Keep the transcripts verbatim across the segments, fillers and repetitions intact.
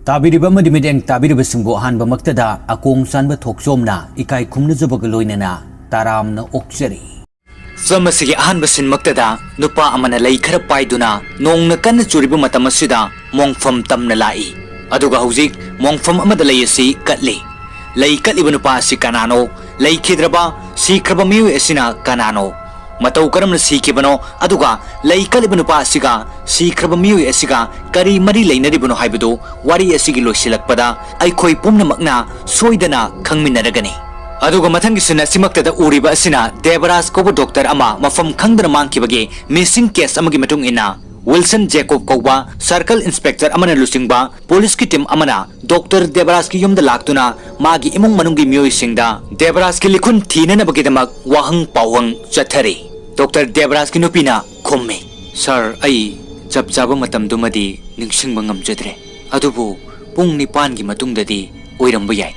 ꯇꯥꯕꯤꯔꯤꯕ ꯑꯃꯗꯤ ꯃꯤꯠꯌꯦꯡ ꯇꯥꯕꯤꯔꯤꯕꯁꯤꯡꯕꯨ ꯑꯍꯥꯟꯕꯃꯛꯇꯗ ꯑꯀꯣꯡ ꯆꯥꯟꯕ ꯊꯣꯛꯆꯣꯝꯅ ꯏꯀꯥꯏ ꯈꯨꯝꯅꯖꯕꯒ ꯂꯣꯏꯅꯅ ꯇꯔꯥꯝꯅ ꯑꯣꯛꯆꯔꯤ꯫ ꯐꯤꯂꯝ ꯑꯁꯤꯒꯤ ꯑꯍꯥꯟꯕ ꯁꯤꯟꯃꯛꯇꯗ ꯅꯨꯄꯥ ꯑꯃꯅ ꯂꯩ ꯈꯔ ꯄꯥꯏꯗꯨꯅ ꯅꯣꯡꯅ ꯀꯟꯅ ꯆꯨꯔꯤꯕ ꯃꯇꯝ ꯑꯁꯤꯗ ꯃꯣꯡꯐꯝ ꯇꯝꯅ ꯂꯥꯛꯏ꯫ ꯑꯗꯨꯒ ꯍꯧꯖꯤꯛ ꯃꯣꯡꯐꯝ ꯑꯃꯗ ꯂꯩ ꯑꯁꯤ ꯀꯠꯂꯤ꯫ ꯂꯩ ꯀꯠꯂꯤꯕ ꯅꯨꯄꯥ ꯑꯁꯤ ꯀꯅꯥꯅꯣ? ꯂꯩꯈꯤꯗ꯭ꯔꯕ, ꯁꯤꯈ꯭ꯔꯕ ꯃꯤꯑꯣꯏ ꯑꯁꯤꯅ ꯀꯅꯥꯅꯣ? ꯃꯇꯧ ꯀꯔꯝꯅ ꯁꯤꯈꯤꯕꯅꯣ? ꯑꯗꯨꯒ ꯂꯩ ꯀꯠꯂꯤꯕ ꯅꯨꯄꯥ ꯑꯁꯤꯒ ꯁꯤꯈ꯭ꯔꯕ ꯃꯤꯑꯣꯏ ꯑꯁꯤꯒ ꯀꯔꯤ ꯃꯔꯤ ꯂꯩꯅꯔꯤꯕꯅꯣ ꯍꯥꯏꯕꯗꯨ ꯋꯥꯔꯤ ꯑꯁꯤꯒꯤ ꯂꯣꯏꯁꯤꯜꯂꯛꯄꯗ ꯑꯩꯈꯣꯏ ꯄꯨꯝꯅꯃꯛꯅ ꯁꯣꯏꯗꯅ ꯈꯪꯃꯤꯟꯅꯔꯒꯅꯤ꯫ ꯑꯗꯨꯒ ꯃꯊꯪꯒꯤ ꯁꯤꯟ ꯑꯁꯤꯃꯛꯇꯗ ꯎꯔꯤꯕ ꯑꯁꯤꯅ ꯗꯦꯕꯔꯥꯖ ꯀꯧꯕ ꯗꯣꯛꯇꯔ ꯑꯃ ꯃꯐꯝ ꯈꯪꯗꯅ ꯃꯥꯡꯈꯤꯕꯒꯤ ꯃꯤꯁꯤꯡ ꯀꯦꯁ ꯑꯃꯒꯤ ꯃꯇꯨꯡ ꯏꯟꯅ ꯋꯤꯜꯁꯟ ꯖꯦꯀꯣꯕ ꯀꯧꯕ ꯁꯔꯀꯜ ꯏꯟꯁꯄꯦꯛꯇꯔ ꯑꯃꯅ ꯂꯨꯆꯤꯡꯕ ꯄꯨꯂꯤꯁꯀꯤ ꯇꯤꯝ ꯑꯃꯅ ꯗꯣꯛꯇꯔ ꯗꯦꯕꯔꯥꯖꯀꯤ ꯌꯨꯝꯗ ꯂꯥꯛꯇꯨꯅ ꯃꯥꯒꯤ ꯏꯃꯨꯡ ꯃꯅꯨꯡꯒꯤ ꯃꯤꯑꯣꯏꯁꯤꯡꯗ ꯗꯦꯕꯔꯥꯖꯀꯤ ꯂꯤꯈꯨꯟ ꯊꯤꯅꯅꯕꯒꯤꯗꯃꯛ ꯋꯥꯍꯪ ꯄꯥꯎꯍꯪ ꯆꯠꯊꯔꯤ꯫ ꯗꯣꯛꯇꯔ ꯗꯦꯕꯔꯥꯖꯀꯤ ꯅꯨꯄꯤꯅ ꯈꯨꯝꯃꯤ, "ꯁꯥꯔ, ꯑꯩ ꯆꯞ ꯆꯥꯕ ꯃꯇꯝꯗꯨꯃꯗꯤ ꯅꯤꯡꯁꯤꯡꯕ ꯉꯝꯖꯗ꯭ꯔꯦ, ꯑꯗꯨꯕꯨ ꯄꯨꯡ ꯅꯤꯄꯥꯟꯒꯤ ꯃꯇꯨꯡꯗꯗꯤ ꯑꯣꯏꯔꯝꯕ ꯌꯥꯏ꯫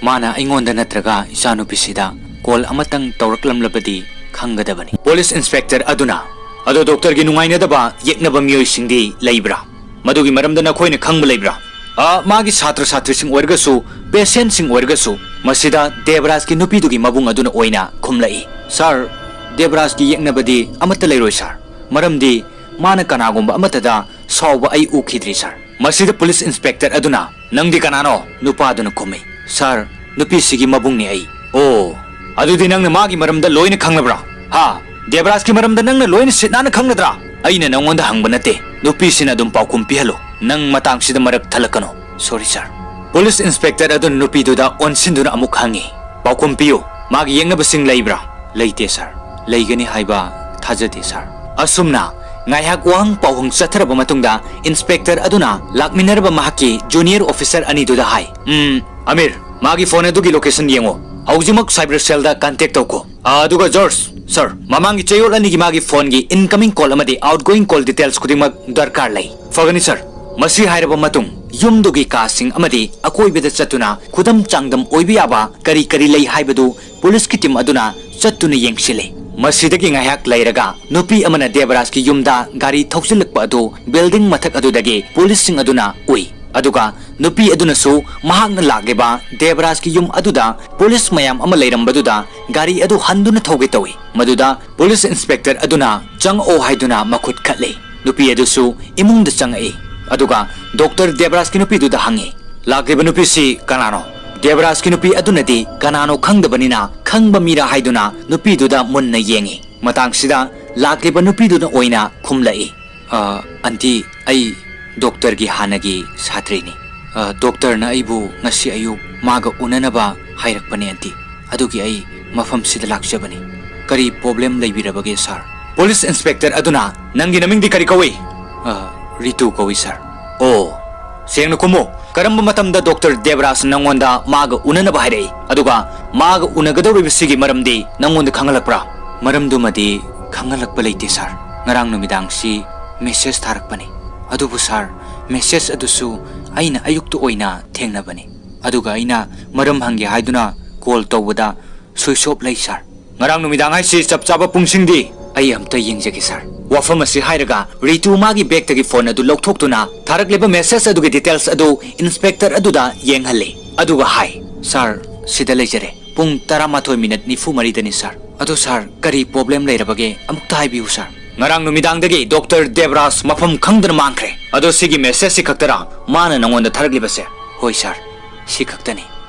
ꯃꯥꯅ ꯑꯩꯉꯣꯟꯗ ꯅꯠꯇ꯭ꯔꯒ ꯏꯆꯥꯅꯨꯄꯤꯁꯤꯗ ꯀꯣꯜ ꯑꯃꯇꯪ ꯇꯧꯔꯛꯂꯝꯂꯕꯗꯤ ꯈꯪꯒꯗꯕꯅꯤ꯫" ꯄꯨꯂꯤꯁ ꯏꯟꯁꯄꯦꯛꯇꯔ ꯑꯗꯨꯅ, "ꯑꯗꯣ ꯗꯣꯛꯇꯔꯒꯤ ꯅꯨꯡꯉꯥꯏꯅꯗꯕ ꯌꯦꯛꯅꯕ ꯃꯤꯑꯣꯏꯁꯤꯡꯗꯤ ꯂꯩꯕ꯭ꯔꯥ? ꯃꯗꯨꯒꯤ ꯃꯔꯝꯗ ꯅꯈꯣꯏꯅ ꯈꯪꯕ ꯂꯩꯕ꯭ꯔꯥ?" "ꯑ, ꯃꯥꯒꯤ ꯁꯥꯇ꯭ꯔ ꯁꯥꯇ꯭ꯔꯤꯁꯤꯡ ꯑꯣꯏꯔꯒꯁꯨ, ꯄꯦꯁꯦꯟꯠꯁꯤꯡ ꯑꯣꯏꯔꯒꯁꯨ꯫" ꯃꯁꯤꯗ ꯗꯦꯕꯔꯥꯖꯀꯤ ꯅꯨꯄꯤꯗꯨꯒꯤ ꯃꯕꯨꯡ ꯑꯗꯨꯅ ꯑꯣꯏꯅ ꯈꯨꯝꯂꯛꯏ, "ꯁꯥꯔ, ꯗꯦꯕꯔꯥꯖꯀꯤ ꯌꯦꯛꯅꯕꯗꯤ ꯑꯃꯠꯇ ꯂꯩꯔꯣꯏ ꯁꯥꯔ, ꯃꯔꯝꯗꯤ ꯃꯥꯅ ꯀꯅꯥꯒꯨꯝꯕ ꯑꯃꯠꯇꯗ ꯁꯥꯎꯕ ꯑꯩ ꯎꯈꯤꯗ꯭ꯔꯤ ꯁꯥꯔ꯫" ꯃꯁꯤꯗ ꯄꯨꯂꯤꯁ ꯏꯟꯁꯄꯦꯛꯇꯔ ꯑꯗꯨꯅ, "ꯅꯪꯗꯤ ꯀꯅꯥꯅꯣ?" ꯅꯨꯄꯥꯗꯨꯅ ꯈꯨꯝꯃꯤ, "ꯁꯥꯔ, ꯅꯨꯄꯤꯁꯤꯒꯤ ꯃꯕꯨꯡꯅꯤ ꯑꯩ꯫" "ꯑꯣ, ꯑꯗꯨꯗꯤ ꯅꯪꯅ ꯃꯥꯒꯤ ꯃꯔꯝꯗ ꯂꯣꯏꯅ ꯈꯪꯂꯕ꯭ꯔꯥ? ꯍꯥ? ꯗꯦꯕꯔꯥꯖꯀꯤ ꯃꯔꯝꯗ ꯅꯪꯅ ꯂꯣꯏꯅ ꯁꯤꯠ ꯅꯥꯟꯅ ꯈꯪꯂꯗ꯭ꯔꯥ? ꯑꯩꯅ ꯅꯪꯉꯣꯟꯗ ꯍꯪꯕ ꯅꯠꯇꯦ꯫ ꯅꯨꯄꯤꯁꯤꯅ ꯑꯗꯨꯝ ꯄꯥꯎꯈꯨꯝ ꯄꯤꯍꯜꯂꯨ꯫ ꯅꯪ ꯃꯇꯥꯡꯁꯤꯗ ꯃꯔꯛ ꯊꯠꯂꯛꯀꯅꯨ꯫" "ꯁꯣꯔꯤ ꯁꯥꯔ꯫" ꯄꯨꯂꯤꯁ ꯏꯟꯁꯄꯦꯛꯇꯔ ꯑꯗꯨꯅ ꯅꯨꯄꯤꯗꯨꯗ ꯑꯣꯟꯁꯤꯟꯗꯨꯅ ꯑꯃꯨꯛ ꯍꯪꯉꯤ, "ꯄꯥꯎꯈꯨꯝ ꯄꯤꯌꯨ꯫ ꯃꯥꯒꯤ ꯌꯦꯛꯅꯕꯁꯤꯡ ꯂꯩꯕ꯭ꯔꯥ?" "ꯂꯩꯇꯦ ꯁꯥꯔ꯫ ꯂꯩꯒꯅꯤ ꯍꯥꯏꯕ ꯊꯥꯖꯗꯦ ꯁꯥꯔ꯫" ꯑꯁꯨꯝꯅ ꯉꯥꯏꯍꯥꯛ ꯋꯥꯍꯪ ꯄꯥꯎꯍꯪ ꯆꯠꯊꯔꯕ ꯃꯇꯨꯡꯗ ꯏꯟꯁꯄꯦꯛꯇꯔ ꯑꯗꯨꯅ ꯂꯥꯛꯃꯤꯟꯅꯔꯕ ꯃꯍꯥꯛꯀꯤ ꯖꯨꯅꯤꯌꯔ ꯑꯣꯐꯤꯁꯔ ꯑꯅꯤꯗꯨꯗ ꯍꯥꯏ, "ꯎꯝ, ꯑꯃꯤꯔ, ꯃꯥꯒꯤ ꯐꯣꯟ ꯑꯗꯨꯒꯤ ꯂꯣꯀꯦꯁꯟ ꯌꯦꯡꯉꯨ꯫ ꯍꯧꯖꯤꯛꯃꯛ ꯁꯥꯏꯕꯔ ꯁꯦꯜꯗ ꯀꯟꯇꯦꯛ ꯇꯧꯈꯣ꯫ ꯑ, ꯑꯗꯨꯒ ꯖꯣꯔꯖ, ꯁꯥꯔ, ꯃꯃꯥꯡꯒꯤ ꯆꯌꯣꯜ ꯑꯅꯤꯒꯤ ꯃꯥꯒꯤ ꯐꯣꯟꯒꯤ ꯏꯟꯀꯃꯤꯡ ꯀꯣꯜ ꯑꯃꯗꯤ ꯑꯥꯎꯠꯒꯣꯌꯤꯡ ꯀꯣꯜ ꯗꯤꯇꯦꯜꯁ ꯈꯨꯗꯤꯡꯃꯛ ꯗꯔꯀꯥꯔ ꯂꯩ꯫" "ꯐꯒꯅꯤ ꯁꯥꯔ꯫" ꯃꯁꯤ ꯍꯥꯏꯔꯕ ꯃꯇꯨꯡ ꯌꯨꯝꯗꯨꯒꯤ ꯀꯥꯁꯤꯡ ꯑꯃꯗꯤ ꯑꯀꯣꯏꯕꯗ ꯆꯠꯇꯨꯅ ꯈꯨꯗꯝ ꯆꯥꯡꯗꯝ ꯑꯣꯏꯕ ꯌꯥꯕ ꯀꯔꯤ ꯀꯔꯤ ꯂꯩ ꯍꯥꯏꯕꯗꯨ ꯄꯨꯂꯤꯁꯀꯤ ꯇꯤꯝ ꯑꯗꯨꯅ ꯆꯠꯇꯨꯅ ꯌꯦꯡꯁꯤꯜꯂꯤ꯫ ꯃꯁꯤꯗꯒꯤ ꯉꯥꯏꯍꯥꯛ ꯂꯩꯔꯒ ꯅꯨꯄꯤ ꯑꯃꯅ ꯗꯦꯕꯔꯥꯖꯀꯤ ꯌꯨꯝꯗ ꯒꯥꯔꯤ ꯊꯧꯖꯤꯜꯂꯛꯄ ꯑꯗꯨ ꯕꯤꯜꯗꯤꯡ ꯃꯊꯛ ꯑꯗꯨꯗꯒꯤ ꯄꯨꯂꯤꯁꯁꯤꯡ ꯑꯗꯨꯅ ꯎꯏ꯫ ꯑꯗꯨꯒ ꯅꯨꯄꯤ ꯑꯗꯨꯅꯁꯨ ꯃꯍꯥꯛꯅ ꯂꯥꯛꯂꯤꯕ ꯗꯦꯕꯔꯥꯖꯀꯤ ꯌꯨꯝ ꯑꯗꯨꯗ ꯄꯨꯂꯤꯁ ꯃꯌꯥꯝ ꯑꯃ ꯂꯩꯔꯝꯕꯗꯨꯗ ꯒꯥꯔꯤ ꯑꯗꯨ ꯍꯟꯗꯨꯅ ꯊꯧꯒꯦ ꯇꯧꯏ꯫ ꯃꯗꯨꯗ ꯄꯨꯂꯤꯁ ꯏꯟꯁꯄꯦꯛꯇꯔ ꯑꯗꯨꯅ "ꯆꯪꯉꯛꯑꯣ" ꯍꯥꯏꯗꯨꯅ ꯃꯈꯨꯠ ꯈꯠꯂꯤ꯫ ꯅꯨꯄꯤ ꯑꯗꯨꯁꯨ ꯏꯃꯨꯡꯗ ꯆꯪꯉꯛꯏ꯫ ꯑꯗꯨꯒ ꯗꯣꯛꯇꯔ ꯗꯦꯕꯔꯥꯖꯀꯤ ꯅꯨꯄꯤꯗꯨꯗ ꯍꯪꯉꯤ, "ꯂꯥꯛꯂꯤꯕ ꯅꯨꯄꯤꯁꯤ ꯀꯅꯥꯅꯣ?" ꯗꯦꯕꯔꯥꯖꯀꯤ ꯅꯨꯄꯤ ꯑꯗꯨꯅꯗꯤ ꯀꯅꯥꯅꯣ ꯈꯪꯗꯕꯅꯤꯅ ꯈꯪꯕ ꯃꯤꯔꯥ ꯍꯥꯏꯗꯨꯅ ꯅꯨꯄꯤꯗꯨꯗ ꯃꯨꯟꯅ ꯌꯦꯡꯉꯤ꯫ ꯃꯇꯥꯡꯁꯤꯗ ꯂꯥꯛꯂꯤꯕ ꯅꯨꯄꯤꯗꯨꯅ ꯑꯣꯏꯅ ꯈꯨꯝꯂꯛꯏ, "ꯑ, ꯑꯟꯇꯤ, ꯑꯩ ꯗꯣꯛꯇꯔꯒꯤ ꯍꯥꯟꯅꯒꯤ ꯁꯥꯇ꯭ꯔꯤꯅꯤ꯫ ꯑ, ꯗꯣꯛꯇꯔꯅ ꯑꯩꯕꯨ ꯉꯁꯤ ꯑꯌꯨꯛ ꯃꯥꯒ ꯎꯅꯅꯕ ꯍꯥꯏꯔꯛꯄꯅꯦ, ꯑꯟꯇꯤ꯫ ꯑꯗꯨꯒꯤ ꯑꯩ ꯃꯐꯝꯁꯤꯗ ꯂꯥꯛꯆꯕꯅꯤ꯫ ꯀꯔꯤ ꯄ꯭ꯔꯣꯕ꯭ꯂꯦꯝ ꯂꯩꯕꯤꯔꯕꯒꯦ, ꯁꯥꯔ?" ꯄꯨꯂꯤꯁ ꯏꯟꯁꯄꯦꯛꯇꯔ ꯑꯗꯨꯅ, "ꯅꯪꯒꯤ ꯅꯃꯤꯡꯗꯤ ꯀꯔꯤ ꯀꯧꯏ?" "ꯑ, ꯔꯤꯇꯨ ꯀꯧꯏ, ꯁꯥꯔ꯫" "ꯑꯣ, ꯁꯦꯡꯅ ꯈꯨꯝꯃꯨ꯫ ꯀꯔꯝꯕ ꯃꯇꯝꯗ ꯗꯣꯛꯇꯔ ꯗꯦꯕꯔꯥꯖ ꯅꯪꯉꯣꯟꯗ ꯃꯥꯒ ꯎꯅꯅꯕ ꯍꯥꯏꯔꯛꯏ? ꯑꯗꯨꯒ ꯃꯥꯒ ꯎꯅꯒꯗꯧꯔꯤꯕꯁꯤꯒꯤ ꯃꯔꯝꯗꯤ ꯅꯪꯉꯣꯟꯗ ꯈꯪꯍꯜꯂꯛꯄ꯭ꯔꯥ?" "ꯃꯔꯝꯗꯨꯃꯗꯤ ꯈꯪꯍꯜꯂꯛꯄ ꯂꯩꯇꯦ, ꯁꯥꯔ꯫ ꯉꯔꯥꯡ ꯅꯨꯃꯤꯗꯥꯡꯁꯤ ꯃꯦꯁꯦꯖ ꯊꯥꯔꯛꯄꯅꯤ꯫ ꯑꯗꯨꯕꯨ, ꯁꯥꯔ, ꯃꯦꯁꯦꯖ ꯑꯗꯨꯁꯨ ꯑꯩꯅ ꯑꯌꯨꯛꯇ ꯑꯣꯏꯅ ꯊꯦꯡꯅꯕꯅꯤ꯫ ꯑꯗꯨꯒ ꯑꯩꯅ ꯃꯔꯝ ꯍꯪꯒꯦ ꯍꯥꯏꯗꯨꯅ ꯀꯣꯜ ꯇꯧꯕꯗ ꯁ꯭ꯋꯤꯆ ꯑꯣꯐ ꯂꯩ, ꯁꯥꯔ꯫" "ꯉꯔꯥꯡ ꯅꯨꯃꯤꯗꯥꯡ ꯍꯥꯏꯁꯤ ꯆꯞ ꯆꯥꯕ ꯄꯨꯡꯁꯤꯡꯗꯤ?" "ꯑꯩ ꯑꯝꯇ ꯌꯦꯡꯖꯒꯦ, ꯁꯥꯔ꯫ ꯋꯥꯐꯝ ꯑꯁꯤ ꯍꯥꯏꯔꯒ ꯔꯤꯇꯨ ꯃꯥꯒꯤ ꯕꯦꯒꯇꯒꯤ ꯐꯣꯟ ꯑꯗꯨ ꯂꯧꯊꯣꯛꯇꯨꯅ ꯊꯥꯔꯛꯂꯤꯕ ꯃꯦꯁꯦꯖ ꯑꯗꯨꯒꯤ ꯗꯤꯇꯦꯜꯁ ꯑꯗꯨ ꯏꯟꯁꯄꯦꯛꯇꯔ ꯑꯗꯨꯗ ꯌꯦꯡꯍꯜꯂꯤ꯫ ꯑꯗꯨꯒ ꯍꯥꯏ, "ꯁꯥꯔ, ꯁꯤꯗ ꯂꯩꯖꯔꯦ꯫ ꯄꯨꯡ ꯇꯔꯥꯃꯥꯊꯣꯏ ꯃꯤꯅꯠ ꯅꯤꯐꯨ ꯃꯔꯤꯗꯅꯤ, ꯁꯥꯔ꯫ ꯑꯗꯣ, ꯁꯥꯔ, ꯀꯔꯤ ꯄ꯭ꯔꯣꯕ꯭ꯂꯦꯝ ꯂꯩꯔꯕꯒꯦ? ꯑꯃꯨꯛꯇ ꯍꯥꯏꯕꯤꯌꯨ, ꯁꯥꯔ꯫" "ꯉꯔꯥꯡ ꯅꯨꯃꯤꯗꯥꯡꯗꯒꯤ ꯗꯣꯛꯇꯔ ꯗꯦꯕꯔꯥꯖ ꯃꯐꯝ ꯈꯪꯗꯅ ꯃꯥꯡꯈ꯭ꯔꯦ꯫ ꯑꯗꯣ ꯁꯤꯒꯤ ꯃꯦꯁꯦꯖꯁꯤ ꯈꯛꯇꯔꯥ ꯃꯥꯅ ꯅꯉꯣꯟꯗ ꯊꯥꯔꯛꯂꯤꯕꯁꯦ?" "ꯍꯣꯏ, ꯁꯥꯔ, ꯁꯤ ꯈꯛꯇꯅꯤ꯫"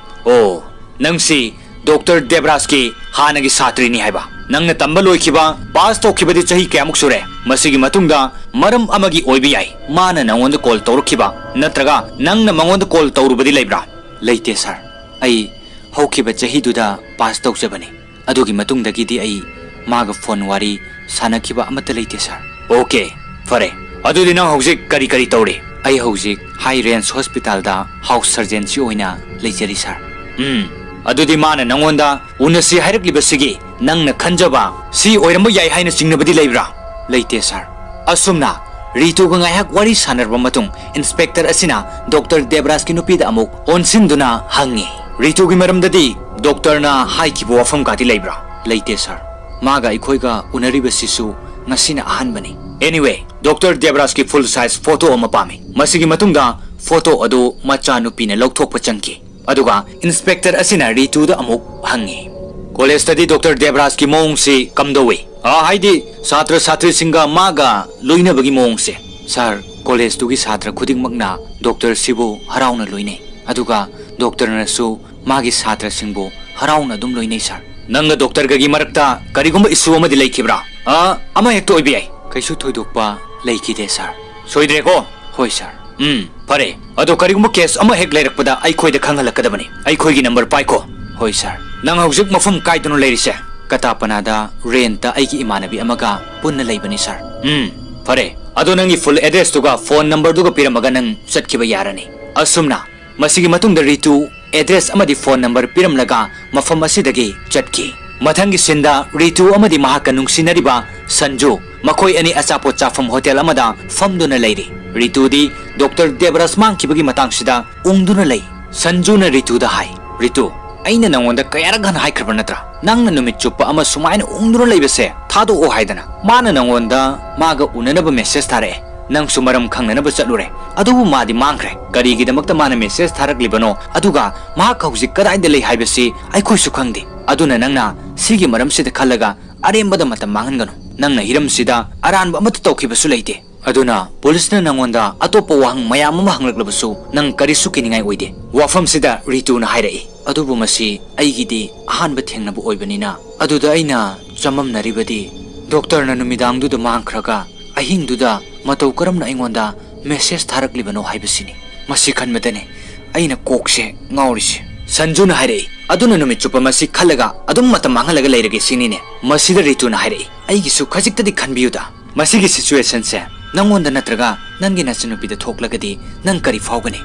"ꯑꯣ, ꯅꯪꯁꯤ ꯗꯣꯛꯇꯔ ꯗꯦꯕꯔꯥꯖꯀꯤ ꯍꯥꯟꯅꯒꯤ ꯁꯥꯇ꯭ꯔꯤꯅꯤ ꯍꯥꯏꯕ? ꯅꯪꯅ ꯇꯝꯕ ꯂꯣꯏꯈꯤꯕ, ꯄꯥꯁ ꯇꯧꯈꯤꯕꯗꯤ ꯆꯍꯤ ꯀꯌꯥꯃꯨꯛ ꯁꯨꯔꯦ? ꯃꯁꯤꯒꯤ ꯃꯇꯨꯡꯗ ꯃꯔꯝ ꯑꯃꯒꯤ ꯑꯣꯏꯕ ꯌꯥꯏ, ꯃꯥꯅ ꯅꯉꯣꯟꯗ ꯀꯣꯜ ꯇꯧꯔꯛꯈꯤꯕ, ꯅꯠꯇ꯭ꯔꯒ ꯅꯪꯅ ꯃꯉꯣꯟꯗ ꯀꯣꯜ ꯇꯧꯔꯨꯕꯗꯤ ꯂꯩꯕ꯭ꯔꯥ?" "ꯂꯩꯇꯦ, ꯁꯥꯔ꯫ ꯑꯩ ꯍꯧꯈꯤꯕ ꯆꯍꯤꯗꯨꯗ ꯄꯥꯁ ꯇꯧꯖꯕꯅꯤ꯫ ꯑꯗꯨꯒꯤ ꯃꯇꯨꯡꯗꯒꯤꯗꯤ ꯑꯩ ꯃꯥꯒ ꯐꯣꯟ ꯋꯥꯔꯤ ꯁꯥꯟꯅꯈꯤꯕ ꯑꯃꯠꯇ ꯂꯩꯇꯦ, ꯁꯥꯔ꯫" "ꯑꯣꯀꯦ, ꯐꯔꯦ꯫ ꯑꯗꯨꯗꯤ ꯅꯪ ꯍꯧꯖꯤꯛ ꯀꯔꯤ ꯀꯔꯤ ꯇꯧꯔꯤ?" "ꯑꯩ ꯍꯧꯖꯤꯛ ꯍꯥꯏ ꯔꯦꯟꯖ ꯍꯣꯁꯄꯤꯇꯥꯜꯗ ꯍꯥꯎꯁ ꯁꯔꯖꯦꯟꯁꯤ ꯑꯣꯏꯅ ꯂꯩꯖꯔꯤ, ꯁꯥꯔ꯫" "ꯎꯝ, ꯑꯗꯨꯗꯤ ꯃꯥꯅ ꯅꯪꯉꯣꯟꯗ ꯎꯅꯁꯤ ꯍꯥꯏꯔꯛꯂꯤꯕꯁꯤꯒꯤ ꯅꯪꯅ ꯈꯟꯖꯕ ꯁꯤ ꯑꯣꯏꯔꯝꯕ ꯌꯥꯏ ꯍꯥꯏꯅ ꯆꯤꯡꯅꯕꯗꯤ ꯂꯩꯕ꯭ꯔꯥ?" "ꯂꯩꯇꯦ, ꯁꯥꯔ꯫" ꯑꯁꯨꯝꯅ ꯔꯤꯇꯨꯒ ꯉꯥꯏꯍꯥꯛ ꯋꯥꯔꯤ ꯁꯥꯟꯅꯔꯕ ꯃꯇꯨꯡ, ꯏꯟꯁꯄꯦꯛꯇꯔ ꯑꯁꯤꯅ ꯗꯣꯛꯇꯔ ꯗꯦꯕꯔꯥꯖꯀꯤ ꯅꯨꯄꯤꯗ ꯑꯃꯨꯛ ꯑꯣꯟꯁꯤꯟꯗꯨꯅ ꯍꯪꯉꯤ, "ꯔꯤꯇꯨꯒꯤ ꯃꯔꯝꯗꯗꯤ ꯗꯣꯛꯇꯔꯅ ꯍꯥꯏꯈꯤꯕ ꯋꯥꯐꯝ ꯀꯥꯗꯤ ꯂꯩꯕ꯭ꯔꯥ?" "ꯂꯩꯇꯦ, ꯁꯥꯔ꯫ ꯃꯥꯒ ꯑꯩꯈꯣꯏꯒ ꯎꯅꯔꯤꯕꯁꯤꯁꯨ ꯉꯁꯤꯅ ꯑꯍꯥꯟꯕꯅꯤ꯫ Anyway, ꯗꯣꯛꯇꯔ ꯗꯦꯕꯔꯥꯖꯀꯤ ꯐꯨꯜ ꯁꯥꯏꯖ ꯐꯣꯇꯣ ꯑꯃ ꯄꯥꯝꯃꯤ꯫ ꯃꯁꯤꯒꯤ ꯃꯇꯨꯡꯗ ꯐꯣꯇꯣ ꯑꯗꯨ ꯃꯆꯥꯅꯨꯄꯤꯅ ꯂꯧꯊꯣꯛꯄ ꯆꯪꯈꯤ꯫ ꯑꯗꯨꯒ ꯏꯟꯁꯄꯦꯛꯇꯔ ꯑꯁꯤꯅ ꯔꯤꯇꯨꯗ ꯑꯃꯨꯛ ꯍꯪꯉꯤ, "ꯀꯣꯂꯦꯖꯇꯗꯤ ꯗꯣꯛꯇꯔ ꯗꯦꯕꯔꯥꯖꯀꯤ ꯃꯑꯣꯡꯁꯤ ꯀꯝꯗꯧꯏ? ꯑ, ꯍꯥꯏꯗꯤ ꯁꯥꯇ꯭ꯔ ꯁꯥꯇ꯭ꯔꯤꯁꯤꯡꯒ ꯃꯥꯒ ꯂꯣꯏꯅꯕꯒꯤ ꯃꯑꯣꯡꯁꯦ?" "ꯁꯥꯔ, ꯀꯣꯂꯦꯖꯇꯨꯒꯤ ꯁꯥꯇ꯭ꯔ ꯈꯨꯗꯤꯡꯃꯛꯅ ꯗꯣꯛꯇꯔꯁꯤꯕꯨ ꯍꯔꯥꯎꯅ ꯂꯣꯏꯅꯩ, ꯑꯗꯨꯒ ꯗꯣꯛꯇꯔꯅꯁꯨ ꯃꯥꯒꯤ ꯁꯥꯇ꯭ꯔꯁꯤꯡꯕꯨ ꯍꯔꯥꯎꯅ ꯑꯗꯨꯝ ꯂꯣꯏꯅꯩ, ꯁꯥꯔ꯫" "ꯅꯪꯒ ꯗꯣꯛꯇꯔꯒꯒꯤ ꯃꯔꯛꯇ ꯀꯔꯤꯒꯨꯝꯕ ꯏꯁꯨ ꯑꯃꯗꯤ ꯂꯩꯈꯤꯕ꯭ꯔꯥ?" "ꯑ, ꯑꯃ ꯍꯦꯛꯇ ꯑꯣꯏꯕ ꯌꯥꯏ꯫" "ꯀꯩꯁꯨ ꯊꯣꯏꯗꯣꯛꯄ ꯂꯩꯈꯤꯗꯦ, ꯁꯥꯔ꯫" "ꯁꯣꯏꯗ꯭ꯔꯦꯀꯣ?" "ꯍꯣꯏ, ꯁꯥꯔ꯫" "ꯎꯝ, ꯐꯔꯦ꯫ ꯑꯗꯣ ꯀꯔꯤꯒꯨꯝꯕ ꯀꯦꯁ ꯑꯃ ꯍꯦꯛ ꯂꯩꯔꯛꯄꯗ ꯑꯩꯈꯣꯏꯗ ꯈꯪꯍꯜꯂꯛꯀꯗꯕꯅꯤ꯫ ꯑꯩꯈꯣꯏꯒꯤ ꯅꯝꯕꯔ ꯄꯥꯏꯀꯣ?" "ꯍꯣꯏ, ꯁꯥꯔ꯫" "ꯅꯪ ꯍꯧꯖꯤꯛ ꯃꯐꯝ ꯀꯥꯏꯗꯅꯣ ꯂꯩꯔꯤꯁꯦ?" "ꯀꯇꯥꯄꯅꯥꯗ ꯔꯦꯟꯇ ꯑꯩꯒꯤ ꯏꯃꯥꯟꯅꯕꯤ ꯑꯃꯒ ꯄꯨꯟꯅ ꯂꯩꯕꯅꯤ, ꯁꯥꯔ꯫" "ꯎꯝ, ꯐꯔꯦ꯫ ꯑꯗꯣ ꯅꯪꯒꯤ ꯐꯨꯜ ꯑꯦꯗ꯭ꯔꯦꯁꯇꯨꯒ ꯐꯣꯟ ꯅꯝꯕꯔꯗꯨꯒ ꯄꯤꯔꯝꯃꯒ ꯅꯪ ꯆꯠꯈꯤꯕ ꯌꯥꯔꯅꯤ꯫" ꯑꯁꯨꯝꯅ ꯃꯁꯤꯒꯤ ꯃꯇꯨꯡꯗ ꯔꯤꯇꯨ ꯑꯦꯗ꯭ꯔꯦꯁ ꯑꯃꯗꯤ ꯐꯣꯟ ꯅꯝꯕꯔ ꯄꯤꯔꯝꯂꯒ ꯃꯐꯝ ꯑꯁꯤꯗꯒꯤ ꯆꯠꯈꯤ꯫ ꯃꯊꯪꯒꯤ ꯁꯤꯟꯗ ꯔꯤꯇꯨ ꯑꯃꯗꯤ ꯃꯍꯥꯛꯀ ꯅꯨꯡꯁꯤꯅꯔꯤꯕ ꯁꯟꯖꯨ, ꯃꯈꯣꯏ ꯑꯅꯤ ꯑꯆꯥꯄꯣꯠ ꯆꯥꯐꯝ ꯍꯣꯇꯦꯜ ꯑꯃꯗ ꯐꯝꯗꯨꯅ ꯂꯩꯔꯤ꯫ ꯔꯤꯇꯨꯗꯤ ꯗꯣꯛꯇꯔ ꯗꯦꯕꯔꯥꯖ ꯃꯥꯡꯈꯤꯕꯒꯤ ꯃꯇꯥꯡꯁꯤꯗ ꯎꯪꯗꯨꯅ ꯂꯩ꯫ ꯁꯟꯖꯨꯅ ꯔꯤꯇꯨꯗ ꯍꯥꯏ, "ꯔꯤꯇꯨ, ꯑꯩꯅ ꯅꯉꯣꯟꯗ ꯀꯌꯥꯔꯛ ꯍꯟꯅ ꯍꯥꯏꯈ꯭ꯔꯕ ꯅꯠꯇ꯭ꯔꯥ? ꯅꯪꯅ ꯅꯨꯃꯤꯠ ꯆꯨꯞꯄ ꯑꯃ ꯁꯨꯃꯥꯏꯅ ꯎꯪꯗꯨꯅ ꯂꯩꯕꯁꯦ ꯊꯥꯗꯣꯛꯑꯣ ꯍꯥꯏꯗꯅ꯫ ꯃꯥꯅ ꯅꯉꯣꯟꯗ ꯃꯥꯒ ꯎꯅꯅꯕ ꯃꯦꯁꯦꯖ ꯊꯥꯔꯛꯑꯦ꯫ ꯅꯪꯁꯨ ꯃꯔꯝ ꯈꯪꯅꯅꯕ ꯆꯠꯂꯨꯔꯦ꯫ ꯑꯗꯨꯕꯨ ꯃꯥꯗꯤ ꯃꯥꯡꯈ꯭ꯔꯦ꯫ ꯀꯔꯤꯒꯤꯗꯃꯛꯇ ꯃꯥꯅ ꯃꯦꯁꯦꯖ ꯊꯥꯔꯛꯂꯤꯕꯅꯣ, ꯑꯗꯨꯒ ꯃꯍꯥꯛ ꯍꯧꯖꯤꯛ ꯀꯗꯥꯏꯗ ꯂꯩ ꯍꯥꯏꯕꯁꯤ ꯑꯩꯈꯣꯏꯁꯨ ꯈꯪꯗꯦ꯫ ꯑꯗꯨꯅ ꯅꯪꯅ ꯁꯤꯒꯤ ꯃꯔꯝꯁꯤꯗ ꯈꯜꯂꯒ ꯑꯔꯦꯝꯕꯗ ꯃꯇꯝ ꯃꯥꯡꯍꯟꯒꯅꯨ꯫ ꯅꯪꯅ ꯍꯤꯔꯝꯁꯤꯗ ꯑꯔꯥꯟꯕ ꯑꯃꯠꯇ ꯇꯧꯈꯤꯕꯁꯨ ꯂꯩꯇꯦ꯫ ꯑꯗꯨꯅ ꯄꯨꯂꯤꯁꯅ ꯅꯪꯉꯣꯟꯗ ꯑꯇꯣꯞꯄ ꯋꯥꯍꯪ ꯃꯌꯥꯝ ꯑꯃ ꯍꯪꯂꯛꯂꯕꯁꯨ ꯅꯪ ꯀꯔꯤꯁꯨ ꯀꯤꯅꯤꯡꯉꯥꯏ ꯑꯣꯏꯗꯦ꯫" ꯋꯥꯐꯝꯁꯤꯗ ꯔꯤꯇꯨꯅ ꯍꯥꯏꯔꯛꯏ, "ꯑꯗꯨꯕꯨ ꯃꯁꯤ ꯑꯩꯒꯤꯗꯤ ꯑꯍꯥꯟꯕ ꯊꯦꯡꯅꯕ ꯑꯣꯏꯕꯅꯤꯅ, ꯑꯗꯨꯗ ꯑꯩꯅ ꯆꯃꯝꯅꯔꯤꯕꯗꯤ ꯗꯣꯛꯇꯔꯅ ꯅꯨꯃꯤꯗꯥꯡꯗꯨꯗ ꯃꯥꯡꯈ꯭ꯔꯒ ꯑꯍꯤꯡꯗꯨꯗ ꯃꯇꯧ ꯀꯔꯝꯅ ꯑꯩꯉꯣꯟꯗ ꯃꯦꯁꯦꯖ ꯊꯥꯔꯛꯂꯤꯕꯅꯣ ꯍꯥꯏꯕꯁꯤꯅꯤ꯫ ꯃꯁꯤ ꯈꯟꯕꯗꯅꯦ ꯑꯩꯅ ꯀꯣꯛꯁꯦ ꯉꯥꯎꯔꯤꯁꯦ꯫" ꯁꯟꯖꯨꯅ ꯍꯥꯏꯔꯛꯏ, "ꯑꯗꯨꯅ ꯅꯨꯃꯤꯠ ꯆꯨꯞꯄ ꯃꯁꯤ ꯈꯜꯂꯒ ꯑꯗꯨꯝ ꯃꯇꯝ ꯃꯥꯡꯍꯜꯂꯒ ꯂꯩꯔꯒꯦ ꯁꯤꯅꯤꯅꯦ?" ꯃꯁꯤꯗ ꯔꯤꯇꯨꯅ ꯍꯥꯏꯔꯛꯏ, "ꯑꯩꯒꯤꯁꯨ ꯈꯖꯤꯛꯇꯗꯤ ꯈꯟꯕꯤꯌꯨꯗ꯫ ꯃꯁꯤꯒꯤ ꯁꯤꯆꯨꯋꯦꯁꯟꯁꯦ ꯅꯪꯉꯣꯟꯗ ꯅꯠꯇ꯭ꯔꯒ ꯅꯪꯒꯤ ꯅꯆꯟꯅꯨꯄꯤꯗ ꯊꯣꯛꯂꯒꯗꯤ ꯅꯪ ꯀꯔꯤ ꯐꯥꯎꯒꯅꯤ?"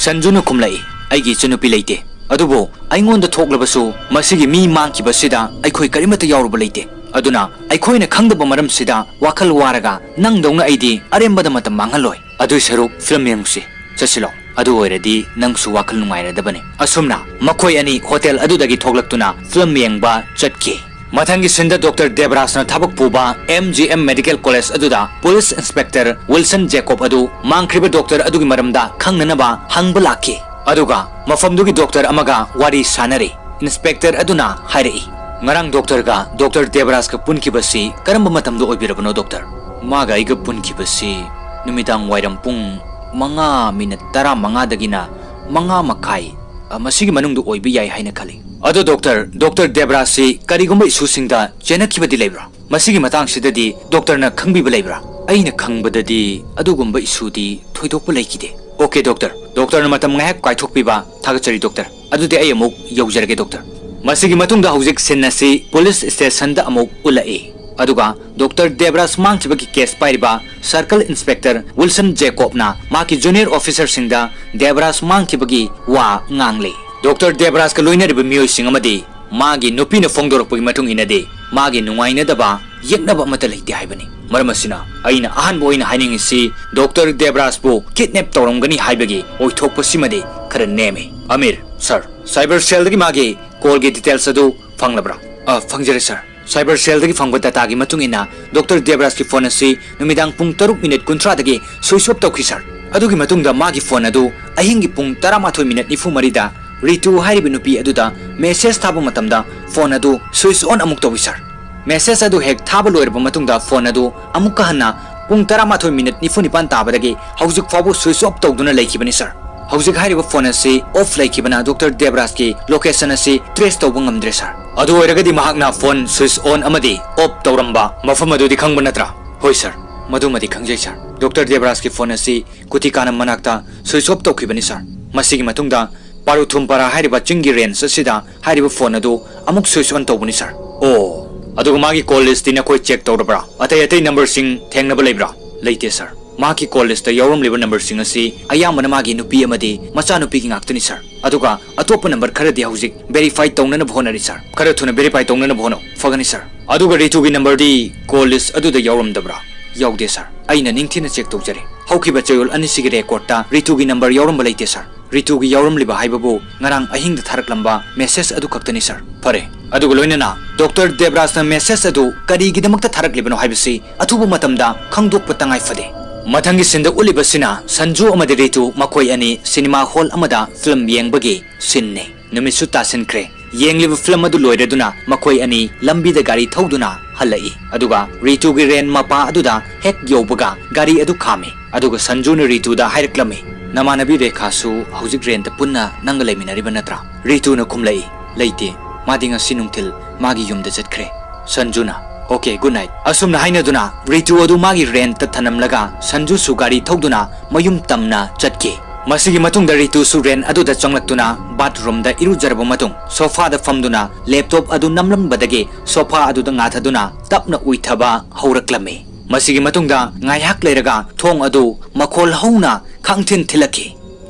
ꯁꯟꯖꯨꯅ ꯈꯨꯝꯂꯛꯏ, "ꯑꯩꯒꯤ ꯏꯆꯟꯅꯨꯄꯤ ꯂꯩꯇꯦ꯫ ꯑꯗꯨꯕꯨ ꯑꯩꯉꯣꯟꯗ ꯊꯣꯛꯂꯕꯁꯨ ꯃꯁꯤꯒꯤ ꯃꯤ ꯃꯥꯡꯈꯤꯕꯁꯤꯗ ꯑꯩꯈꯣꯏ ꯀꯔꯤꯃꯠꯇ ꯌꯥꯎꯔꯨꯕ ꯂꯩꯇꯦ꯫ ꯑꯗꯨꯅ ꯑꯩꯈꯣꯏꯅ ꯈꯪꯗꯕ ꯃꯔꯝꯁꯤꯗ ꯋꯥꯈꯜ ꯋꯥꯔꯒ ꯅꯪꯗꯧꯅ ꯑꯩꯗꯤ ꯑꯔꯦꯝꯕꯗ ꯃꯇꯝ ꯃꯥꯡꯍꯜꯂꯣꯏ꯫ ꯑꯗꯨꯏ ꯁꯔꯨꯛ ꯐꯤꯂꯝ ꯌꯦꯡꯉꯨꯁꯤ꯫ ꯆꯠꯁꯤꯜꯂꯣ꯫ ꯑꯗꯨ ꯑꯣꯏꯔꯗꯤ ꯅꯪꯁꯨ ꯋꯥꯈꯜ ꯅꯨꯡꯉꯥꯏꯔꯗꯕꯅꯤ꯫" ꯑꯁꯨꯝꯅ ꯃꯈꯣꯏ ꯑꯅꯤ ꯍꯣꯇꯦꯜ ꯑꯗꯨꯗꯒꯤ ꯊꯣꯛꯂꯛꯇꯨꯅ ꯐꯤꯂꯝ ꯌꯦꯡꯕ ꯆꯠꯈꯤ꯫ ꯃꯊꯪꯒꯤ ꯁꯤꯟꯗ ꯗꯣꯛꯇꯔ ꯗꯦꯕꯔꯥꯖꯅ ꯊꯕꯛ ꯄꯨꯕ M G M medical college ꯑꯗꯨꯗ ꯄꯨꯂꯤꯁ ꯏꯟꯁꯄꯦꯛꯇꯔ ꯋꯤꯜꯁꯟ ꯖꯦꯀꯣꯕ ꯑꯗꯨ ꯃꯥꯡꯈ꯭ꯔꯤꯕ ꯗꯣꯛꯇꯔ ꯑꯗꯨꯒꯤ ꯃꯔꯝꯗ ꯈꯪꯅꯅꯕ ꯍꯪꯕ ꯂꯥꯛꯈꯤ꯫ ꯑꯗꯨꯒ ꯃꯐꯝꯗꯨꯒꯤ ꯗꯣꯛꯇꯔ ꯑꯃꯒ ꯋꯥꯔꯤ ꯁꯥꯅꯔꯤ꯫ ꯏꯟꯁꯄꯦꯛꯇꯔ ꯑꯗꯨꯅ ꯍꯥꯏꯔꯛꯏ, "ꯉꯔꯥꯡ ꯗꯣꯛꯇꯔꯒ ꯗꯣꯛꯇꯔ ꯗꯦꯕꯔꯥꯖꯀ ꯄꯨꯟꯈꯤꯕꯁꯤ ꯀꯔꯝꯕ ꯃꯇꯝꯗ ꯑꯣꯏꯕꯤꯔꯕꯅꯣ, ꯗꯣꯛꯇꯔ?" "ꯃꯥꯒ ꯑꯩꯒ ꯄꯨꯟꯈꯤꯕꯁꯤ ꯅꯨꯃꯤꯗꯥꯡ ꯋꯥꯏꯔꯝ ꯄꯨꯡ ꯃꯉꯥ ꯃꯤꯅꯠ ꯇꯔꯥꯃꯉꯥꯗꯒꯤꯅ ꯃꯉꯥ ꯃꯈꯥꯏ, ꯑ, ꯃꯁꯤꯒꯤ ꯃꯅꯨꯡꯗ ꯑꯣꯏꯕ ꯌꯥꯏ ꯍꯥꯏꯅ ꯈꯜꯂꯤ꯫ ꯑꯗꯣ ꯗꯣꯛꯇꯔ, ꯗꯣꯛꯇꯔ ꯗꯦꯕꯔꯥꯖꯁꯤ ꯀꯔꯤꯒꯨꯝꯕ ꯏꯁꯨꯁꯤꯡꯗ ꯆꯦꯟꯅꯈꯤꯕꯗꯤ ꯂꯩꯕ꯭ꯔꯥ? ꯃꯁꯤꯒꯤ ꯃꯇꯥꯡꯁꯤꯗꯗꯤ ꯗꯣꯛꯇꯔꯅ ꯈꯪꯕꯤꯕ ꯂꯩꯕ꯭ꯔꯥ?" "ꯑꯩꯅ ꯈꯪꯕꯗꯗꯤ ꯑꯗꯨꯒꯨꯝꯕ ꯏꯁꯨꯗꯤ ꯊꯣꯏꯗꯣꯛꯄ ꯂꯩꯈꯤꯗꯦ꯫" "ꯑꯣꯀꯦ ꯗꯣꯛꯇꯔ, ꯗꯣꯛꯇꯔꯅ ꯃꯇꯝ ꯉꯥꯏꯍꯥꯛ ꯀꯥꯏꯊꯣꯛꯄꯤꯕ ꯊꯥꯒꯠꯆꯔꯤ ꯗꯣꯛꯇꯔ꯫ ꯑꯗꯨꯗꯤ ꯑꯩ ꯑꯃꯨꯛ ꯌꯧꯖꯔꯒꯦ ꯗꯣꯛꯇꯔ꯫" ꯃꯁꯤꯒꯤ ꯃꯇꯨꯡꯗ ꯍꯧꯖꯤꯛ ꯁꯤꯟ ꯑꯁꯤ ꯄꯨꯂꯤꯁ ꯁ꯭ꯇꯦꯁꯟꯗ ꯑꯃꯨꯛ ꯎꯠꯂꯛꯏ꯫ ꯑꯗꯨꯒ ꯗꯣꯛꯇꯔ ꯗꯦꯕꯔꯥꯖ ꯃꯥꯡꯈꯤꯕꯒꯤ ꯀꯦꯁ ꯄꯥꯏꯔꯤꯕ ꯁꯔꯀꯜ ꯏꯟꯁꯄꯦꯛꯇꯔ ꯋꯤꯜꯁꯟ ꯖꯦꯀꯣꯕꯅ ꯃꯍꯥꯛꯀꯤ ꯖꯨꯅꯤꯌꯔ ꯑꯣꯐꯤꯁꯔꯁꯤꯡꯗ ꯗꯦꯕꯔꯥꯖ ꯃꯥꯡꯈꯤꯕꯒꯤ ꯋꯥ ꯉꯥꯡꯂꯤ꯫ ꯗꯣꯛꯇꯔ ꯗꯦꯕꯔꯥꯖꯀ ꯂꯣꯏꯅꯔꯤꯕ ꯃꯤꯑꯣꯏꯁꯤꯡ ꯑꯃꯗꯤ ꯃꯥꯒꯤ ꯅꯨꯄꯤꯅ ꯐꯣꯡꯗꯣꯔꯛꯄꯒꯤ ꯃꯇꯨꯡ ꯏꯟꯅꯗꯤ ꯃꯥꯒꯤ ꯅꯨꯡꯉꯥꯏꯅꯗꯕ ꯌꯦꯛꯅꯕ ꯑꯃꯠꯇ ꯂꯩꯇꯦ ꯍꯥꯏꯕꯅꯤ꯫ ꯃꯔꯝ ꯑꯁꯤꯅ ꯑꯩꯅ ꯑꯍꯥꯟꯕ ꯑꯣꯏꯅ ꯍꯥꯏꯅꯤꯡꯉꯤꯁꯤ ꯗꯣꯛꯇꯔ ꯗꯦꯕꯔꯥꯖꯄꯨ ꯀꯤꯗꯅꯦꯞ ꯇꯧꯔꯝꯒꯅꯤ ꯍꯥꯏꯕꯒꯤ ꯑꯣꯏꯊꯣꯛꯄꯁꯤꯃꯗꯤ ꯈꯔ ꯅꯦꯝꯃꯤ꯫ ꯑꯃꯤꯔ, ꯁꯥꯔ, ꯁꯥꯏꯕꯔ ꯁꯦꯜꯗꯒꯤ ꯃꯥꯒꯤ ꯀꯣꯜꯒꯤ ꯗꯤꯇꯦꯜꯁ ꯑꯗꯨ ꯐꯪꯂꯕ꯭ꯔꯥ? ꯑ, ꯐꯪꯖꯔꯦ ꯁꯥꯔ꯫ ꯁꯥꯏꯕꯔ ꯁꯦꯜꯗꯒꯤ ꯐꯪꯕ ꯗꯇꯥꯒꯤ ꯃꯇꯨꯡ ꯏꯟꯅ ꯗꯣꯛꯇꯔ ꯗꯦꯕꯔꯥꯖꯀꯤ ꯐꯣꯟ ꯑꯁꯤ ꯅꯨꯃꯤꯗꯥꯡ ꯄꯨꯡ ꯇꯔꯨꯛ ꯃꯤꯅꯤꯠ ꯀꯨꯟꯊ꯭ꯔꯥꯗꯒꯤ ꯁ꯭ꯋꯤꯆ ꯑꯣꯐ ꯇꯧꯈꯤ ꯁꯥꯔ꯫ ꯑꯗꯨꯒꯤ ꯃꯇꯨꯡꯗ ꯃꯥꯒꯤ ꯐꯣꯟ ꯑꯗꯨ ꯑꯍꯤꯡꯒꯤ ꯄꯨꯡ ꯇꯔꯥꯃꯥꯊꯣꯏ ꯃꯤꯅꯤꯠ ꯅꯤꯐꯨ ꯃꯔꯤꯗ ꯔꯤꯇꯨ ꯍꯥꯏꯔꯤꯕ ꯅꯨꯄꯤ ꯑꯗꯨꯗ ꯃꯦꯁꯦꯖ ꯊꯥꯕ ꯃꯇꯝꯗ ꯐꯣꯟ ꯑꯗꯨ ꯁ꯭ꯋꯤꯆ ꯑꯣꯟ ꯑꯃꯨꯛ ꯇꯧꯏ ꯁꯥꯔ꯫ ꯃꯦꯁꯦꯖ ꯑꯗꯨ ꯍꯦꯛ ꯊꯥꯕ ꯂꯣꯏꯔꯕ ꯃꯇꯨꯡꯗ ꯐꯣꯟ ꯑꯗꯨ ꯑꯃꯨꯛꯀ ꯍꯟꯅ ꯄꯨꯡ ꯇꯔꯥꯃꯥꯊꯣꯏ ꯃꯤꯅꯤꯠ ꯅꯤꯐꯨ ꯅꯤꯄꯥꯟ ꯇꯥꯕꯗꯒꯤ ꯍꯧꯖꯤꯛ ꯐꯥꯎꯕ ꯁ꯭ꯋꯤꯆ ꯑꯣꯐ ꯇꯧꯗꯨꯅ ꯂꯩꯈꯤꯕꯅꯤ ꯁꯥꯔ꯫ ꯍꯧꯖꯤꯛ ꯍꯥꯏꯔꯤꯕ ꯐꯣꯟ ꯑꯁꯤ ꯑꯣꯐ ꯂꯩꯈꯤꯕꯅ ꯗꯣꯛꯇꯔ ꯗꯦꯕꯔꯥꯖꯀꯤ ꯂꯣꯀꯦꯁꯟ ꯑꯁꯤ ꯇ꯭ꯔꯦꯁ ꯇꯧꯕ ꯉꯝꯗ꯭ꯔꯦ ꯁꯥꯔ꯫ ꯑꯗꯨ ꯑꯣꯏꯔꯒꯗꯤ ꯃꯍꯥꯛꯅ ꯐꯣꯟ ꯁ꯭ꯋꯤꯆ ꯑꯣꯟ ꯑꯃꯗꯤ ꯑꯣꯐ ꯇꯧꯔꯝꯕ ꯃꯐꯝ ꯑꯗꯨꯗꯤ ꯈꯪꯕ ꯅꯠꯇ꯭ꯔꯥ? ꯍꯣꯏ ꯁꯥꯔ, ꯃꯗꯨꯃꯗꯤ ꯈꯪꯖꯩ ꯁꯥꯔ꯫ ꯗꯣꯛꯇꯔ ꯗꯦꯕꯔꯥꯖꯀꯤ ꯐꯣꯟ ꯑꯁꯤ ꯀꯨꯇꯤꯀꯥꯅꯝ ꯃꯅꯥꯛꯇ ꯁ꯭ꯋꯤꯆ ꯑꯣꯐ ꯇꯧꯈꯤꯕꯅꯤ ꯁꯥꯔ꯫ ꯃꯁꯤꯒꯤ ꯃꯇꯨꯡꯗ ꯄꯥꯔꯨꯊꯨꯝꯄꯥꯔꯥ ꯍꯥꯏꯔꯤꯕ ꯆꯤꯡꯒꯤ ꯔꯦꯟꯖ ꯑꯁꯤꯗ ꯍꯥꯏꯔꯤꯕ ꯐꯣꯟ ꯑꯗꯨ ꯑꯃꯨꯛ ꯁ꯭ꯋꯤꯆ ꯑꯣꯟ ꯇꯧꯕꯅꯤ ꯁꯥꯔ꯫ ꯑꯣ, ꯑꯗꯨꯒ ꯃꯥꯒꯤ ꯀꯣꯜ ꯂꯤꯁꯇꯤ ꯅꯈꯣꯏ ꯆꯦꯛ ꯇꯧꯔꯕ꯭ꯔꯥ? ꯑꯇꯩ ꯑꯇꯩ ꯅꯝꯕꯔꯁꯤꯡ ꯊꯦꯡꯅꯕ ꯂꯩꯕ꯭ꯔꯥ? ꯂꯩꯇꯦ ꯁꯥꯔ꯫ ꯃꯍꯥꯛꯀꯤ ꯀꯣꯜ ꯂꯤꯁꯇ ꯌꯥꯎꯔꯝꯂꯤꯕ ꯅꯝꯕꯔꯁꯤꯡ ꯑꯁꯤ ꯑꯌꯥꯝꯕꯅ ꯃꯥꯒꯤ ꯅꯨꯄꯤ ꯑꯃꯗꯤ ꯃꯆꯥꯅꯨꯄꯤꯒꯤ ꯉꯥꯛꯇꯅꯤ ꯁꯥꯔ꯫ ꯑꯗꯨꯒ ꯑꯇꯣꯞꯄ ꯅꯝꯕꯔ ꯈꯔꯗꯤ ꯍꯧꯖꯤꯛ ꯚꯦꯔꯤꯐꯥꯏ ꯇꯧꯅꯅꯕ ꯍꯣꯠꯅꯔꯤ ꯁꯥꯔ꯫ ꯈꯔ ꯊꯨꯅ ꯚꯦꯔꯤꯐꯥꯏ ꯇꯧꯅꯅꯕ ꯍꯣꯠꯅꯧ꯫ ꯐꯒꯅꯤ ꯁꯥꯔ꯫ ꯑꯗꯨꯒ ꯔꯤꯇꯨꯒꯤ ꯅꯝꯕꯔꯗꯤ ꯀꯣꯜ ꯂꯤꯁ ꯑꯗꯨꯗ ꯌꯥꯎꯔꯝꯗꯕ꯭ꯔꯥ? ꯌꯥꯎꯗꯦ ꯁꯥꯔ꯫ ꯑꯩꯅ ꯅꯤꯡꯊꯤꯅ ꯆꯦꯛ ꯇꯧꯖꯔꯦ꯫ ꯍꯧꯈꯤꯕ ꯆꯌꯣꯜ ꯑꯅꯤꯁꯤꯒꯤ ꯔꯦꯀꯣꯔꯗꯇ ꯔꯤꯇꯨꯒꯤ ꯅꯝꯕꯔ ꯌꯥꯎꯔꯝꯕ ꯂꯩꯇꯦ ꯁꯥꯔ꯫ ꯔꯤꯇꯨꯒꯤ ꯌꯥꯎꯔꯝꯂꯤꯕ ꯍꯥꯏꯕꯕꯨ ꯉꯔꯥꯡ ꯑꯍꯤꯡꯗ ꯊꯥꯔꯛꯂꯝꯕ ꯃꯦꯁꯦꯖ ꯑꯗꯨ ꯈꯛꯇꯅꯤ ꯁꯥꯔ꯫ ꯐꯔꯦ, ꯑꯗꯨꯒ ꯂꯣꯏꯅꯅ ꯗꯣꯛꯇꯔ ꯗꯦꯕꯔꯥꯖꯅ ꯃꯦꯁꯦꯖ ꯑꯗꯨ ꯀꯔꯤꯒꯤꯗꯃꯛꯇ ꯊꯥꯔꯛꯂꯤꯕꯅꯣ ꯍꯥꯏꯕꯁꯤ ꯑꯊꯨꯕ ꯃꯇꯝꯗ ꯈꯪꯗꯣꯛꯄ ꯇꯉꯥꯏ ꯐꯗꯦ꯫ ꯃꯊꯪꯒꯤ ꯁꯤꯟꯗ ꯎꯠꯂꯤꯕꯁꯤꯅ ꯁꯟꯖꯨ ꯑꯃꯗꯤ ꯔꯤꯇꯨ ꯃꯈꯣꯏ ꯑꯅꯤ ꯁꯤꯅꯦꯃꯥ ꯍꯣꯜ ꯑꯃꯗ ꯐꯤꯂꯝ ꯌꯦꯡꯕꯒꯤ ꯁꯤꯟꯅꯤ꯫ ꯅꯨꯃꯤꯠꯁꯨ ꯇꯥꯁꯤꯟꯈ꯭ꯔꯦ꯫ ꯌꯦꯡꯂꯤꯕ ꯐꯤꯂꯝ ꯑꯗꯨ ꯂꯣꯏꯔꯗꯨꯅ ꯃꯈꯣꯏ ꯑꯅꯤ ꯂꯝꯕꯤꯗ ꯒꯥꯔꯤ ꯊꯧꯗꯨꯅ ꯍꯜꯂꯛꯏ꯫ ꯑꯗꯨꯒ ꯔꯤꯇꯨꯒꯤ ꯔꯦꯟ ꯃꯄꯥ ꯑꯗꯨꯗ ꯍꯦꯛ ꯌꯧꯕꯒ ꯒꯥꯔꯤ ꯑꯗꯨ ꯈꯥꯝꯃꯤ꯫ ꯑꯗꯨꯒ ꯁꯟꯖꯨꯅ ꯔꯤꯇꯨꯗ ꯍꯥꯏꯔꯛꯂꯝꯃꯤ, "ꯅꯃꯥꯟꯅꯕꯤ ꯔꯦꯈꯥꯁꯨ ꯍꯧꯖꯤꯛ ꯔꯦꯟꯇ ꯄꯨꯟꯅ ꯅꯪꯒ ꯂꯩꯃꯤꯟꯅꯔꯤꯕ ꯅꯠꯇ꯭ꯔꯥ?" ꯔꯤꯇꯨꯅ ꯈꯨꯝꯂꯛꯏ, "ꯂꯩꯇꯦ, ꯃꯥꯗꯤ ꯉꯁꯤ ꯅꯨꯡꯊꯤꯜ ꯃꯥꯒꯤ ꯌꯨꯝꯗ ꯆꯠꯈ꯭ꯔꯦ꯫" ꯁꯟꯖꯨꯅ, "ꯑꯣꯀꯦ, ꯒꯨꯗ ꯅꯥꯏꯠ꯫" ꯑꯁꯨꯝꯅ ꯍꯥꯏꯅꯗꯨꯅ ꯔꯤꯇꯨ ꯑꯗꯨ ꯃꯥꯒꯤ ꯔꯦꯟꯇ ꯊꯅꯝꯂꯒ ꯁꯟꯖꯨꯁꯨ ꯒꯥꯔꯤ ꯊꯧꯗꯨꯅ ꯃꯌꯨꯝ ꯇꯝꯅ ꯆꯠꯈꯤ꯫ ꯃꯁꯤꯒꯤ ꯃꯇꯨꯡꯗ ꯔꯤꯇꯨꯁꯨ ꯔꯦꯟ ꯑꯗꯨꯗ ꯆꯪꯂꯛꯇꯨꯅ ꯕꯥꯠꯔꯨꯝꯗ ꯏꯔꯨꯖꯔꯕ ꯃꯇꯨꯡ ꯁꯣꯐꯥꯗ ꯐꯝꯗꯨꯅ ꯂꯦꯞꯇꯣꯞ ꯑꯗꯨ ꯅꯝꯂꯝꯕꯗꯒꯤ ꯁꯣꯐꯥ ꯑꯗꯨꯗ ꯉꯥꯊꯗꯨꯅ ꯇꯞꯅ ꯎꯏꯊꯕ ꯍꯧꯔꯛꯂꯝꯃꯤ꯫ ꯃꯁꯤꯒꯤ ꯃꯇꯨꯡꯗ ꯉꯥꯏꯍꯥꯛ ꯂꯩꯔꯒ ꯊꯣꯡ ꯑꯗꯨ ꯃꯈꯣꯜ ꯍꯧꯅ ꯈꯪꯊꯤꯟ ꯊꯤꯜꯂꯛꯈꯤ꯫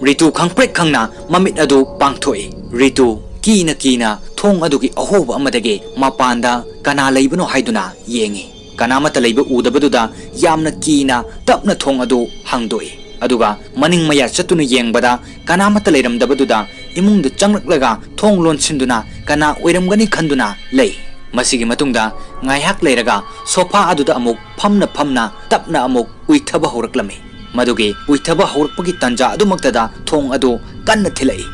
ꯔꯤꯇꯨ ꯈꯪꯄ꯭ꯔꯦꯛ ꯈꯪꯅ ꯃꯃꯤꯠ ꯑꯗꯨ ꯄꯥꯡꯊꯣꯛꯏ꯫ ꯔꯤꯇꯨ ꯀꯤꯅ ꯀꯤꯅ ꯊꯣꯡ ꯑꯗꯨꯒꯤ ꯑꯍꯣꯕ ꯑꯃꯗꯒꯤ ꯃꯄꯥꯟꯗ ꯀꯅꯥ ꯂꯩꯕꯅꯣ ꯍꯥꯏꯗꯨꯅ ꯌꯦꯡꯉꯤ꯫ ꯀꯅꯥꯃꯠꯇ ꯂꯩꯕ ꯎꯗꯕꯗꯨꯗ ꯌꯥꯝꯅ ꯀꯤꯅ ꯇꯞꯅ ꯊꯣꯡ ꯑꯗꯨ ꯍꯥꯡꯗꯣꯛꯏ꯫ ꯑꯗꯨꯒ ꯃꯅꯤꯡ ꯃꯌꯥ ꯆꯠꯇꯨꯅ ꯌꯦꯡꯕꯗ ꯀꯅꯥꯃꯠꯇ ꯂꯩꯔꯝꯗꯕꯗꯨꯗ ꯏꯃꯨꯡꯗ ꯆꯪꯂꯛꯂꯒ ꯊꯣꯡ ꯂꯣꯟꯁꯤꯟꯗꯨꯅ ꯀꯅꯥ ꯑꯣꯏꯔꯝꯒꯅꯤ ꯈꯟꯗꯨꯅ ꯂꯩ꯫ ꯃꯁꯤꯒꯤ ꯃꯇꯨꯡꯗ ꯉꯥꯏꯍꯥꯛ ꯂꯩꯔꯒ ꯁꯣꯐꯥ ꯑꯗꯨꯗ ꯑꯃꯨꯛ ꯐꯝꯅ ꯐꯝꯅ ꯇꯞꯅ ꯑꯃꯨꯛ ꯎꯏꯊꯕ ꯍꯧꯔꯛꯂꯝꯃꯤ꯫ ꯃꯗꯨꯒꯤ ꯎꯏꯊꯕ ꯍꯧꯔꯛꯄꯒꯤ ꯇꯥꯟꯖꯥ ꯑꯗꯨꯃꯛꯇꯗ ꯊꯣꯡ ꯑꯗꯨ ꯀꯟꯅ ꯊꯤꯜꯂꯛꯏ꯫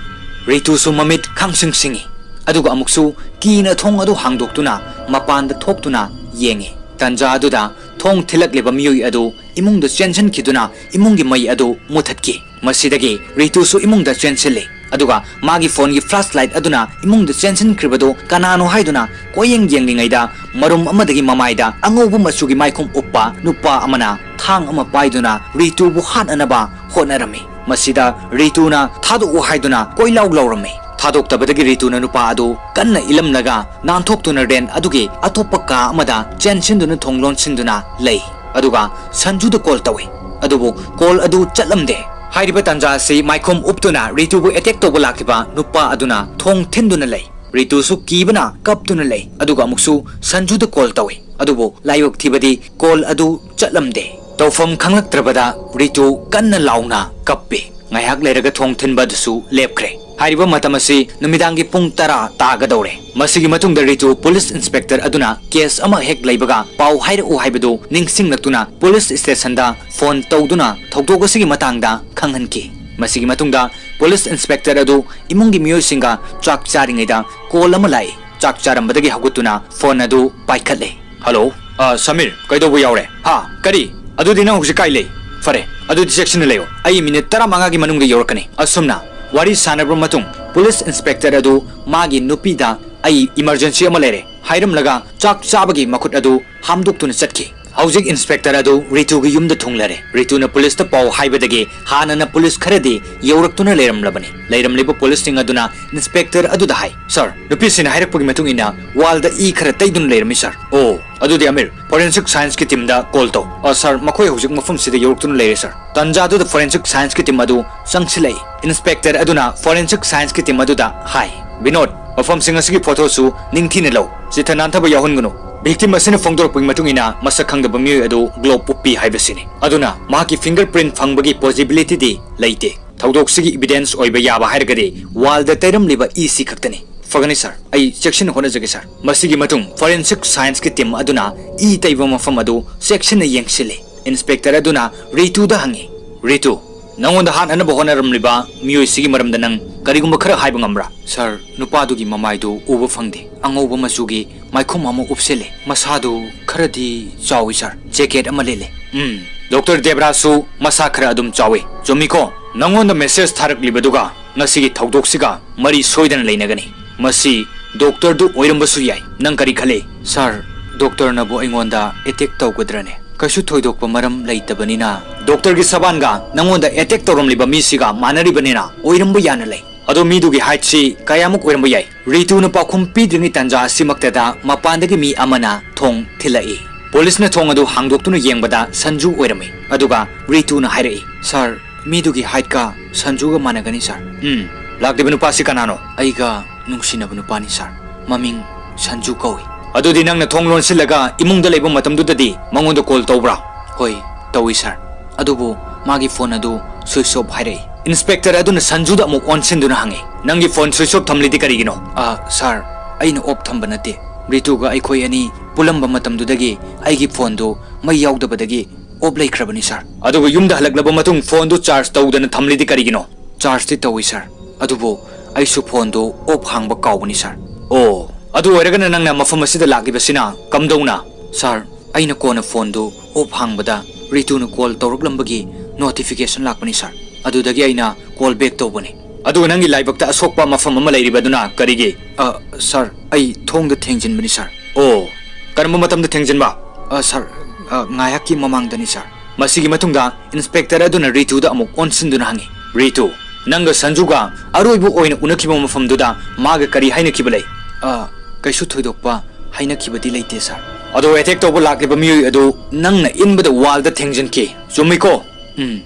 ꯔꯤꯇꯨꯁꯨ ꯃꯃꯤꯠ ꯈꯪꯁꯤꯡ ꯁꯤꯡꯏ, ꯑꯗꯨꯒ ꯑꯃꯨꯛꯁꯨ ꯀꯤꯅ ꯊꯣꯡ ꯑꯗꯨ ꯍꯥꯡꯗꯣꯛꯇꯨꯅ ꯃꯄꯥꯟꯗ ꯊꯣꯛꯇꯨꯅ ꯌꯦꯡꯏ꯫ ꯇꯥꯟꯖꯥ ꯑꯗꯨꯗ ꯊꯣꯡ ꯊꯤꯜꯂꯛꯂꯤꯕ ꯃꯤꯑꯣꯏ ꯑꯗꯨ ꯏꯃꯨꯡꯗ ꯆꯦꯟꯁꯤꯟꯈꯤꯗꯨꯅ ꯏꯃꯨꯡꯒꯤ ꯃꯩ ꯑꯗꯨ ꯃꯨꯊꯠꯈꯤ꯫ ꯃꯁꯤꯗꯒꯤ ꯔꯤꯇꯨꯁꯨ ꯏꯃꯨꯡꯗ ꯆꯦꯟꯁꯤꯜꯂꯤ꯫ ꯑꯗꯨꯒ ꯃꯥꯒꯤ ꯐꯣꯟꯒꯤ ꯐ꯭ꯂꯥꯁ ꯂꯥꯏꯠ ꯑꯗꯨꯅ ꯏꯃꯨꯡꯗ ꯆꯦꯟꯁꯤꯟꯈ꯭ꯔꯤꯕꯗꯨ ꯀꯅꯥꯅꯣ ꯍꯥꯏꯗꯨꯅ ꯀꯣꯏꯌꯦꯡ ꯌꯦꯡꯂꯤꯉꯩꯗ, ꯃꯔꯨꯝ ꯑꯃꯗꯒꯤ ꯃꯃꯥꯏꯗ ꯑꯉꯧꯕ ꯃꯆꯨꯒꯤ ꯃꯥꯏꯈꯨꯝ ꯎꯞꯄ ꯅꯨꯄꯥ ꯑꯃꯅ ꯊꯥꯡ ꯑꯃ ꯄꯥꯏꯗꯨꯅ ꯔꯤꯇꯨꯕꯨ ꯍꯥꯠꯅꯅꯕ ꯍꯣꯠꯅꯔꯝꯃꯤ꯫ ꯃꯁꯤꯗ ꯔꯤꯇꯨꯅ "ꯊꯥꯗꯣꯛꯎ" ꯍꯥꯏꯗꯨꯅ ꯀꯣꯏꯂꯥꯎ ꯂꯥꯎꯔꯝꯃꯤ꯫ ꯊꯥꯗꯣꯛꯇꯕꯗꯒꯤ ꯔꯤꯇꯨꯅ ꯅꯨꯄꯥ ꯑꯗꯨ ꯀꯟꯅ ꯏꯜꯂꯝꯂꯒ ꯅꯥꯟꯊꯣꯛꯇꯨꯅ ꯔꯦꯟ ꯑꯗꯨꯒꯤ ꯑꯇꯣꯞꯄ ꯀꯥ ꯑꯃꯗ ꯆꯦꯟꯁꯤꯟꯗꯨꯅ ꯊꯣꯡ ꯂꯣꯟꯁꯤꯟꯗꯨꯅ ꯂꯩ꯫ ꯑꯗꯨꯒ ꯁꯟꯖꯨꯗ ꯀꯣꯜ ꯇꯧꯏ꯫ ꯑꯗꯨꯕꯨ ꯀꯣꯜ ꯑꯗꯨ ꯆꯠꯂꯝꯗꯦ꯫ ꯍꯥꯏꯔꯤꯕ ꯇꯥꯟꯖꯥ ꯑꯁꯤ ꯃꯥꯏꯈꯨꯝ ꯎꯞꯇꯨꯅ ꯔꯤꯇꯨꯕꯨ ꯑꯦꯇꯦꯛ ꯇꯧꯕ ꯂꯥꯛꯈꯤꯕ ꯅꯨꯄꯥ ꯑꯗꯨꯅ ꯊꯣꯡ ꯊꯤꯟꯗꯨꯅ ꯂꯩ꯫ ꯔꯤꯇꯨꯁꯨ ꯀꯤꯕꯅ ꯀꯞꯇꯨꯅ ꯂꯩ꯫ ꯑꯗꯨꯒ ꯑꯃꯨꯛꯁꯨ ꯁꯟꯖꯨꯗ ꯀꯣꯜ ꯇꯧꯏ꯫ ꯑꯗꯨꯕꯨ ꯂꯥꯏꯕꯛ ꯊꯤꯕꯗꯤ ꯀꯣꯜ ꯑꯗꯨ ꯆꯠꯂꯝꯗꯦ꯫ ꯇꯧꯐꯝ ꯈꯪꯂꯛꯇ꯭ꯔꯕꯗ ꯔꯤꯇꯨ ꯀꯟꯅ ꯂꯥꯎꯅ ꯀꯞꯄꯤ꯫ ꯉꯥꯏꯍꯥꯛ ꯂꯩꯔꯒ ꯊꯣꯡ ꯊꯤꯟꯕ ꯑꯗꯨꯁꯨ ꯂꯦꯞꯈ꯭ꯔꯦ꯫ ꯍꯥꯏꯔꯤꯕ ꯃꯇꯝ ꯑꯁꯤ ꯅꯨꯃꯤꯗꯥꯡꯒꯤ ꯄꯨꯡ ꯇꯔꯥ ꯇꯥꯒꯗꯧꯔꯦ꯫ ꯃꯁꯤꯒꯤ ꯃꯇꯨꯡꯗ ꯔꯤꯇꯨ ꯄꯨꯂꯤꯁ ꯏꯟꯁꯄꯦꯛꯇꯔ ꯑꯗꯨꯅ ꯀꯦꯁ ꯑꯃ ꯍꯦꯛ ꯂꯩꯕꯒ ꯄꯥꯎ ꯍꯥꯏꯔꯛꯎ ꯍꯥꯏꯕꯗꯨ ꯅꯤꯡꯁꯤꯡꯂꯛꯇꯨꯅ ꯄꯨꯂꯤꯁ ꯁ꯭ꯇꯦꯁꯟꯗ ꯐꯣꯟ ꯇꯧꯗꯨꯅ ꯊꯧꯗꯣꯛ ꯑꯁꯤꯒꯤ ꯃꯇꯥꯡꯗ ꯈꯪꯍꯟꯈꯤ꯫ ꯃꯁꯤꯒꯤ ꯃꯇꯨꯡꯗ ꯄꯨꯂꯤꯁ ꯏꯟꯁꯄꯦꯛꯇꯔ ꯑꯗꯨ ꯏꯃꯨꯡꯒꯤ ꯃꯤꯑꯣꯏꯁꯤꯡꯒ ꯆꯥꯛ ꯆꯥꯔꯤꯉꯩꯗ ꯀꯣꯜ ꯑꯃ ꯂꯥꯛꯏ꯫ ꯆꯥꯛ ꯆꯥꯔꯝꯕꯗꯒꯤ ꯍꯧꯒꯠꯇꯨꯅ ꯐꯣꯟ ꯑꯗꯨ ꯄꯥꯏꯈꯠꯂꯦ꯫ "ꯍꯜꯂꯣ, ꯑ, ꯁꯃꯤꯔ, ꯀꯩꯗꯧꯕ ꯌꯥꯎꯔꯦ?" "ꯍꯥ? ꯀꯔꯤ? ꯑꯗꯨꯗꯤ ꯅꯪ ꯍꯧꯖꯤꯛ ꯀꯥꯏ ꯂꯩ?" "ꯐꯔꯦ, ꯑꯗꯨꯗꯤ ꯆꯦꯛꯁꯤꯟꯅ ꯂꯩꯌꯣ, ꯑꯩ ꯃꯤꯅꯤꯠ ꯇꯔꯥꯃꯉꯥꯒꯤ ꯃꯅꯨꯡꯗ ꯌꯧꯔꯛꯀꯅꯤ꯫" ꯑꯁꯨꯝꯅ ꯋꯥꯔꯤ ꯁꯥꯟꯅꯔꯕ ꯃꯇꯨꯡ ꯄꯨꯂꯤꯁ ꯏꯟꯁꯄꯦꯛꯇꯔ ꯑꯗꯨ ꯃꯥꯒꯤ ꯅꯨꯄꯤꯗ "ꯑꯩ ꯏꯃꯔꯖꯦꯟꯁꯤ ꯑꯃ ꯂꯩꯔꯦ" ꯍꯥꯏꯔꯝꯂꯒ ꯆꯥꯛ ꯆꯥꯕꯒꯤ ꯃꯈꯨꯠ ꯑꯗꯨ ꯍꯥꯝꯗꯣꯛꯇꯨꯅ ꯆꯠꯈꯤ꯫ ꯍꯧꯖꯤꯛ ꯏꯟꯁꯄꯦꯛꯇꯔ ꯑꯗꯨ ꯔꯤꯇꯨꯒꯤ ꯌꯨꯝꯗ ꯊꯨꯡꯂꯔꯦ꯫ ꯔꯤꯇꯨꯅ ꯄꯨꯂꯤꯁꯇ ꯄꯥꯎ ꯍꯥꯏꯕꯗꯒꯤ ꯍꯥꯟꯅꯅ ꯄꯨꯂꯤꯁ ꯈꯔꯗꯤ ꯌꯧꯔꯛꯇꯨꯅ ꯂꯩꯔꯝꯂꯕꯅꯤ꯫ ꯂꯩꯔꯝꯂꯤꯕ ꯄꯨꯂꯤꯁꯁꯤꯡ ꯑꯗꯨꯅ ꯏꯟꯁꯄꯦꯛꯇꯔ ꯑꯗꯨꯗ ꯍꯥꯏ, "ꯁꯥꯔ, ꯅꯨꯄꯤꯁꯤꯡꯅ ꯍꯥꯏꯔꯛꯄꯒꯤ ꯃꯇꯨꯡ ꯏꯟꯅ ꯋꯥꯜꯗ ꯏ ꯈꯔ ꯇꯩꯗꯨꯅ ꯂꯩꯔꯝꯃꯤ, ꯁꯥꯔ꯫" "ꯑꯣ, ꯑꯗꯨꯗꯤ ꯑꯃꯤꯔ, ꯐꯣꯔꯦꯟꯁꯤꯛ ꯁꯥꯏꯟꯁꯀꯤ ꯇꯤꯝꯗ ꯀꯣꯜ ꯇꯧ꯫" "ꯑ, ꯁꯥꯔ, ꯃꯈꯣꯏ ꯍꯧꯖꯤꯛ ꯃꯐꯝꯁꯤꯗ ꯌꯧꯔꯛꯇꯨꯅ ꯂꯩꯔꯦ, ꯁꯥꯔ꯫" ꯇꯟꯖꯥꯗꯨꯗ ꯐꯣꯔꯦꯟꯁꯤꯛ ꯁꯥꯏꯟꯁꯀꯤ ꯇꯤꯝ ꯑꯗꯨ ꯆꯪꯁꯤꯜꯂꯛꯏ꯫ ꯏꯟꯁꯄꯦꯛꯇꯔ ꯑꯗꯨꯅ ꯐꯣꯔꯦꯟꯁꯤꯛ ꯁꯥꯏꯟꯁꯀꯤ ꯇꯤꯝ ꯑꯗꯨꯗ ꯍꯥꯏ, "ꯕꯤꯅꯣꯗ, ꯃꯐꯝꯁꯤꯡ ꯑꯁꯤꯒꯤ ꯐꯣꯇꯣꯁꯨ ꯅꯤꯡꯊꯤꯅ ꯂꯧ꯫ ꯆꯤꯠꯊ ꯅꯥꯟꯊꯕ ꯌꯥꯎꯍꯟꯒꯅꯨ꯫" ꯚꯤꯛꯇꯤꯝ ꯑꯁꯤꯅ ꯐꯣꯡꯗꯣꯔꯛꯄꯒꯤ ꯃꯇꯨꯡ ꯏꯟꯅ ꯃꯁꯛ ꯈꯪꯗꯕ ꯃꯤꯑꯣꯏ ꯑꯗꯨ ꯒ꯭ꯂꯣꯕ ꯎꯞꯄꯤ ꯍꯥꯏꯕꯁꯤꯅꯤ꯫ ꯑꯗꯨꯅ ꯃꯍꯥꯛꯀꯤ ꯐꯤꯡꯒꯔ ꯄ꯭ꯔꯤꯟ ꯐꯪꯕꯒꯤ ꯄꯣꯁꯤꯕꯤꯂꯤꯇꯤꯗꯤ ꯂꯩꯇꯦ꯫ ꯊꯧꯗꯣꯛꯁꯤꯒꯤ ꯏꯕꯤꯗꯦꯟꯁ ꯑꯣꯏꯕ ꯌꯥꯕ ꯍꯥꯏꯔꯒꯗꯤ ꯋꯥꯜꯗ ꯇꯩꯔꯝꯂꯤꯕ ꯏꯁꯤ ꯈꯛꯇꯅꯤ꯫ "ꯐꯒꯅꯤ ꯁꯥꯔ, ꯑꯩ ꯆꯦꯛꯁꯤꯟꯅ ꯍꯣꯠꯅꯖꯒꯦ ꯁꯥꯔ꯫" ꯃꯁꯤꯒꯤ ꯃꯇꯨꯡ ꯐꯣꯔꯦꯟꯁꯤꯛ ꯁꯥꯏꯟꯁꯀꯤ ꯇꯤꯝ ꯑꯗꯨꯅ ꯏ ꯇꯩꯕ ꯃꯐꯝ ꯑꯗꯨ ꯆꯦꯛꯁꯤꯟꯅ ꯌꯦꯡꯁꯤꯜꯂꯤ꯫ ꯏꯟꯁꯄꯦꯛꯇꯔ ꯑꯗꯨꯅ ꯔꯤꯇꯨꯗ ꯍꯪꯉꯤ, "ꯔꯤꯇꯨ, ꯅꯉꯣꯟꯗ ꯍꯥꯠꯅꯅꯕ ꯍꯣꯠꯅꯔꯝꯂꯤꯕ ꯃꯤꯑꯣꯏꯁꯤꯒꯤ ꯃꯔꯝꯗ ꯅꯪ ꯀꯔꯤꯒꯨꯝꯕ ꯈꯔ ꯍꯥꯏꯕ ꯉꯝꯕ꯭ꯔꯥ?" "ꯁꯥꯔ, ꯅꯨꯄꯥꯗꯨꯒꯤ ꯃꯃꯥꯏꯗꯨ ꯎꯕ ꯐꯪꯗꯦ꯫ ꯑꯉꯧꯕ ꯃꯆꯨꯒꯤ ꯃꯥꯏꯈꯨꯝ ꯑꯃ ꯎꯞꯁꯤꯜꯂꯦ꯫ ꯃꯁꯥꯗꯨ ꯈꯔꯗꯤ ꯆꯥꯎꯏ ꯁꯥꯔ꯫ ꯖꯦꯀꯦꯠ ꯑꯃ ꯂꯤꯠꯂꯦ꯫" "ꯎꯝ, ꯗꯣꯛꯇꯔ ꯗꯦꯕ꯭ꯔꯥꯁꯨ ꯃꯁꯥ ꯈꯔ ꯑꯗꯨꯝ ꯆꯥꯎꯏ꯫ ꯆꯨꯝꯃꯤꯀꯣ? ꯅꯉꯣꯟꯗ ꯃꯦꯁꯦꯖ ꯊꯥꯔꯛꯂꯤꯕꯗꯨꯒ ꯉꯁꯤꯒꯤ ꯊꯧꯗꯣꯛꯁꯤꯒ ꯃꯔꯤ ꯁꯣꯏꯗꯅ ꯂꯩꯅꯒꯅꯤ꯫ ꯃꯁꯤ ꯗꯣꯛꯇꯔꯗꯨ ꯑꯣꯏꯔꯝꯕꯁꯨ ꯌꯥꯏ꯫ ꯅꯪ ꯀꯔꯤ ꯈꯜꯂꯤ?" "ꯁꯥꯔ, ꯗꯣꯛꯇꯔꯅꯕꯨ ꯑꯩꯉꯣꯟꯗ ꯑꯦꯇꯦꯛ ꯇꯧꯒꯗ꯭ꯔꯅꯦ? ꯀꯩꯁꯨ ꯊꯣꯏꯗꯣꯛꯄ ꯃꯔꯝ ꯂꯩꯇꯕꯅꯤꯅ꯫" "ꯗꯣꯛꯇꯔꯒꯤ ꯁꯕꯥꯟꯒ ꯅꯉꯣꯟꯗ ꯑꯦꯇꯦꯛ ꯇꯧꯔꯝꯂꯤꯕ ꯃꯤꯁꯤꯒ ꯃꯥꯟꯅꯔꯤꯕꯅꯤꯅ ꯑꯣꯏꯔꯝꯕ ꯌꯥꯅ ꯂꯩ꯫ ꯑꯗꯣ ꯃꯤꯗꯨꯒꯤ ꯍꯥꯏꯠꯁꯤ ꯀꯌꯥꯃꯨꯛ ꯑꯣꯏꯔꯝꯕ ꯌꯥꯏ?" ꯔꯤꯇꯨꯅ ꯄꯥꯎꯈꯨꯝ ꯄꯤꯗ꯭ꯔꯤꯉꯩ ꯇꯥꯟꯖꯥ ꯑꯁꯤꯃꯛꯇꯗ ꯃꯄꯥꯟꯗꯒꯤ ꯃꯤ ꯑꯃꯅ ꯊꯣꯡ ꯊꯤꯜꯂꯛꯏ꯫ ꯄꯨꯂꯤꯁꯅ ꯊꯣꯡ ꯑꯗꯨ ꯍꯥꯡꯗꯣꯛꯇꯨꯅ ꯌꯦꯡꯕꯗ ꯁꯟꯖꯨ ꯑꯣꯏꯔꯝꯃꯤ꯫ ꯑꯗꯨꯒ ꯔꯤꯇꯨꯅ ꯍꯥꯏꯔꯛꯏ, "ꯁꯥꯔ, ꯃꯤꯗꯨꯒꯤ ꯍꯥꯏꯠꯀ ꯁꯟꯖꯨꯒ ꯃꯥꯟꯅꯒꯅꯤ, ꯁꯥꯔ꯫" "ꯎꯝ, ꯂꯥꯛꯂꯤꯕ ꯅꯨꯄꯥꯁꯤ ꯀꯅꯥꯅꯣ?" "ꯑꯩꯒ ꯅꯨꯡꯁꯤꯅꯕ ꯅꯨꯄꯥꯅꯤ, ꯁꯥꯔ꯫ ꯃꯃꯤꯡ ꯁꯟꯖꯨ ꯀꯧꯏ꯫" "ꯑꯗꯨꯗꯤ ꯅꯪꯅ ꯊꯣꯡ ꯂꯣꯟꯁꯤꯜꯂꯒ ꯏꯃꯨꯡꯗ ꯂꯩꯕ ꯃꯇꯝꯗꯨꯗꯗꯤ ꯃꯉꯣꯟꯗ ꯀꯣꯜ ꯇꯧꯕ꯭ꯔꯥ?" "ꯍꯣꯏ, ꯇꯧꯏ, ꯁꯥꯔ꯫ ꯑꯗꯨꯕꯨ ꯃꯥꯒꯤ ꯐꯣꯟ ꯑꯗꯨ ꯁ꯭ꯋꯤꯆ ꯑꯣꯐ ꯍꯥꯏꯔꯛꯏ꯫" ꯏꯟꯁꯄꯦꯛꯇꯔ ꯑꯗꯨꯅ ꯁꯟꯖꯨꯗ ꯑꯃꯨꯛ ꯑꯣꯟꯁꯤꯟꯗꯨꯅ ꯍꯪꯉꯤ, "ꯅꯪꯒꯤ ꯐꯣꯟ ꯁ꯭ꯋꯤꯆ ꯑꯣꯐ ꯊꯝꯂꯤꯗꯤ ꯀꯔꯤꯒꯤꯅꯣ?" "ꯑ, ꯁꯥꯔ, ꯑꯩꯅ ꯑꯣꯐ ꯊꯝꯕ ꯅꯠꯇꯦ꯫ ꯔꯤꯇꯨꯒ ꯑꯩꯈꯣꯏ ꯑꯅꯤ ꯄꯨꯜꯂꯝꯕ ꯃꯇꯝꯗꯨꯗꯒꯤ ꯑꯩꯒꯤ ꯐꯣꯟꯗꯨ ꯃꯩ ꯌꯥꯎꯗꯕꯗꯒꯤ ꯑꯣꯐ ꯂꯩꯈ꯭ꯔꯕꯅꯤ, ꯁꯥꯔ꯫" "ꯑꯗꯨꯒ ꯌꯨꯝꯗ ꯍꯜꯂꯛꯂꯕ ꯃꯇꯨꯡ ꯐꯣꯟꯗꯨ ꯆꯥꯔꯖ ꯇꯧꯗꯅ ꯊꯝꯂꯤꯗꯤ ꯀꯔꯤꯒꯤꯅꯣ?" "ꯆꯥꯔꯖꯇꯤ ꯇꯧꯏ, ꯁꯥꯔ, ꯑꯗꯨꯕꯨ ꯑꯩꯁꯨ ꯐꯣꯟꯗꯨ ꯑꯣꯐ ꯍꯥꯡꯕ ꯀꯥꯎꯕꯅꯤ, ꯁꯥꯔ꯫" "ꯑꯣ, ꯑꯗꯨ ꯑꯣꯏꯔꯒꯅ ꯅꯪꯅ ꯃꯐꯝ ꯑꯁꯤꯗ ꯂꯥꯛꯂꯤꯕꯁꯤꯅ ꯀꯝꯗꯧꯅ?" "ꯁꯥꯔ, ꯑꯩꯅ ꯀꯣꯟꯅ ꯐꯣꯟꯗꯨ ꯑꯣꯐ ꯍꯥꯡꯕꯗ ꯔꯤꯇꯨꯅ ꯀꯣꯜ ꯇꯧꯔꯛꯂꯝꯕꯒꯤ ꯅꯣꯇꯤꯐꯤꯀꯦꯁꯟ ꯂꯥꯛꯄꯅꯤ, ꯁꯥꯔ꯫ ꯑꯗꯨꯗꯒꯤ ꯑꯩꯅ ꯀꯣꯜ ꯕꯦꯛ ꯇꯧꯕꯅꯤ꯫" "ꯑꯗꯨꯒ ꯅꯪꯒꯤ ꯂꯥꯏꯕꯛꯇ ꯑꯁꯣꯛꯄ ꯃꯐꯝ ꯑꯃ ꯂꯩꯔꯤꯕꯗꯨꯅ ꯀꯔꯤꯒꯤ?" "ꯑ, ꯁꯥꯔ, ꯑꯩ ꯊꯣꯡꯗ ꯊꯦꯡꯖꯤꯟꯕꯅꯤ, ꯁꯥꯔ꯫" "ꯑꯣ, ꯀꯔꯝꯕ ꯃꯇꯝꯗ ꯊꯦꯡꯖꯤꯟꯕ?" "ꯑ, ꯁꯥꯔ, ꯑ, ꯉꯥꯏꯍꯥꯛꯀꯤ ꯃꯃꯥꯡꯗꯅꯤ, ꯁꯥꯔ꯫" ꯃꯁꯤꯒꯤ ꯃꯇꯨꯡꯗ ꯏꯟꯁꯄꯦꯛꯇꯔ ꯑꯗꯨꯅ ꯔꯤꯇꯨꯗ ꯑꯃꯨꯛ ꯑꯣꯟꯁꯤꯟꯗꯨꯅ ꯍꯪꯉꯤ, "ꯔꯤꯇꯨ, ꯅꯪꯒ ꯁꯟꯖꯨꯒ ꯑꯔꯣꯏꯕ ꯑꯣꯏꯅ ꯎꯅꯈꯤꯕ ꯃꯐꯝꯗꯨꯗ ꯃꯥꯒ ꯀꯔꯤ ꯍꯥꯏꯅꯈꯤꯕ ꯂꯩ?" "ꯑ, ꯀꯩꯁꯨ ꯊꯣꯏꯗꯣꯛꯄ ꯍꯥꯏꯅꯈꯤꯕꯗꯤ ꯂꯩꯇꯦ, ꯁꯥꯔ꯫" "ꯑꯗꯣ ꯑꯦꯇꯦꯛ ꯇꯧꯕ ꯂꯥꯛꯂꯤꯕ ꯃꯤꯑꯣꯏ ꯑꯗꯨ ꯅꯪꯅ ꯏꯟꯕꯗ ꯋꯥꯜꯗ ꯊꯦꯡꯖꯤꯟꯈꯤ, ꯆꯨꯝꯃꯤꯀꯣ?" "ꯎꯝ,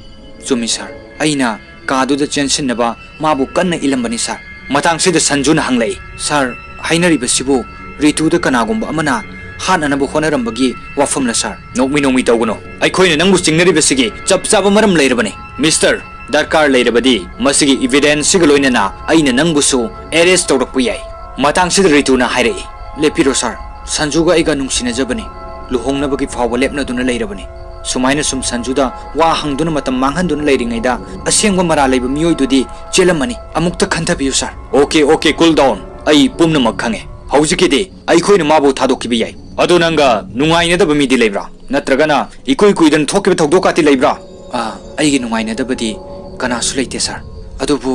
ꯆꯨꯝꯃꯤ, ꯁꯥꯔ꯫ ꯑꯩꯅ ꯀꯥꯗꯨꯗ ꯆꯦꯟꯁꯤꯟꯅꯕ ꯃꯥꯕꯨ ꯀꯟꯅ ꯏꯜꯂꯝꯕꯅꯤ, ꯁꯥꯔ꯫" ꯃꯇꯥꯡꯁꯤꯗ ꯁꯟꯖꯨꯅ ꯍꯪꯂꯛꯏ, "ꯁꯥꯔ, ꯍꯥꯏꯅꯔꯤꯕꯁꯤꯕꯨ ꯔꯤꯇꯨꯗ ꯀꯅꯥꯒꯨꯝꯕ ꯑꯃꯅ ꯍꯥꯠꯅꯅꯕ ꯍꯣꯠꯅꯔꯝꯕꯒꯤ ꯋꯥꯐꯝꯂ, ꯁꯥꯔ?" "ꯅꯣꯛꯃꯤ ꯅꯣꯛꯃꯤ ꯇꯧꯒꯅꯨ꯫ ꯑꯩꯈꯣꯏꯅ ꯅꯪꯕꯨ ꯆꯤꯡꯅꯔꯤꯕꯁꯤꯒꯤ ꯆꯞ ꯆꯥꯕ ꯃꯔꯝ ꯂꯩꯔꯕꯅꯤ, ꯃꯤꯁꯇꯔ꯫ ꯗꯔꯀꯥꯔ ꯂꯩꯔꯕꯗꯤ ꯃꯁꯤꯒꯤ ꯏꯚꯤꯗꯦꯟꯁꯁꯤꯒ ꯂꯣꯏꯅꯅ ꯑꯩꯅ ꯅꯪꯕꯨꯁꯨ ꯑꯦꯔꯦꯁ ꯇꯧꯔꯛꯄ ꯌꯥꯏ꯫" ꯃꯇꯥꯡꯁꯤꯗ ꯔꯤꯇꯨꯅ ꯍꯥꯏꯔꯛꯏ, "ꯂꯦꯞꯄꯤꯔꯣ, ꯁꯥꯔ꯫ ꯁꯟꯖꯨꯒ ꯑꯩꯒ ꯅꯨꯡꯁꯤꯅꯖꯕꯅꯤ꯫ ꯂꯨꯍꯣꯡꯅꯕꯒꯤ ꯐꯥꯎꯕ ꯂꯦꯞꯅꯗꯨꯅ ꯂꯩꯔꯕꯅꯤ꯫ ꯁꯨꯃꯥꯏꯅ ꯁꯨꯝ ꯁꯟꯖꯨꯗ ꯋꯥ ꯍꯪꯗꯨꯅ ꯃꯇꯝ ꯃꯥꯡꯍꯟꯗꯨꯅ ꯂꯩꯔꯤꯉꯩꯗ ꯑꯁꯦꯡꯕ ꯃꯔꯥꯜ ꯂꯩꯕ ꯃꯤꯑꯣꯏꯗꯨꯗꯤ ꯆꯦꯜꯂꯝꯃꯅꯤ꯫ ꯑꯃꯨꯛꯇ ꯈꯟꯊꯕꯤꯌꯨ, sir." "Okay, okay, cool down꯫ ꯑꯩ ꯄꯨꯝꯅꯃꯛ ꯈꯪꯉꯦ꯫ ꯍꯧꯖꯤꯛꯀꯤꯗꯤ ꯑꯩꯈꯣꯏꯅ ꯃꯥꯕꯨ ꯊꯥꯗꯣꯛꯈꯤꯕ ꯌꯥꯏ꯫ ꯑꯗꯣ ꯅꯪꯒ ꯅꯨꯡꯉꯥꯏꯅꯗꯕ ꯃꯤꯗꯤ ꯂꯩꯕ꯭ꯔꯥ? ꯅꯠꯇ꯭ꯔꯒꯅ ꯏꯀꯨꯏ ꯀꯨꯏꯗꯅ ꯊꯣꯛꯈꯤꯕ ꯊꯧꯗꯣꯛꯀꯥꯇꯤ ꯂꯩꯕ꯭ꯔꯥ?" "ꯑ, ꯑꯩꯒꯤ ꯅꯨꯡꯉꯥꯏꯅꯗꯕꯗꯤ ꯀꯅꯥꯁꯨ ꯂꯩꯇꯦ, ꯁꯥꯔ꯫ ꯑꯗꯨꯕꯨ"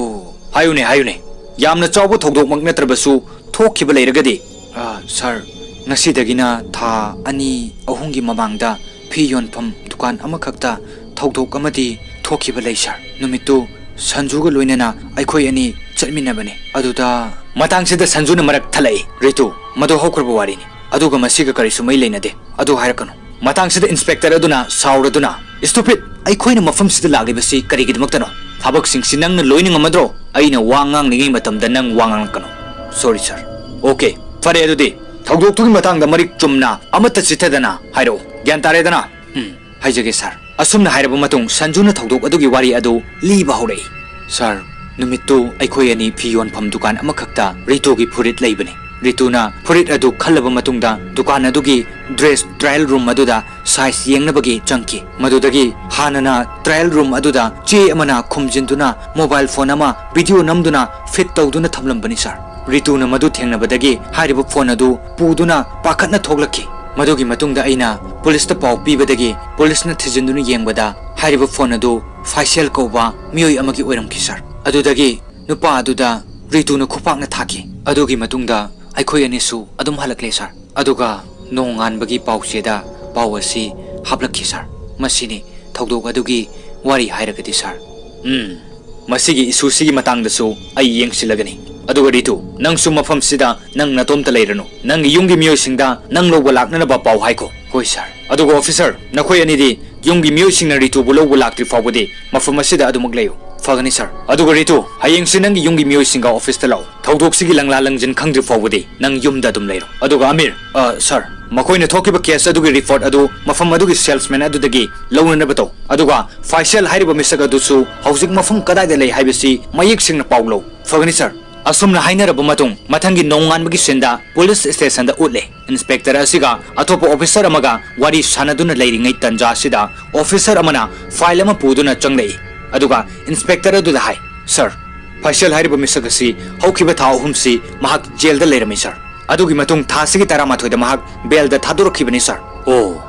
"ꯍꯥꯏꯌꯨꯅꯦ, ꯍꯥꯏꯌꯨꯅꯦ꯫ ꯌꯥꯝꯅ ꯆꯥꯎꯕ ꯊꯧꯗꯣꯛꯃꯛ ꯅꯠꯇ꯭ꯔꯕꯁꯨ ꯊꯣꯛꯈꯤꯕ ꯂꯩꯔꯒꯗꯤ?" "ꯑ, ꯁꯥꯔ, ꯉꯁꯤꯗꯒꯤꯅ ꯊꯥ ꯑꯅꯤ ꯑꯍꯨꯝꯒꯤ ꯃꯃꯥꯡꯗ ꯐꯤ ꯌꯣꯟꯐꯝ ꯗꯨꯀꯥꯟ ꯑꯃꯈꯛꯇ ꯊꯧꯗꯣꯛ ꯑꯃꯗꯤ ꯊꯣꯛꯈꯤꯕ ꯂꯩ, ꯁꯥꯔ꯫ ꯅꯨꯃꯤꯠꯇꯨ ꯁꯟꯖꯨꯒ ꯂꯣꯏꯅꯅ ꯑꯩꯈꯣꯏ ꯑꯅꯤ ꯆꯠꯃꯤꯟꯅꯕꯅꯤ꯫ ꯑꯗꯨꯗ" ꯃꯇꯥꯡꯁꯤꯗ ꯁꯟꯖꯨꯅ ꯃꯔꯛ ꯊꯠꯂꯛꯏ, "ꯔꯤꯇꯨ, ꯃꯗꯨ ꯍꯧꯈ꯭ꯔꯕ ꯋꯥꯔꯤꯅꯤ꯫ ꯑꯗꯨꯒ ꯃꯁꯤꯒ ꯀꯔꯤꯁꯨ ꯃꯔꯤ ꯂꯩꯅꯗꯦ꯫ ꯑꯗꯨ ꯍꯥꯏꯔꯛꯀꯅꯨ꯫" ꯃꯇꯥꯡꯁꯤꯗ ꯏꯟꯁꯄꯦꯛꯇꯔ ꯑꯗꯨꯅ ꯁꯥꯎꯔꯗꯨꯅ, "Stupid! ꯑꯩꯈꯣꯏꯅ ꯃꯐꯝꯁꯤꯗ ꯂꯥꯛꯂꯤꯕꯁꯤ ꯀꯔꯤꯒꯤꯗꯃꯛꯇꯅꯣ? ꯊꯕꯛꯁꯤꯡꯁꯤ ꯅꯪꯅ ꯂꯣꯏꯅ ꯉꯝꯃꯗ꯭ꯔꯣ? ꯑꯩꯅ ꯋꯥ ꯉꯥꯡꯂꯤꯉꯩ ꯃꯇꯝꯗ ꯅꯪ ꯋꯥ ꯉꯥꯡꯂꯛꯀꯅꯨ꯫ Sorry, sir꯫ ꯑꯣꯀꯦ, ꯐꯔꯦ, ꯑꯗꯨꯗꯤ ꯊꯧꯗꯣꯛꯇꯨꯒꯤ ꯃꯇꯥꯡꯗ ꯃꯔꯤꯛ ꯆꯨꯝꯅ ꯑꯃꯠꯇ ꯆꯤꯠꯊꯗꯅ ꯍꯥꯏꯔꯛꯎ꯫ ꯒ꯭ꯌꯥꯟ ꯇꯥꯔꯦꯗꯅ?" "ꯎꯝ, ꯍꯥꯏꯖꯒꯦ, ꯁꯥꯔ꯫ ꯑꯁꯨꯝꯅ ꯍꯥꯏꯔꯕ ꯃꯇꯨꯡ ꯁꯟꯖꯨꯅ ꯊꯧꯗꯣꯛ ꯑꯗꯨꯒꯤ ꯋꯥꯔꯤ ꯑꯗꯨ ꯂꯤꯕ ꯍꯧꯔꯛꯏ꯫ "ꯁꯥꯔ, ꯅꯨꯃꯤꯠꯇꯨ ꯑꯩꯈꯣꯏ ꯑꯅꯤ ꯐꯤ ꯌꯣꯟꯐꯝ ꯗꯨꯀꯥꯟ ꯑꯃꯈꯛꯇ ꯔꯤꯇꯨꯒꯤ ꯐꯨꯔꯤꯠ ꯂꯩꯕꯅꯤ꯫ ꯔꯤꯇꯨꯅ ꯐꯨꯔꯤꯠ ꯑꯗꯨ ꯈꯜꯂꯕ ꯃꯇꯨꯡꯗ ꯗꯨꯀꯥꯟ ꯑꯗꯨꯒꯤ ꯗ꯭ꯔꯦꯁ ꯇ꯭ꯔꯥꯌꯦꯜ ꯔꯨꯝ ꯑꯗꯨꯗ ꯁꯥꯏꯖ ꯌꯦꯡꯅꯕꯒꯤ ꯆꯪꯈꯤ꯫ ꯃꯗꯨꯗꯒꯤ ꯍꯥꯟꯅꯅ ꯇ꯭ꯔꯥꯌꯦꯜ ꯔꯨꯝ ꯑꯗꯨꯗ ꯆꯦ ꯑꯃꯅ ꯈꯨꯝꯖꯤꯟꯗꯨꯅ ꯃꯣꯕꯥꯏꯜ ꯐꯣꯟ ꯑꯃ ꯚꯤꯗꯤꯑꯣ ꯅꯝꯗꯨꯅ ꯐꯤꯠ ꯇꯧꯗꯨꯅ ꯊꯝꯂꯝꯕꯅꯤ ꯁꯥꯔ꯫ ꯔꯤꯇꯨꯅ ꯃꯗꯨ ꯊꯦꯡꯅꯕꯗꯒꯤ ꯍꯥꯏꯔꯤꯕ ꯐꯣꯟ ꯑꯗꯨ ꯄꯨꯗꯨꯅ ꯄꯥꯈꯠꯅ ꯊꯣꯛꯂꯛꯈꯤ꯫ ꯃꯗꯨꯒꯤ ꯃꯇꯨꯡꯗ ꯑꯩꯅ ꯄꯨꯂꯤꯁꯇ ꯄꯥꯎ ꯄꯤꯕꯗꯒꯤ ꯄꯨꯂꯤꯁꯅ ꯊꯤꯖꯤꯟꯗꯨꯅ ꯌꯦꯡꯕꯗ ꯍꯥꯏꯔꯤꯕ ꯐꯣꯟ ꯑꯗꯨ ꯐꯥꯏꯁꯦꯜ ꯀꯧꯕ ꯃꯤꯑꯣꯏ ꯑꯃꯒꯤ ꯑꯣꯏꯔꯝꯈꯤ ꯁꯥꯔ꯫ ꯑꯗꯨꯗꯒꯤ ꯅꯨꯄꯥ ꯑꯗꯨꯗ ꯔꯤꯇꯨꯅ ꯈꯨꯄꯥꯛꯅ ꯊꯥꯈꯤ꯫ ꯑꯗꯨꯒꯤ ꯃꯇꯨꯡꯗ ꯑꯩꯈꯣꯏ ꯑꯅꯤꯁꯨ ꯑꯗꯨꯝ ꯍꯜꯂꯛꯂꯦ ꯁꯥꯔ꯫ ꯑꯗꯨꯒ ꯅꯣꯡꯉꯥꯟꯕꯒꯤ ꯄꯥꯎꯆꯦꯗ ꯄꯥꯎ ꯑꯁꯤ ꯍꯥꯞꯂꯛꯈꯤ ꯁꯥꯔ꯫ ꯃꯁꯤꯅꯤ ꯊꯧꯗꯣꯛ ꯑꯗꯨꯒꯤ ꯋꯥꯔꯤ ꯍꯥꯏꯔꯒꯗꯤ ꯁꯥꯔ꯫ ꯎꯝ, ꯃꯁꯤꯒꯤ ꯏꯁꯨꯁꯤꯒꯤ ꯃꯇꯥꯡꯗꯁꯨ ꯑꯩ ꯌꯦꯡꯁꯤꯜꯂꯒꯅꯤ꯫ ꯑꯗꯨꯒ ꯔꯤꯇꯨ, ꯅꯪꯁꯨ ꯃꯐꯝꯁꯤꯗ ꯅꯪ ꯅꯇꯣꯝꯇ ꯂꯩꯔꯅꯨ꯫ ꯅꯪꯒꯤ ꯌꯨꯝꯒꯤ ꯃꯤꯑꯣꯏꯁꯤꯡꯗ ꯅꯪ ꯂꯧꯕ ꯂꯥꯛꯅꯅꯕ ꯄꯥꯎ ꯍꯥꯏꯈꯣ꯫ ꯍꯣꯏ ꯁꯥꯔ꯫ ꯑꯗꯨꯒ ꯑꯣꯐꯤꯁꯔ, ꯅꯈꯣꯏ ꯑꯅꯤꯗꯤ ꯌꯨꯝꯒꯤ ꯃꯤꯑꯣꯏꯁꯤꯡꯅ ꯔꯤꯇꯨꯕꯨ ꯂꯧꯕ ꯂꯥꯛꯇ꯭ꯔꯤ ꯐꯥꯎꯕꯗꯤ ꯃꯐꯝ ꯑꯁꯤꯗ ꯑꯗꯨꯃꯛ ꯂꯩꯌꯨ꯫ ꯐꯒꯅꯤ ꯁꯥꯔ꯫ ꯑꯗꯨꯒ ꯔꯤꯇꯨ, ꯍꯌꯦꯡꯁꯤ ꯅꯪꯒꯤ ꯌꯨꯝꯒꯤ ꯃꯤꯑꯣꯏꯁꯤꯡꯒ ꯑꯣꯐꯤꯁꯇ ꯂꯥꯛꯎ꯫ ꯊꯧꯗꯣꯛꯁꯤꯒꯤ ꯂꯪꯂꯥ ꯂꯪꯖꯤꯟ ꯈꯪꯗ꯭ꯔꯤ ꯐꯥꯎꯕꯗꯤ ꯅꯪ ꯌꯨꯝꯗ ꯑꯗꯨꯝ ꯂꯩꯔꯣ꯫ ꯑꯗꯨꯒ ꯑꯃꯤꯔ, ꯑ, ꯁꯥꯔ, ꯃꯈꯣꯏꯅ ꯊꯣꯛꯈꯤꯕ ꯀꯦꯁ ꯑꯗꯨꯒꯤ ꯔꯤꯄꯣꯔꯠ ꯑꯗꯨ ꯃꯐꯝ ꯑꯗꯨꯒꯤ ꯁꯦꯜꯁꯃꯦꯟ ꯑꯗꯨꯗꯒꯤ ꯂꯧꯅꯅꯕ ꯇꯧ꯫ ꯑꯗꯨꯒ ꯐꯥꯏꯁꯦꯜ ꯍꯥꯏꯔꯤꯕ ꯃꯤꯁꯛ ꯑꯗꯨꯁꯨ ꯍꯧꯖꯤꯛ ꯃꯐꯝ ꯀꯗꯥꯏꯗ ꯂꯩ ꯍꯥꯏꯕꯁꯤ ꯃꯌꯦꯛ ꯁꯦꯡꯅ ꯄꯥꯎ ꯂꯧ꯫ ꯐꯒꯅꯤ ꯁꯥꯔ꯫ ꯑꯁꯨꯝꯅ ꯍꯥꯏꯅꯔꯕ ꯃꯇꯨꯡ ꯃꯊꯪꯒꯤ ꯅꯣꯡꯉꯥꯟꯕꯒꯤ ꯁꯤꯟꯗ ꯄꯨꯂꯤꯁ ꯁ꯭ꯇꯦꯁꯟꯗ ꯎꯠꯂꯦ꯫ ꯏꯟꯁꯄꯦꯛꯇꯔ ꯑꯁꯤꯒ ꯑꯇꯣꯞꯄ ꯑꯣꯐꯤꯁꯔ ꯑꯃꯒ ꯋꯥꯔꯤ ꯁꯥꯟꯅꯗꯨꯅ ꯂꯩꯔꯤꯉꯩ ꯇꯟꯖꯥ ꯑꯁꯤꯗ ꯑꯣꯐꯤꯁꯔ ꯑꯃꯅ ꯐꯥꯏꯜ ꯑꯃ ꯄꯨꯗꯨꯅ ꯆꯪꯂꯛꯏ꯫ ꯑꯗꯨꯒ ꯏꯟꯁꯄꯦꯛꯇꯔ ꯑꯗꯨꯗ ꯍꯥꯏ, "ꯁꯥꯔ, ꯐꯥꯏꯁꯦꯜ ꯍꯥꯏꯔꯤꯕ ꯃꯤꯁꯛ ꯑꯁꯤ ꯍꯧꯈꯤꯕ ꯊꯥ ꯑꯍꯨꯝꯁꯤ ꯃꯍꯥꯛ ꯖꯦꯜꯗ ꯂꯩꯔꯝꯃꯤ ꯁꯥꯔ꯫ ꯑꯗꯨꯒꯤ ꯃꯇꯨꯡ ꯊꯥꯁꯤꯒꯤ ꯇꯔꯥꯃꯥꯊꯣꯏꯗ ꯃꯍꯥꯛ ꯕꯦꯜꯗ ꯊꯥꯗꯣꯔꯛꯈꯤꯕꯅꯤ ꯁꯥꯔ"꯫ ꯑꯣ,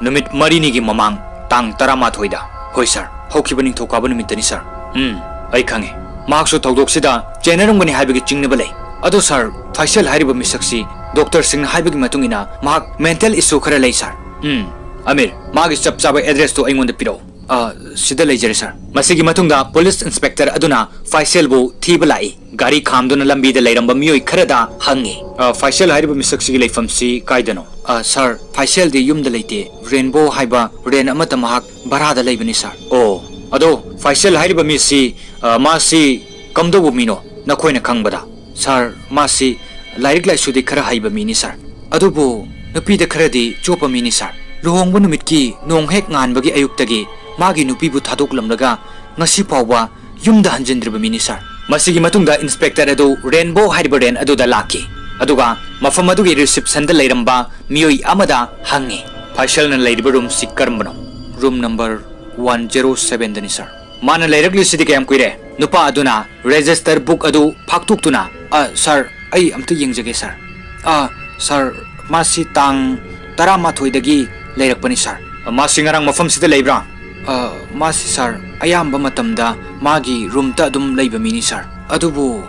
ꯅꯨꯃꯤꯠ ꯃꯔꯤꯅꯤꯒꯤ ꯃꯃꯥꯡ ꯇꯥꯡ ꯇꯔꯥꯃꯥꯊꯣꯏꯗ꯫ ꯍꯣꯏ ꯁꯥꯔ, ꯍꯧꯈꯤꯕ ꯅꯤꯡꯊꯧꯀꯥꯕ ꯅꯨꯃꯤꯠꯇꯅꯤ ꯁꯥꯔ꯫ ꯎꯝ, ꯑꯩ ꯈꯪꯉꯦ꯫ ꯃꯍꯥꯛꯁꯨ ꯊꯧꯗꯣꯛꯁꯤꯗ ꯆꯦꯟꯅꯔꯝꯒꯅꯤ ꯍꯥꯏꯕꯒꯤ ꯆꯤꯡꯅꯕ ꯂꯩ꯫ ꯑꯗꯣ ꯁꯥꯔ, ꯐꯥꯏꯁꯦꯜ ꯍꯥꯏꯔꯤꯕ ꯃꯤꯁꯛꯁꯤ ꯗꯣꯛꯇꯔꯁꯤꯡꯅ ꯍꯥꯏꯕꯒꯤ ꯃꯇꯨꯡ ꯏꯟꯅ ꯃꯍꯥꯛ ꯃꯦꯟꯇꯦꯜ ꯏꯁꯨ ꯈꯔ ꯂꯩ ꯁꯥꯔ꯫ ꯎꯝ, ꯑꯃꯤꯔ, ꯃꯥꯒꯤ ꯆꯞ ꯆꯥꯕ ꯑꯦꯗ꯭ꯔꯦꯁꯇꯨ ꯑꯩꯉꯣꯟꯗ ꯄꯤꯔꯛꯎ꯫ ꯑ, ꯁꯤꯗ ꯂꯩꯖꯔꯦ ꯁꯥꯔ꯫ ꯃꯁꯤꯒꯤ ꯃꯇꯨꯡꯗ ꯄꯨꯂꯤꯁ ꯏꯟꯁꯄꯦꯛꯇꯔ ꯑꯗꯨꯅ ꯐꯥꯏꯁꯦꯜꯕꯨ ꯊꯤꯕ ꯂꯥꯛꯏ꯫ ꯒꯥꯔꯤ ꯈꯥꯝꯗꯨꯅ ꯂꯝꯕꯤꯗ ꯂꯩꯔꯝꯕ ꯃꯤꯑꯣꯏ ꯈꯔꯗ ꯍꯪꯉꯤ꯫ "ꯑ, ꯐꯥꯏꯁꯦꯜ ꯍꯥꯏꯔꯤꯕ ꯃꯤꯁꯛꯁꯤꯒꯤ ꯂꯩꯐꯝꯁꯤ ꯀꯥꯏꯗꯅꯣ?" "ꯑ, ꯁꯥꯔ, ꯐꯥꯏꯁꯦꯜꯗꯤ ꯌꯨꯝꯗ ꯂꯩꯇꯦ꯫ ꯔꯦꯟꯕꯣ ꯍꯥꯏꯕ ꯔꯦꯟ ꯑꯃꯠꯇ ꯃꯍꯥꯛ ꯚꯔꯥꯗ ꯂꯩꯕꯅꯤ ꯁꯥꯔ"꯫ "ꯑꯣ, ꯑꯗꯣ ꯐꯥꯏꯁꯦꯜ ꯍꯥꯏꯔꯤꯕ ꯃꯤꯁꯤ, ꯑ, ꯃꯥꯁꯤ ꯀꯝꯗꯧꯕ ꯃꯤꯅꯣ ꯅꯈꯣꯏꯅ ꯈꯪꯕꯗ?" "ꯁꯥꯔ, ꯃꯥꯁꯤ ꯂꯥꯏꯔꯤꯛ ꯂꯥꯏꯁꯨꯗꯤ ꯈꯔ ꯍꯩꯕ ꯃꯤꯅꯤ ꯁꯥꯔ, ꯑꯗꯨꯕꯨ ꯅꯨꯄꯤꯗ ꯈꯔꯗꯤ ꯆꯣꯞꯄ ꯃꯤꯅꯤ ꯁꯥꯔ"꯫ ꯂꯨꯍꯣꯡꯕ ꯅꯨꯃꯤꯠꯀꯤ ꯅꯣꯡ ꯍꯦꯛ ꯉꯥꯟꯕꯒꯤ ꯑꯌꯨꯛꯇꯒꯤ ꯃꯥꯒꯤ ꯅꯨꯄꯤꯕꯨ ꯊꯥꯗꯣꯛꯂꯝꯂꯒ ꯉꯁꯤ ꯐꯥꯎꯕ ꯌꯨꯝꯗ ꯍꯟꯖꯤꯟꯗ꯭ꯔꯤꯕ ꯃꯤꯅꯤ, ꯁꯥꯔ꯫ ꯃꯁꯤꯒꯤ ꯃꯇꯨꯡꯗ ꯏꯟꯁꯄꯦꯛꯇꯔ ꯑꯗꯨ ꯔꯦꯟꯕꯣ ꯍꯥꯏꯔꯤꯕ ꯔꯦꯟ ꯑꯗꯨꯗ ꯂꯥꯛꯈꯤ, ꯑꯗꯨꯒ ꯃꯐꯝ ꯑꯗꯨꯒꯤ ꯔꯤꯁꯤꯞꯁꯟꯗ ꯂꯩꯔꯝꯕ ꯃꯤꯑꯣꯏ ꯑꯃꯗ ꯍꯪꯉꯤ, "ꯐꯥꯏꯁꯦꯜꯅ ꯂꯩꯔꯤꯕ ꯔꯨꯝꯁꯤ ꯀꯔꯝꯕꯅꯣ?" "ꯔꯨꯝ ꯅꯝꯕꯔ ꯋꯥꯟ ꯖꯦꯔꯣ ꯁꯚꯦꯟꯗꯅꯤ, ꯁꯥꯔ꯫ ꯃꯥꯅ ꯂꯩꯔꯛꯂꯤꯁꯤꯗꯤ ꯀꯌꯥꯝ ꯀꯨꯏꯔꯦ?" ꯅꯨꯄꯥ ꯑꯗꯨꯅ ꯔꯦꯖꯤꯁꯇꯔ ꯕꯨꯛ ꯑꯗꯨ ꯐꯥꯛꯇꯣꯛꯇꯨꯅ, "ꯑ, ꯁꯥꯔ, ꯑꯩ ꯑꯝꯇ ꯌꯦꯡꯖꯒꯦ, ꯁꯥꯔ꯫ ꯑ, ꯁꯥꯔ, ꯃꯥꯁꯤ ꯇꯥꯡ ꯇꯔꯥꯃꯥꯊꯣꯏꯗꯒꯤ ꯂꯩꯔꯛꯄꯅꯤ, ꯁꯥꯔ꯫" "ꯃꯥꯁꯤ ꯉꯔꯥꯡ ꯃꯐꯝꯁꯤꯗ ꯂꯩꯕ꯭ꯔꯥ?" "ꯑ, ꯃꯥꯁꯤ, ꯁꯥꯔ, ꯑꯌꯥꯝꯕ ꯃꯇꯝꯗ ꯃꯥꯒꯤ ꯔꯨꯝꯇ ꯑꯗꯨꯝ ꯂꯩꯕ ꯃꯤꯅꯤ, ꯁꯥꯔ꯫ ꯑꯗꯨꯕꯨ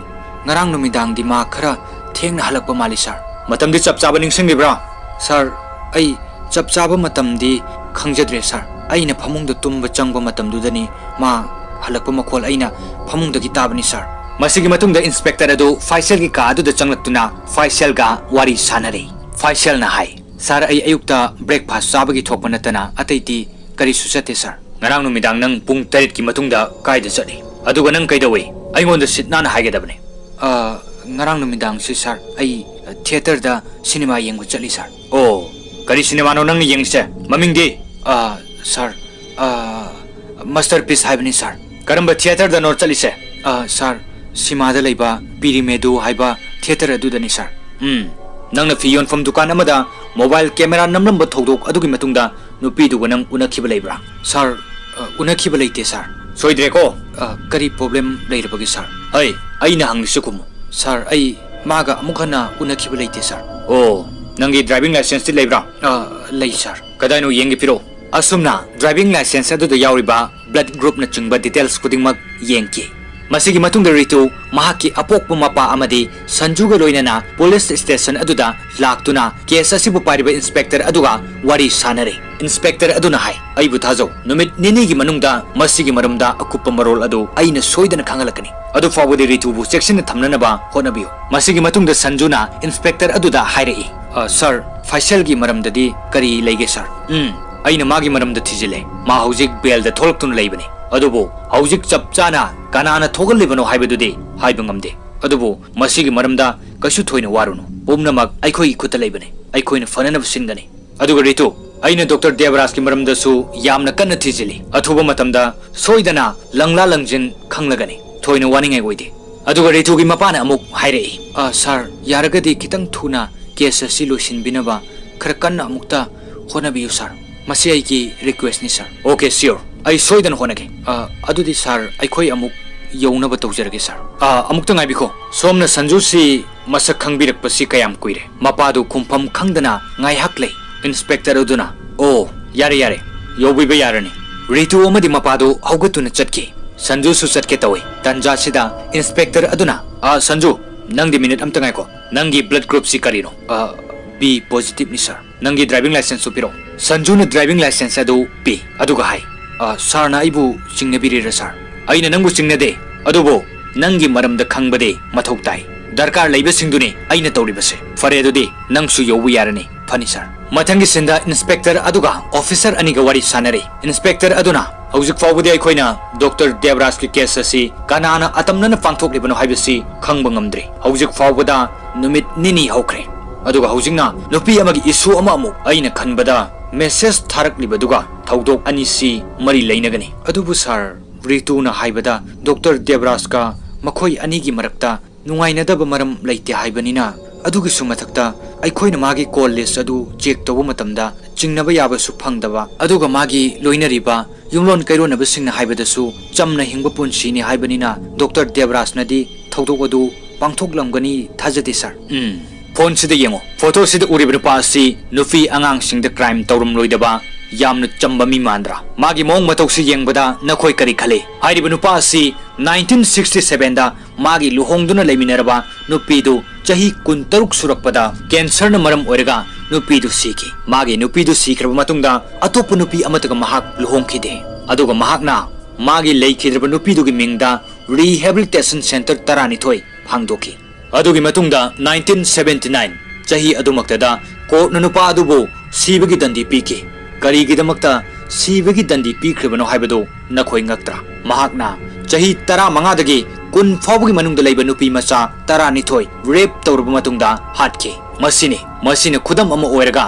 ꯉꯔꯥꯡ ꯅꯨꯃꯤꯗꯥꯡꯗꯤ ꯃꯥ ꯈꯔ ꯊꯦꯡꯅ ꯍꯜꯂꯛꯄ ꯃꯥꯜꯂꯤ, ꯁꯥꯔ꯫" "ꯃꯇꯝꯗꯤ ꯆꯞ ꯆꯥꯕ ꯅꯤꯡꯁꯤꯡꯂꯤꯕ꯭ꯔꯥ?" "ꯁꯥꯔ, ꯑꯩ ꯆꯞ ꯆꯥꯕ ꯃꯇꯝꯗꯤ ꯈꯪꯖꯗ꯭ꯔꯦ, ꯁꯥꯔ꯫ ꯑꯩꯅ ꯐꯃꯨꯡꯗ ꯇꯨꯝꯕ ꯆꯪꯕ ꯃꯇꯝꯗꯨꯗꯅꯤ ꯃꯥ ꯍꯜꯂꯛꯄ ꯃꯈꯣꯜ ꯑꯩꯅ ꯐꯃꯨꯡꯗꯒꯤ ꯇꯥꯕꯅꯤ, ꯁꯥꯔ꯫" ꯃꯁꯤꯒꯤ ꯃꯇꯨꯡꯗ ꯏꯟꯁꯄꯦꯛꯇꯔ ꯑꯗꯨ ꯐꯥꯏꯁꯦꯜꯒꯤ ꯀꯥ ꯑꯗꯨꯗ ꯆꯪꯂꯛꯇꯨꯅ ꯐꯥꯏꯁꯦꯜꯒ ꯋꯥꯔꯤ ꯁꯥꯅꯔꯦ꯫ ꯐꯥꯏꯁꯦꯜꯅ ꯍꯥꯏ, "ꯁꯥꯔ, ꯑꯩ ꯑꯌꯨꯛꯇ ꯕ꯭ꯔꯦꯛꯐꯥꯁ ꯆꯥꯕꯒꯤ ꯊꯣꯛꯄ ꯅꯠꯇꯅ ꯑꯇꯩꯗꯤ ꯀꯔꯤꯁꯨ ꯆꯠꯇꯦ, ꯁꯥꯔ꯫" "ꯉꯔꯥꯡ ꯅꯨꯃꯤꯗꯥꯡ ꯅꯪ ꯄꯨꯡ ꯇꯔꯦꯠꯀꯤ ꯃꯇꯨꯡꯗ ꯀꯥꯏꯗ ꯆꯠꯂꯤ? ꯑꯗꯨꯒ ꯅꯪ ꯀꯩꯗꯧꯏ? ꯑꯩꯉꯣꯟꯗ ꯁꯤꯠ ꯅꯥꯟꯅ ꯍꯥꯏꯒꯗꯕꯅꯤ꯫" "ꯑ, ꯉꯔꯥꯡ ꯅꯨꯃꯤꯗꯥꯡꯁꯤ, ꯁꯥꯔ, ꯑꯩ ꯊꯤꯌꯦꯇꯔꯗ ꯁꯤꯅꯦꯃꯥ ꯌꯦꯡꯕ ꯆꯠꯂꯤ, ꯁꯥꯔ꯫" "ꯑꯣ, ꯀꯔꯤ ꯁꯤꯅꯦꯃꯥꯅꯣ ꯅꯪꯅ ꯌꯦꯡꯂꯤꯁꯦ? ꯃꯃꯤꯡꯗꯤ?" "ꯑ, ꯁꯥꯔ, ꯑ, ꯃꯥꯁꯇꯔꯄꯤꯁ ꯍꯥꯏꯕꯅꯤ, ꯁꯥꯔ꯫" "ꯀꯔꯝꯕ ꯊꯤꯌꯦꯇꯔꯗꯅꯣ ꯆꯠꯂꯤꯁꯦ?" "ꯑ, ꯁꯥꯔ, ꯁꯤꯃꯥꯗ ꯂꯩꯕ ꯄꯤꯔꯤꯃꯦꯗꯨ ꯍꯥꯏꯕ ꯊꯤꯌꯦꯇꯔ ꯑꯗꯨꯗꯅꯤ, ꯁꯥꯔ꯫" "ꯎꯝ, ꯅꯪꯅ ꯐꯤ ꯌꯣꯟꯐꯝ ꯗꯨꯀꯥꯟ ꯑꯃꯗ ꯃꯣꯕꯥꯏꯜ ꯀꯦꯃꯦꯔꯥ ꯅꯝꯂꯝꯕ ꯊꯧꯗꯣꯛ ꯑꯗꯨꯒꯤ ꯃꯇꯨꯡꯗ ꯅꯨꯄꯤꯗꯨꯒ ꯅꯪ ꯎꯅꯈꯤꯕ ꯂꯩꯕ꯭ꯔꯥ?" "ꯁꯥꯔ, ꯑ, ꯎꯅꯈꯤꯕ ꯂꯩꯇꯦ, ꯁꯥꯔ꯫" "ꯁꯣꯏꯗ꯭ꯔꯦꯀꯣ?" "ꯑ, ꯀꯔꯤ ꯄ꯭ꯔꯣꯕ꯭ꯂꯦꯝ ꯂꯩꯔꯕꯒꯦ, ꯁꯥꯔ?" "ꯑꯩ, ꯑꯩꯅ ꯍꯪꯂꯤꯁꯤ ꯈꯨꯝꯃꯨ꯫" "ꯁꯥꯔ, ꯑꯩ ꯃꯥꯒ ꯑꯃꯨꯛ ꯍꯟꯅ ꯎꯅꯈꯤꯕ ꯂꯩꯇꯦ, ꯁꯥꯔ꯫" "ꯑꯣ, ꯅꯪꯒꯤ ꯗ꯭ꯔꯥꯏꯚꯤꯡ ꯂꯥꯏꯁꯦꯟꯁꯇꯤ ꯂꯩꯕ꯭ꯔꯥ?" "ꯑ, ꯂꯩ, ꯁꯥꯔ꯫" "ꯀꯗꯥꯏꯅꯣ ꯌꯦꯡꯒꯦ, ꯄꯤꯔꯛꯑꯣ꯫" ꯑꯁꯨꯝꯅ ꯗ꯭ꯔꯥꯏꯚꯤꯡ ꯂꯥꯏꯁꯦꯟꯁ ꯑꯗꯨꯗ ꯌꯥꯎꯔꯤꯕ ꯕ꯭ꯂꯗ ꯒ꯭ꯔꯨꯞꯅꯆꯤꯡꯕ ꯗꯤꯇꯦꯜꯁ ꯈꯨꯗꯤꯡꯃꯛ ꯌꯦꯡꯈꯤ꯫ ꯃꯁꯤꯒꯤ ꯃꯇꯨꯡꯗ ꯔꯤꯇꯨ ꯃꯍꯥꯛꯀꯤ ꯑꯄꯣꯛꯄ ꯃꯄꯥ ꯑꯃꯗꯤ ꯁꯟꯖꯨꯒ ꯂꯣꯏꯅꯅ ꯄꯨꯂꯤꯁ ꯁ꯭ꯇꯦꯁꯟ ꯑꯗꯨꯗ ꯂꯥꯛꯇꯨꯅ ꯀꯦꯁ ꯑꯁꯤꯕꯨ ꯄꯥꯏꯔꯤꯕ ꯏꯟꯁꯄꯦꯛꯇꯔ ꯑꯗꯨꯒ ꯋꯥꯔꯤ ꯁꯥꯅꯔꯦ꯫ ꯏꯟꯁꯄꯦꯛꯇꯔ ꯑꯗꯨꯅ ꯍꯥꯏ, "ꯑꯩꯕꯨ ꯊꯥꯖꯧ, ꯅꯨꯃꯤꯠ ꯅꯤꯅꯤꯒꯤ ꯃꯅꯨꯡꯗ ꯃꯁꯤꯒꯤ ꯃꯔꯝꯗ ꯑꯀꯨꯞꯄ ꯃꯔꯣꯜ ꯑꯗꯨ ꯑꯩꯅ ꯁꯣꯏꯗꯅ ꯈꯪꯍꯜꯂꯛꯀꯅꯤ꯫ ꯑꯗꯨ ꯐꯥꯎꯕꯗꯤ ꯔꯤꯇꯨꯕꯨ ꯆꯦꯛꯁꯤꯟꯅ ꯊꯝꯅꯅꯕ ꯍꯣꯠꯅꯕꯤꯌꯨ꯫" ꯃꯁꯤꯒꯤ ꯃꯇꯨꯡꯗ ꯁꯟꯖꯨꯅ ꯏꯟꯁꯄꯦꯛꯇꯔ ꯑꯗꯨꯗ ꯍꯥꯏꯔꯛꯏ, "ꯑ, ꯁꯥꯔ, ꯐꯥꯏꯁꯦꯜꯒꯤ ꯃꯔꯝꯗꯗꯤ ꯀꯔꯤ ꯂꯩꯒꯦ, ꯁꯥꯔ?" "ꯎꯝ, ꯑꯩꯅ ꯃꯥꯒꯤ ꯃꯔꯝꯗ ꯊꯤꯖꯤꯜꯂꯦ꯫ ꯃꯥ ꯍꯧꯖꯤꯛ ꯕꯦꯜꯗ ꯊꯣꯛꯂꯛꯇꯨꯅ ꯂꯩꯕꯅꯤ꯫ ꯑꯗꯨꯕꯨ ꯍꯧꯖꯤꯛ ꯆꯞ ꯆꯥꯅ ꯀꯅꯥꯅ ꯊꯣꯛꯍꯜꯂꯤꯕꯅꯣ ꯍꯥꯏꯕꯗꯨꯗꯤ ꯍꯥꯏꯕ ꯉꯝꯗꯦ꯫ ꯑꯗꯨꯕꯨ ꯃꯁꯤꯒꯤ ꯃꯔꯝꯗ ꯀꯩꯁꯨ ꯊꯣꯏꯅ ꯋꯥꯔꯨꯅꯨ꯫ ꯄꯨꯝꯅꯃꯛ ꯑꯩꯈꯣꯏꯒꯤ ꯈꯨꯠꯇ ꯂꯩꯕꯅꯤ꯫ ꯑꯩꯈꯣꯏꯅ ꯐꯅꯅꯕ ꯁꯤꯟꯒꯅꯤ꯫ ꯑꯗꯨꯒ ꯔꯤꯇꯨ, ꯑꯩꯅ ꯗꯣꯛꯇꯔ ꯗꯦꯕꯔꯥꯖꯀꯤ ꯃꯔꯝꯗꯁꯨ ꯌꯥꯝꯅ ꯀꯟꯅ ꯊꯤꯖꯤꯜꯂꯤ꯫ ꯑꯊꯨꯕ ꯃꯇꯝꯗ ꯁꯣꯏꯗꯅ ꯂꯪꯂꯥ ꯂꯪꯖꯤꯟ ꯈꯪꯂꯒꯅꯤ꯫ ꯊꯣꯏꯅ ꯋꯥꯅꯤꯡꯉꯥꯏ ꯑꯣꯏꯗꯦ꯫ ꯑꯗꯨꯒ ꯔꯤꯇꯨꯒꯤ ꯃꯄꯥꯅ ꯑꯃꯨꯛ ꯍꯥꯏꯔꯛꯏ, "ꯑ, ꯁꯥꯔ, ꯌꯥꯔꯒꯗꯤ ꯈꯤꯇꯪ ꯊꯨꯅ ꯀꯦꯁ ꯑꯁꯤ ꯂꯣꯏꯁꯤꯟꯕꯤꯅꯕ ꯈꯔ ꯀꯟꯅ ꯑꯃꯨꯛꯇ ꯍꯣꯠꯅꯕꯤꯌꯨ, ꯁꯥꯔ꯫ ꯃꯁꯤ ꯑꯩꯒꯤ ꯔꯤꯀ꯭ꯋꯦꯁꯅꯤ, ꯁꯥꯔ꯫" "ꯑꯣꯀꯦ, ꯁꯤꯌꯣꯔ, ꯑꯩ ꯁꯣꯏꯗꯅ ꯍꯣꯠꯅꯒꯦ꯫ ꯑ, ꯑꯗꯨꯗꯤ, ꯁꯥꯔ, ꯑꯩꯈꯣꯏ ꯑꯃꯨꯛ ꯌꯧꯅꯕ ꯇꯧꯖꯔꯒꯦ, ꯁꯥꯔ꯫" "ꯑ, ꯑꯃꯨꯛꯇ ꯉꯥꯏꯕꯤꯈꯣ꯫ ꯁꯣꯝꯅ ꯁꯟꯖꯨꯁꯤ ꯃꯁꯛ ꯈꯪꯕꯤꯔꯛꯄꯁꯤ ꯀꯌꯥꯝ ꯀꯨꯏꯔꯦ?" ꯃꯄꯥꯗꯨ ꯈꯨꯝꯐꯝ ꯈꯪꯗꯅ ꯉꯥꯏꯍꯥꯛ ꯂꯩ꯫ ꯏꯟꯁꯄꯦꯛꯇꯔ ꯑꯗꯨꯅ, "ꯑꯣ, ꯌꯥꯔꯦ, ꯌꯥꯔꯦ, ꯌꯧꯕꯤꯕ ꯌꯥꯔꯅꯤ꯫" ꯔꯤꯇꯨ ꯑꯃꯗꯤ ꯃꯄꯥꯗꯨ ꯍꯧꯒꯠꯇꯨꯅ ꯆꯠꯈꯤ꯫ ꯁꯟꯖꯨꯁꯨ ꯆꯠꯀꯦ ꯇꯧꯏ꯫ ꯇꯟꯖꯥꯁꯤꯗ ꯏꯟꯁꯄꯦꯛꯇꯔ ꯑꯗꯨꯅ, "ꯑ, ꯁꯟꯖꯨ, ꯅꯪꯗꯤ ꯃꯤꯅꯤꯠ ꯑꯝꯇ ꯉꯥꯏꯈꯣ꯫ ꯅꯪꯒꯤ ꯕ꯭ꯂꯗ ꯒ꯭ꯔꯨꯞꯁꯤ ꯀꯔꯤꯅꯣ?" "ꯑ, ꯕꯤ ꯄꯣꯖꯤꯇꯤꯚꯅꯤ, ꯁꯥꯔ꯫" "ꯅꯪꯒꯤ ꯗ꯭ꯔꯥꯏꯚꯤꯡ ꯂꯥꯏꯁꯦꯟꯁꯁꯨ ꯄꯤꯔꯛꯑꯣ꯫" ꯁꯟꯖꯨꯅ ꯗ꯭ꯔꯥꯏꯚꯤꯡ ꯂꯥꯏꯁꯦꯟꯁ ꯑꯗꯨ ꯄꯤ, ꯑꯗꯨꯒ ꯍꯥꯏ, "ꯑ, ꯁꯥꯔꯅ ꯑꯩꯕꯨ ꯆꯤꯡꯅꯕꯤꯔꯤꯔꯥ, ꯁꯥꯔ?" "ꯑꯩꯅ ꯅꯪꯕꯨ ꯆꯤꯡꯅꯗꯦ, ꯑꯗꯨꯕꯨ ꯅꯪꯒꯤ ꯃꯔꯝꯗ ꯈꯪꯕꯗꯤ ꯃꯊꯧ ꯇꯥꯏ꯫ ꯗꯔꯀꯥꯔ ꯂꯩꯕꯁꯤꯡꯗꯨꯅꯤ ꯑꯩꯅ ꯇꯧꯔꯤꯕꯁꯦ꯫" "ꯐꯔꯦ, ꯑꯗꯨꯗꯤ ꯅꯪꯁꯨ ꯌꯧꯕ ꯌꯥꯔꯅꯤ꯫" "ꯐꯅꯤ, ꯁꯥꯔ꯫" ꯃꯊꯪꯒꯤ ꯁꯤꯟꯗ ꯏꯟꯁꯄꯦꯛꯇꯔ ꯑꯗꯨꯒ ꯑꯣꯐꯤꯁꯔ ꯑꯅꯤꯒ ꯋꯥꯔꯤ ꯁꯥꯟꯅꯔꯤ꯫ ꯏꯟꯁꯄꯦꯛꯇꯔ ꯑꯗꯨꯅ, "ꯍꯧꯖꯤꯛ ꯐꯥꯎꯕꯗꯤ ꯑꯩꯈꯣꯏꯅ ꯗꯣꯛꯇꯔ ꯗꯦꯕꯔꯥꯖꯀꯤ ꯀꯦꯁ ꯑꯁꯤ ꯀꯅꯥꯅ ꯑꯇꯝꯅꯅ ꯄꯥꯡꯊꯣꯛꯂꯤꯕꯅꯣ ꯍꯥꯏꯕꯁꯤ ꯈꯪꯕ ꯉꯝꯗ꯭ꯔꯤ꯫ ꯍꯧꯖꯤꯛ ꯐꯥꯎꯕꯗ ꯅꯨꯃꯤꯠ ꯅꯤꯅꯤ ꯍꯧꯈ꯭ꯔꯦ꯫ ꯑꯗꯨꯒ ꯍꯧꯖꯤꯛꯅ ꯅꯨꯄꯤ ꯑꯃꯒꯤ ꯏꯁꯨ ꯑꯃ ꯑꯃꯨꯛ, ꯑꯩꯅ ꯈꯟꯕꯗ ꯃꯦꯁꯦꯖ ꯊꯥꯔꯛꯂꯤꯕꯗꯨꯒ ꯊꯧꯗꯣꯛ ꯑꯅꯤꯁꯤ ꯃꯔꯤ ꯂꯩꯅꯒꯅꯤ꯫" "ꯑꯗꯨꯕꯨ ꯁꯥꯔ, ꯔꯤꯇꯨꯅ ꯍꯥꯏꯕꯗ ꯗꯣꯛꯇꯔ ꯗꯦꯕꯔꯥꯖꯀ ꯃꯈꯣꯏ ꯑꯅꯤꯒꯤ ꯃꯔꯛꯇ ꯅꯨꯡꯉꯥꯏꯅꯗꯕ ꯃꯔꯝ ꯂꯩꯇꯦ ꯍꯥꯏꯕꯅꯤꯅ, ꯑꯗꯨꯒꯤꯁꯨ ꯃꯊꯛꯇ ꯑꯩꯈꯣꯏꯅ ꯃꯥꯒꯤ ꯀꯣꯜ ꯂꯤꯁ ꯑꯗꯨ ꯆꯦꯛ ꯇꯧꯕ ꯃꯇꯝꯗ ꯆꯤꯡꯅꯕ ꯌꯥꯕꯁꯨ ꯐꯪꯗꯕ, ꯑꯗꯨꯒ ꯃꯥꯒꯤ ꯂꯣꯏꯅꯔꯤꯕ ꯌꯨꯝꯂꯣꯟ ꯀꯩꯔꯣꯟꯅꯕꯁꯤꯡꯅ ꯍꯥꯏꯕꯗꯁꯨ ꯆꯝꯅ ꯍꯤꯡꯕ ꯄꯨꯟꯁꯤꯅꯤ ꯍꯥꯏꯕꯅꯤꯅ, ꯗꯣꯛꯇꯔ ꯗꯦꯕꯔꯥꯖꯅꯗꯤ ꯊꯧꯗꯣꯛ ꯑꯗꯨ ꯄꯥꯡꯊꯣꯛꯂꯝꯒꯅꯤ ꯊꯥꯖꯗꯦ, ꯁꯥꯔ꯫" "ꯎꯝ, ꯐꯣꯟꯁꯤꯗ ꯌꯦꯡꯉꯣ꯫ ꯐꯣꯇꯣꯁꯤꯗ ꯎꯔꯤꯕ ꯅꯨꯄꯥ ꯑꯁꯤ ꯅꯨꯄꯤ ꯑꯉꯥꯡꯁꯤꯡꯗ ꯀ꯭ꯔꯥꯏꯝ ꯇꯧꯔꯝꯂꯣꯏꯗꯕ ꯌꯥꯝꯅ ꯆꯝꯕ ꯃꯤ ꯃꯥꯟꯗ꯭ꯔꯥ? ꯃꯥꯒꯤ ꯃꯑꯣꯡ ꯃꯇꯧꯁꯤ ꯌꯦꯡꯕꯗ ꯅꯈꯣꯏ ꯀꯔꯤ ꯈꯜꯂꯤ?" ꯍꯥꯏꯔꯤꯕ ꯅꯨꯄꯥ ꯑꯁꯤ ꯅꯥꯏꯟꯇꯤꯟ ꯁꯤꯛꯁꯇꯤ ꯁꯚꯦꯟꯗ ꯃꯥꯒꯤ ꯂꯨꯍꯣꯡꯗꯨꯅ ꯂꯩꯃꯤꯟꯅꯔꯕ ꯅꯨꯄꯤꯗꯨ ꯆꯍꯤ ꯀꯨꯟꯇꯔꯨꯛ ꯁꯨꯔꯛꯄꯗ ꯀꯦꯟꯁꯔꯅ ꯃꯔꯝ ꯑꯣꯏꯔꯒ ꯅꯨꯄꯤꯗꯨ ꯁꯤꯈꯤ꯫ ꯃꯥꯒꯤ ꯅꯨꯄꯤꯗꯨ ꯁꯤꯈ꯭ꯔꯕ ꯃꯇꯨꯡꯗ ꯑꯇꯣꯞꯄ ꯅꯨꯄꯤ ꯑꯃꯠꯇꯒ ꯃꯍꯥꯛ ꯂꯨꯍꯣꯡꯈꯤꯗꯦ꯫ ꯑꯗꯨꯒ ꯃꯍꯥꯛꯅ ꯃꯥꯒꯤ ꯂꯩꯈꯤꯗ꯭ꯔꯕ ꯅꯨꯄꯤꯗꯨꯒꯤ ꯃꯤꯡꯗ ꯔꯤꯍꯦꯕꯤꯂꯤꯇꯦꯁꯟ ꯁꯦꯟꯇꯔ ꯇꯔꯥꯅꯤꯊꯣꯏ ꯍꯥꯡꯗꯣꯛꯈꯤ꯫ ꯑꯗꯨꯒꯤ ꯃꯇꯨꯡꯗ ꯅꯥꯏꯟꯇꯤꯟ ꯁꯚꯦꯟꯇꯤ ꯅꯥꯏꯟ ꯆꯍꯤ ꯑꯗꯨꯃꯛꯇꯗ ꯀꯣꯔꯠꯅ ꯅꯨꯄꯥ ꯑꯗꯨꯕꯨ ꯁꯤꯕꯒꯤ ꯗꯟꯗꯤ ꯄꯤꯈꯤ꯫ ꯀꯔꯤꯒꯤꯗꯃꯛꯇ ꯁꯤꯕꯒꯤ ꯗꯟꯗꯤ ꯄꯤꯈ꯭ꯔꯤꯕꯅꯣ ꯍꯥꯏꯕꯗꯨ ꯅꯈꯣꯏ ꯉꯛꯇ꯭ꯔꯥ? ꯃꯍꯥꯛꯅ ꯆꯍꯤ ꯇꯔꯥꯃꯉꯥꯗꯒꯤ ꯀꯨꯟ ꯐꯥꯎꯕꯒꯤ ꯃꯅꯨꯡꯗ ꯂꯩꯕ ꯅꯨꯄꯤ ꯃꯆꯥ ꯇꯔꯥꯅꯤꯊꯣꯏ ꯔꯦꯞ ꯇꯧꯔꯕ ꯃꯇꯨꯡꯗ ꯍꯥꯠꯈꯤ꯫ ꯃꯁꯤꯅꯤ, ꯃꯁꯤꯅ ꯈꯨꯗꯝ ꯑꯃ ꯑꯣꯏꯔꯒ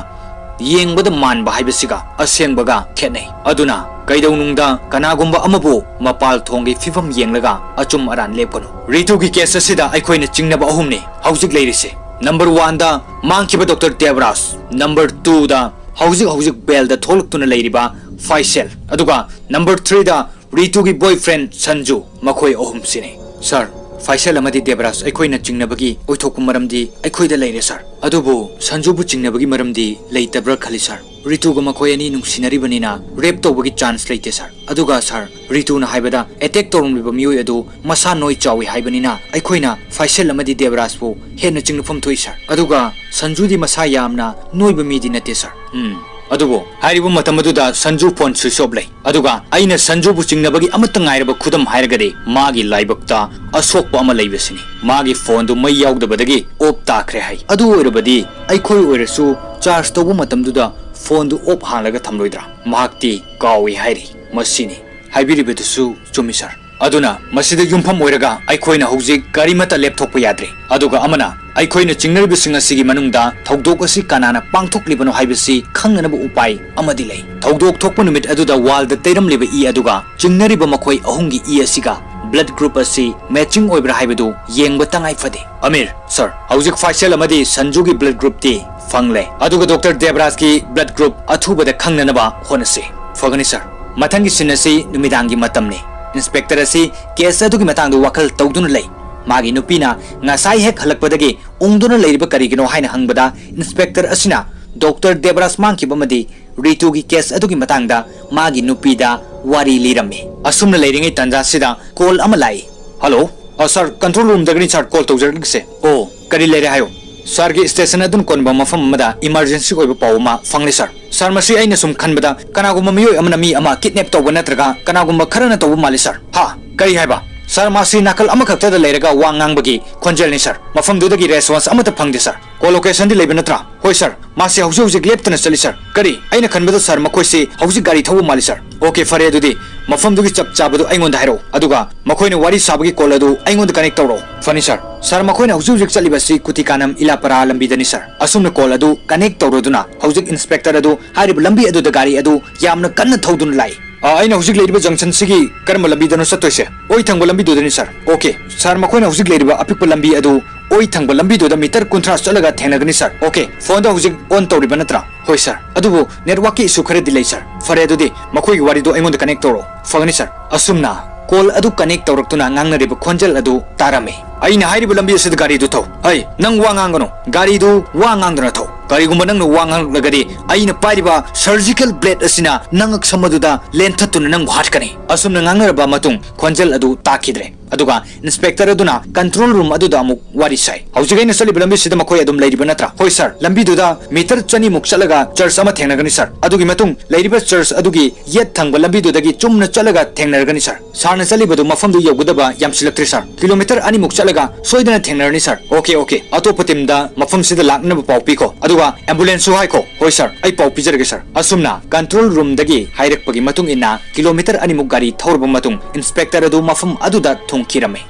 ꯌꯦꯡꯕꯗ ꯃꯥꯟꯕ ꯍꯥꯏꯕꯁꯤꯒ ꯑꯁꯦꯡꯕꯒ ꯈꯦꯠꯅꯩ꯫ ꯑꯗꯨꯅ ꯀꯩꯗꯧꯅꯨꯡꯗ ꯀꯅꯥꯒꯨꯝꯕ ꯑꯃꯕꯨ ꯃꯄꯥꯜ ꯊꯣꯡꯒꯤ ꯐꯤꯕꯝ ꯌꯦꯡꯂꯒ ꯑꯆꯨꯝ ꯑꯔꯥꯟ ꯂꯦꯞꯀꯅꯨ꯫ ꯔꯤꯇꯨꯒꯤ ꯀꯦꯁ ꯑꯁꯤꯗ ꯑꯩꯈꯣꯏꯅ ꯆꯤꯡꯅꯕ ꯑꯍꯨꯝꯅꯤ ꯍꯧꯖꯤꯛ ꯂꯩꯔꯤꯁꯦ꯫ ꯅꯝꯕꯔ ꯋꯥꯟꯗ ꯃꯥꯡꯈꯤꯕ ꯗꯣꯛꯇꯔ ꯗꯦꯕꯔꯥꯖ, ꯅꯝꯕꯔ ꯇꯨꯗ ꯍꯧꯖꯤꯛ ꯍꯧꯖꯤꯛ ꯕꯦꯜꯗ ꯊꯣꯛꯂꯛꯇꯨꯅ ꯂꯩꯔꯤꯕ ꯐꯥꯏꯁꯦꯜ, ꯑꯗꯨꯒ ꯅꯝꯕꯔ ꯊ꯭ꯔꯤꯗ ꯔꯤꯇꯨꯒꯤ ꯕꯣꯏꯐ꯭ꯔꯦꯟ ꯁꯟꯖꯨ꯫ ꯃꯈꯣꯏ ꯑꯍꯨꯝꯁꯤꯅꯤ꯫ ꯁꯥꯔ, ꯐꯥꯏꯁꯦꯜ ꯑꯃꯗꯤ ꯗꯦꯕꯔꯥꯖ ꯑꯩꯈꯣꯏꯅ ꯆꯤꯡꯅꯕꯒꯤ ꯑꯣꯏꯊꯣꯛꯄ ꯃꯔꯝꯗꯤ ꯑꯩꯈꯣꯏꯗ ꯂꯩꯔꯦ ꯁꯥꯔ꯫ ꯑꯗꯨꯕꯨ ꯁꯟꯖꯨꯕꯨ ꯆꯤꯡꯅꯕꯒꯤ ꯃꯔꯝꯗꯤ ꯂꯩꯇꯕ꯭ꯔꯥ ꯈꯜꯂꯤ ꯁꯥꯔ꯫ ꯔꯤꯇꯨꯒ ꯃꯈꯣꯏ ꯑꯅꯤ ꯅꯨꯡꯁꯤꯅꯔꯤꯕꯅꯤꯅ ꯔꯦꯞ ꯇꯧꯕꯒꯤ ꯆꯥꯟꯁ ꯂꯩꯇꯦ ꯁꯥꯔ꯫ ꯑꯗꯨꯒ ꯁꯥꯔ, ꯔꯤꯇꯨꯅ ꯍꯥꯏꯕꯗ ꯑꯦꯇꯦꯛ ꯇꯧꯔꯝꯂꯤꯕ ꯃꯤꯑꯣꯏ ꯑꯗꯨ ꯃꯁꯥ ꯅꯣꯏ ꯆꯥꯎꯏ ꯍꯥꯏꯕꯅꯤꯅ ꯑꯩꯈꯣꯏꯅ ꯐꯥꯏꯁꯦꯜ ꯑꯃꯗꯤ ꯗꯦꯕꯔꯥꯖꯄꯨ ꯍꯦꯟꯅ ꯆꯤꯡꯅꯐꯝ ꯊꯣꯛꯏ ꯁꯥꯔ꯫ ꯑꯗꯨꯒ ꯁꯟꯖꯨꯗꯤ ꯃꯁꯥ ꯌꯥꯝꯅ ꯅꯣꯏꯕ ꯃꯤꯗꯤ ꯅꯠꯇꯦ ꯁꯥꯔ꯫ ꯎꯝ꯫ ꯑꯗꯨꯕꯨ ꯍꯥꯏꯔꯤꯕ ꯃꯇꯝ ꯑꯗꯨꯗ ꯁꯟꯖꯨ ꯐꯣꯟ ꯁ꯭ꯋꯤꯆ ꯑꯣꯐ ꯂꯩ꯫ ꯑꯗꯨꯒ ꯑꯩꯅ ꯁꯟꯖꯨꯕꯨ ꯆꯤꯡꯅꯕꯒꯤ ꯑꯃꯠꯇ ꯉꯥꯏꯔꯕ ꯈꯨꯗꯝ ꯍꯥꯏꯔꯒꯗꯤ ꯃꯥꯒꯤ ꯂꯥꯏꯕꯛꯇ ꯑꯁꯣꯛꯄ ꯑꯃ ꯂꯩꯕꯁꯤꯅꯤ꯫ ꯃꯥꯒꯤ ꯐꯣꯟꯗꯨ ꯃꯩ ꯌꯥꯎꯗꯕꯗꯒꯤ ꯑꯣꯐ ꯇꯥꯈ꯭ꯔꯦ ꯍꯥꯏ꯫ ꯑꯗꯨ ꯑꯣꯏꯔꯕꯗꯤ ꯑꯩꯈꯣꯏ ꯑꯣꯏꯔꯁꯨ ꯆꯥꯔꯖ ꯇꯧꯕ ꯃꯇꯝꯗꯨꯗ ꯐꯣꯟꯗꯨ ꯑꯣꯐ ꯍꯥꯡꯂꯒ ꯊꯝꯂꯣꯏꯗ꯭ꯔꯥ? ꯃꯍꯥꯛꯇꯤ ꯀꯥꯎꯏ ꯍꯥꯏꯔꯤ꯫ ꯃꯁꯤꯅꯤ꯫ ꯍꯥꯏꯕꯤꯔꯤꯕꯗꯨꯁꯨ ꯆꯨꯝꯃꯤ ꯁꯥꯔ꯫ ꯑꯗꯨꯅ ꯃꯁꯤꯗ ꯌꯨꯝꯐꯝ ꯑꯣꯏꯔꯒ ꯑꯩꯈꯣꯏꯅ ꯍꯧꯖꯤꯛ ꯀꯔꯤꯃꯠꯇ ꯂꯦꯞꯊꯣꯛꯄ ꯌꯥꯗ꯭ꯔꯤ꯫ ꯑꯗꯨꯒ ꯑꯃꯅ, ꯑꯩꯈꯣꯏꯅ ꯆꯤꯡꯅꯔꯤꯕꯁꯤꯡ ꯑꯁꯤꯒꯤ ꯃꯅꯨꯡꯗ ꯊꯧꯗꯣꯛ ꯑꯁꯤ ꯀꯅꯥꯅ ꯄꯥꯡꯊꯣꯛꯂꯤꯕꯅꯣ ꯍꯥꯏꯕꯁꯤ ꯈꯪꯅꯅꯕ ꯎꯄꯥꯏ ꯑꯃꯗꯤ ꯂꯩ꯫ ꯊꯧꯗꯣꯛ ꯊꯣꯛꯄ ꯅꯨꯃꯤꯠ ꯑꯗꯨꯗ ꯋꯥꯜꯗ ꯇꯩꯔꯝꯂꯤꯕ ꯏ ꯑꯗꯨꯒ ꯆꯤꯡꯅꯔꯤꯕ ꯃꯈꯣꯏ ꯑꯍꯨꯝꯒꯤ ꯏ ꯑꯁꯤꯒ ꯕ꯭ꯂꯗ ꯒ꯭ꯔꯨꯞ ꯑꯁꯤ ꯃꯦꯆꯤꯡ ꯑꯣꯏꯕ꯭ꯔꯥ ꯍꯥꯏꯕꯗꯨ ꯌꯦꯡꯕ ꯇꯉꯥꯏ ꯐꯗꯦ꯫ ꯑꯃꯤꯔ, ꯁꯥꯔ, ꯍꯧꯖꯤꯛ ꯐꯥꯏꯁꯦꯜ ꯑꯃꯗꯤ ꯁꯟꯖꯨꯒꯤ ꯕ꯭ꯂꯗ ꯒ꯭ꯔꯨꯞꯇꯤ ꯐꯪꯂꯦ, ꯑꯗꯨꯒ ꯗꯣꯛꯇꯔ ꯗꯦꯕꯔꯥꯖꯀꯤ ꯕ꯭ꯂꯗ ꯒ꯭ꯔꯨꯞ ꯑꯊꯨꯕꯗ ꯈꯪꯅꯅꯕ ꯍꯣꯠꯅꯁꯤ꯫ ꯐꯒꯅꯤ ꯁꯥꯔ꯫ ꯃꯊꯪꯒꯤ ꯁꯤꯟ ꯑꯁꯤ ꯅꯨꯃꯤꯗꯥꯡꯒꯤ ꯃꯇꯝꯅꯤ꯫ ꯏꯟꯁꯄꯦꯛꯇꯔ ꯑꯁꯤ ꯀꯦꯁ ꯑꯗꯨꯒꯤ ꯃꯇꯥꯡꯗ ꯋꯥꯈꯜ ꯇꯧꯗꯨꯅ ꯂꯩ꯫ ꯃꯥꯒꯤ ꯅꯨꯄꯤꯅ ꯉꯁꯥꯏ ꯍꯦꯛ ꯍꯜꯂꯛꯄꯗꯒꯤ ꯎꯪꯗꯨꯅ ꯂꯩꯔꯤꯕ ꯀꯔꯤꯒꯤꯅꯣ ꯍꯥꯏꯅ ꯍꯪꯕꯗ, ꯏꯟꯁꯄꯦꯛꯇꯔ ꯑꯁꯤꯅ ꯗꯣꯛꯇꯔ ꯗꯦꯕꯔꯥꯖ ꯃꯥꯡꯈꯤꯕ ꯑꯃꯗꯤ ꯔꯤꯇꯨꯒꯤ ꯀꯦꯁ ꯑꯗꯨꯒꯤ ꯃꯇꯥꯡꯗ ꯃꯥꯒꯤ ꯅꯨꯄꯤꯗ ꯋꯥꯔꯤ ꯂꯤꯔꯝꯃꯤ꯫ ꯑꯁꯨꯝꯅ ꯂꯩꯔꯤꯉꯩ ꯇꯥꯟꯖꯥꯁꯤꯗ ꯀꯣꯜ ꯑꯃ ꯂꯥꯛꯏ꯫ ꯍꯜꯂꯣ꯫ ꯑ, ꯁꯥꯔ, ꯀꯟꯇ꯭ꯔꯣꯜ ꯔꯨꯝꯗꯒꯤꯅꯤ ꯁꯥꯔ ꯀꯣꯜ ꯇꯧꯖꯔꯛꯂꯤꯁꯦ꯫ ꯑꯣ, ꯀꯔꯤ ꯂꯩꯔꯦ ꯍꯥꯏꯌꯨ꯫ ꯁꯥꯔꯒꯤ ꯁ꯭ꯇꯦꯁꯟ ꯑꯗꯨꯅ ꯀꯣꯟꯕ ꯃꯐꯝ ꯑꯃꯗ ꯏꯃꯥꯔꯖꯦꯟꯁꯤ ꯑꯣꯏꯕ ꯄꯥꯎ ꯑꯃ ꯐꯪꯂꯦ ꯁꯥꯔ꯫ ꯁꯥꯔ, ꯃꯁꯤ ꯑꯩꯅ ꯁꯨꯝ ꯈꯟꯕꯗ ꯀꯅꯥꯒꯨꯝꯕ ꯃꯤꯑꯣꯏ ꯑꯃꯅ ꯃꯤ ꯑꯃ ꯀꯤꯗꯅꯦꯞ ꯇꯧꯕ ꯅꯠꯇ꯭ꯔꯒ ꯀꯅꯥꯒꯨꯝꯕ ꯈꯔꯅ ꯇꯧꯕ ꯃꯥꯜꯂꯤ ꯁꯥꯔ꯫ ꯍꯥ? ꯀꯔꯤ ꯍꯥꯏꯕ? ꯁꯥꯔ, ꯃꯥꯁꯤ ꯅꯥꯀꯜ ꯑꯃꯈꯛꯇꯗ ꯂꯩꯔꯒ ꯋꯥ ꯉꯥꯡꯕꯒꯤ ꯈꯣꯟꯖꯦꯜꯅꯤ ꯁꯥꯔ꯫ ꯃꯐꯝꯗꯨꯗꯒꯤ ꯔꯦꯁꯄꯣꯟꯁ ꯑꯃꯠꯇ ꯐꯪꯗꯦ ꯁꯥꯔ꯫ ꯀꯣꯜ ꯂꯣꯀꯦꯁꯟꯗꯤ ꯂꯩꯕ ꯅꯠꯇ꯭ꯔꯥ? ꯍꯣꯏ ꯁꯥꯔ, ꯃꯥꯁꯤ ꯍꯧꯖꯤꯛ ꯍꯧꯖꯤꯛ ꯂꯦꯞꯇꯅ ꯆꯠꯂꯤ ꯁꯥꯔ꯫ ꯀꯔꯤ? ꯑꯩꯅ ꯈꯟꯕꯗ ꯁꯥꯔ, ꯃꯈꯣꯏꯁꯤ ꯍꯧꯖꯤꯛ ꯒꯥꯔꯤ ꯊꯧꯕ ꯃꯥꯜꯂꯤ ꯁꯥꯔ꯫ ꯑꯣꯀꯦ, ꯐꯔꯦ, ꯑꯗꯨꯗꯤ ꯃꯐꯝꯗꯨꯒꯤ ꯆꯞ ꯆꯥꯕꯗꯨ ꯑꯩꯉꯣꯟꯗ ꯍꯥꯏꯔꯛꯎ, ꯑꯗꯨꯒ ꯃꯈꯣꯏꯅ ꯋꯥꯔꯤ ꯁꯥꯕꯒꯤ ꯀꯣꯜ ꯑꯗꯨ ꯑꯩꯉꯣꯟꯗ ꯀꯅꯦꯛ ꯇꯧꯔꯛꯎ꯫ ꯐꯅꯤ ꯁꯥꯔ꯫ ꯁꯥꯔ, ꯃꯈꯣꯏꯅ ꯍꯧꯖꯤꯛ ꯍꯧꯖꯤꯛ ꯆꯠꯂꯤꯕꯁꯤ ꯀꯨꯇꯤꯀꯥꯅꯝ ꯏꯂꯥꯄꯔꯥ ꯂꯝꯕꯤꯗꯅꯤ ꯁꯥꯔ꯫ ꯑꯁꯨꯝꯅ ꯀꯣꯜ ꯑꯗꯨ ꯀꯅꯦꯛ ꯇꯧꯔꯗꯨꯅ ꯍꯧꯖꯤꯛ ꯏꯟꯁꯄꯦꯛꯇꯔ ꯑꯗꯨ ꯍꯥꯏꯔꯤꯕ ꯂꯝꯕꯤ ꯑꯗꯨꯗ ꯒꯥꯔꯤ ꯑꯗꯨ ꯌꯥꯝꯅ ꯀꯟꯅ ꯊꯧꯗꯨꯅ ꯂꯥꯛꯏ꯫ ꯑ, ꯑꯩꯅ ꯍꯧꯖꯤꯛ ꯂꯩꯔꯤꯕ ꯖꯪꯁꯟꯁꯤꯒꯤ ꯀꯔꯝꯕ ꯂꯝꯕꯤꯗꯅꯣ ꯆꯠꯇꯣꯏꯁꯦ? ꯑꯣꯏ ꯊꯪꯕ ꯂꯝꯕꯤꯗꯨꯗꯅꯤ ꯁꯥꯔ꯫ ꯑꯣꯀꯦ ꯁꯥꯔ, ꯃꯈꯣꯏꯅ ꯍꯧꯖꯤꯛ ꯂꯩꯔꯤꯕ ꯑꯄꯤꯛꯄ ꯂꯝꯕꯤ ꯑꯗꯨ ꯑꯣꯏ ꯊꯪꯕ ꯂꯝꯕꯤꯗꯨꯗ ꯃꯤꯇꯔ ꯀꯨꯟꯊ꯭ꯔꯥ ꯆꯠꯂꯒ ꯊꯦꯡꯅꯒꯅꯤ ꯁꯥꯔ꯫ ꯑꯣꯀꯦ, ꯐꯣꯟꯗ ꯍꯧꯖꯤꯛ ꯑꯣꯟ ꯇꯧꯔꯤꯕ ꯅꯠꯇ꯭ꯔꯥ? ꯍꯣꯏ ꯁꯥꯔ, ꯑꯗꯨꯕꯨ ꯅꯦꯠꯋꯥꯛꯀꯤ ꯏꯁꯨ ꯈꯔꯗꯤ ꯂꯩ ꯁꯥꯔ꯫ ꯐꯔꯦ, ꯑꯗꯨꯗꯤ ꯃꯈꯣꯏꯒꯤ ꯋꯥꯔꯤꯗꯨ ꯑꯩꯉꯣꯟꯗ ꯀꯅꯦꯛ ꯇꯧꯔꯛꯑꯣ꯫ ꯐꯒꯅꯤ ꯁꯥꯔ꯫ ꯑꯁꯨꯝꯅ ꯀꯣꯜ ꯑꯗꯨ ꯀꯅꯦꯛ ꯇꯧꯔꯛꯇꯨꯅ ꯉꯥꯡꯅꯔꯤꯕ ꯈꯣꯟꯖꯦꯜ ꯑꯗꯨ ꯇꯥꯔꯝꯃꯤ꯫ ꯑꯩꯅ ꯍꯥꯏꯔꯤꯕ ꯂꯝꯕꯤ ꯑꯁꯤꯗ ꯒꯥꯔꯤꯗꯨ ꯊꯧ꯫ ꯑꯩ, ꯅꯪ ꯋꯥ ꯉꯥꯡꯒꯅꯨ꯫ ꯒꯥꯔꯤꯗꯨ ꯋꯥ ꯉꯥꯡꯗꯅ ꯊꯧ꯫ ꯀꯔꯤꯒꯨꯝꯕ ꯅꯪꯅ ꯋꯥ ꯉꯥꯡꯂꯛꯂꯒꯗꯤ ꯑꯩꯅ ꯄꯥꯏꯔꯤꯕ ꯁꯔꯖꯤꯀꯦꯜ ꯕ꯭ꯂꯦꯗ ꯑꯁꯤꯅ ꯅꯉꯛ ꯁꯝ ꯑꯗꯨꯗ ꯂꯦꯟꯊꯠꯇꯨꯅ ꯅꯪꯕꯨ ꯍꯥꯠꯀꯅꯤ꯫ ꯑꯁꯨꯝꯅ ꯉꯥꯡꯅꯔꯕ ꯃꯇꯨꯡ ꯈꯣꯟꯖꯦꯜ ꯑꯗꯨ ꯇꯥꯈꯤꯗ꯭ꯔꯦ꯫ ꯑꯗꯨꯒ ꯏꯟꯁꯄꯦꯛꯇꯔ ꯑꯗꯨꯅ ꯀꯟꯇ꯭ꯔꯣꯜ ꯔꯨꯝ ꯑꯗꯨꯗ ꯑꯃꯨꯛ ꯋꯥꯔꯤ ꯁꯥꯏ꯫ ꯍꯧꯖꯤꯛ ꯑꯩꯅ ꯆꯠꯂꯤꯕ ꯂꯝꯕꯤꯁꯤꯗ ꯃꯈꯣꯏ ꯑꯗꯨꯝ ꯂꯩꯔꯤꯕ ꯅꯠꯇ꯭ꯔꯥ? ꯍꯣꯏ ꯁꯥꯔ, ꯂꯝꯕꯤꯗꯨꯗ ꯃꯤꯇꯔ ꯆꯅꯤꯃꯨꯛ ꯆꯠꯂꯒ ꯆꯔꯆ ꯑꯃ ꯊꯦꯡꯅꯒꯅꯤ ꯁꯥꯔ꯫ ꯑꯗꯨꯒꯤ ꯃꯇꯨꯡ ꯂꯩꯔꯤꯕ ꯆꯔꯆ ꯑꯗꯨꯒꯤ ꯌꯦꯠ ꯊꯪꯕ ꯂꯝꯕꯤꯗꯨꯗꯒꯤ ꯆꯨꯝꯅ ꯆꯠꯂꯒ ꯊꯦꯡꯅꯔꯒꯅꯤ ꯁꯥꯔ꯫ ꯁꯥꯔꯅ ꯆꯠꯂꯤꯕꯗꯨ ꯃꯐꯝꯗꯨ ꯌꯧꯒꯗꯕ ꯌꯥꯝꯁꯤꯜꯂꯛꯇ꯭ꯔꯦ ꯁꯥꯔ꯫ ꯀꯤꯂꯣꯃꯤꯇꯔ ꯑꯅꯤꯃꯨꯛ ꯆꯠꯂꯒ ꯁꯣꯏꯗꯅ ꯊꯦꯡꯅꯔꯅꯤ ꯁꯥꯔ꯫ ꯑꯣꯀꯦ, ꯑꯣꯀꯦ, ꯑꯇꯣꯞꯄ ꯇꯤꯝꯗ ꯃꯐꯝꯁꯤꯗ ꯂꯥꯛꯅꯕ ꯄꯥꯎ ꯄꯤꯈꯣ, ꯑꯗꯨꯒ ꯑꯦꯝꯕꯨꯂꯦꯟꯁꯁꯨ ꯍꯥꯏꯈꯣ꯫ ꯍꯣꯏ ꯁꯥꯔ, ꯑꯩ ꯄꯥꯎ ꯄꯤꯖꯔꯒꯦ ꯁꯥꯔ꯫ ꯑꯁꯨꯝꯅ ꯀꯟꯇ꯭ꯔꯣꯜ ꯔꯨꯝꯗꯒꯤ ꯍꯥꯏꯔꯛꯄꯒꯤ ꯃꯇꯨꯡ ꯏꯟꯅ ꯀꯤꯂꯣꯃꯤꯇꯔ ꯑꯅꯤꯃꯨꯛ ꯒꯥꯔꯤ ꯊꯧꯔꯕ ꯃꯇꯨꯡ ꯏꯟꯁꯄꯦꯛꯇꯔ ꯑꯗꯨ ꯃꯐꯝ ꯑꯗꯨꯗ ꯊꯨꯡꯈꯤꯔꯝꯃꯤ꯫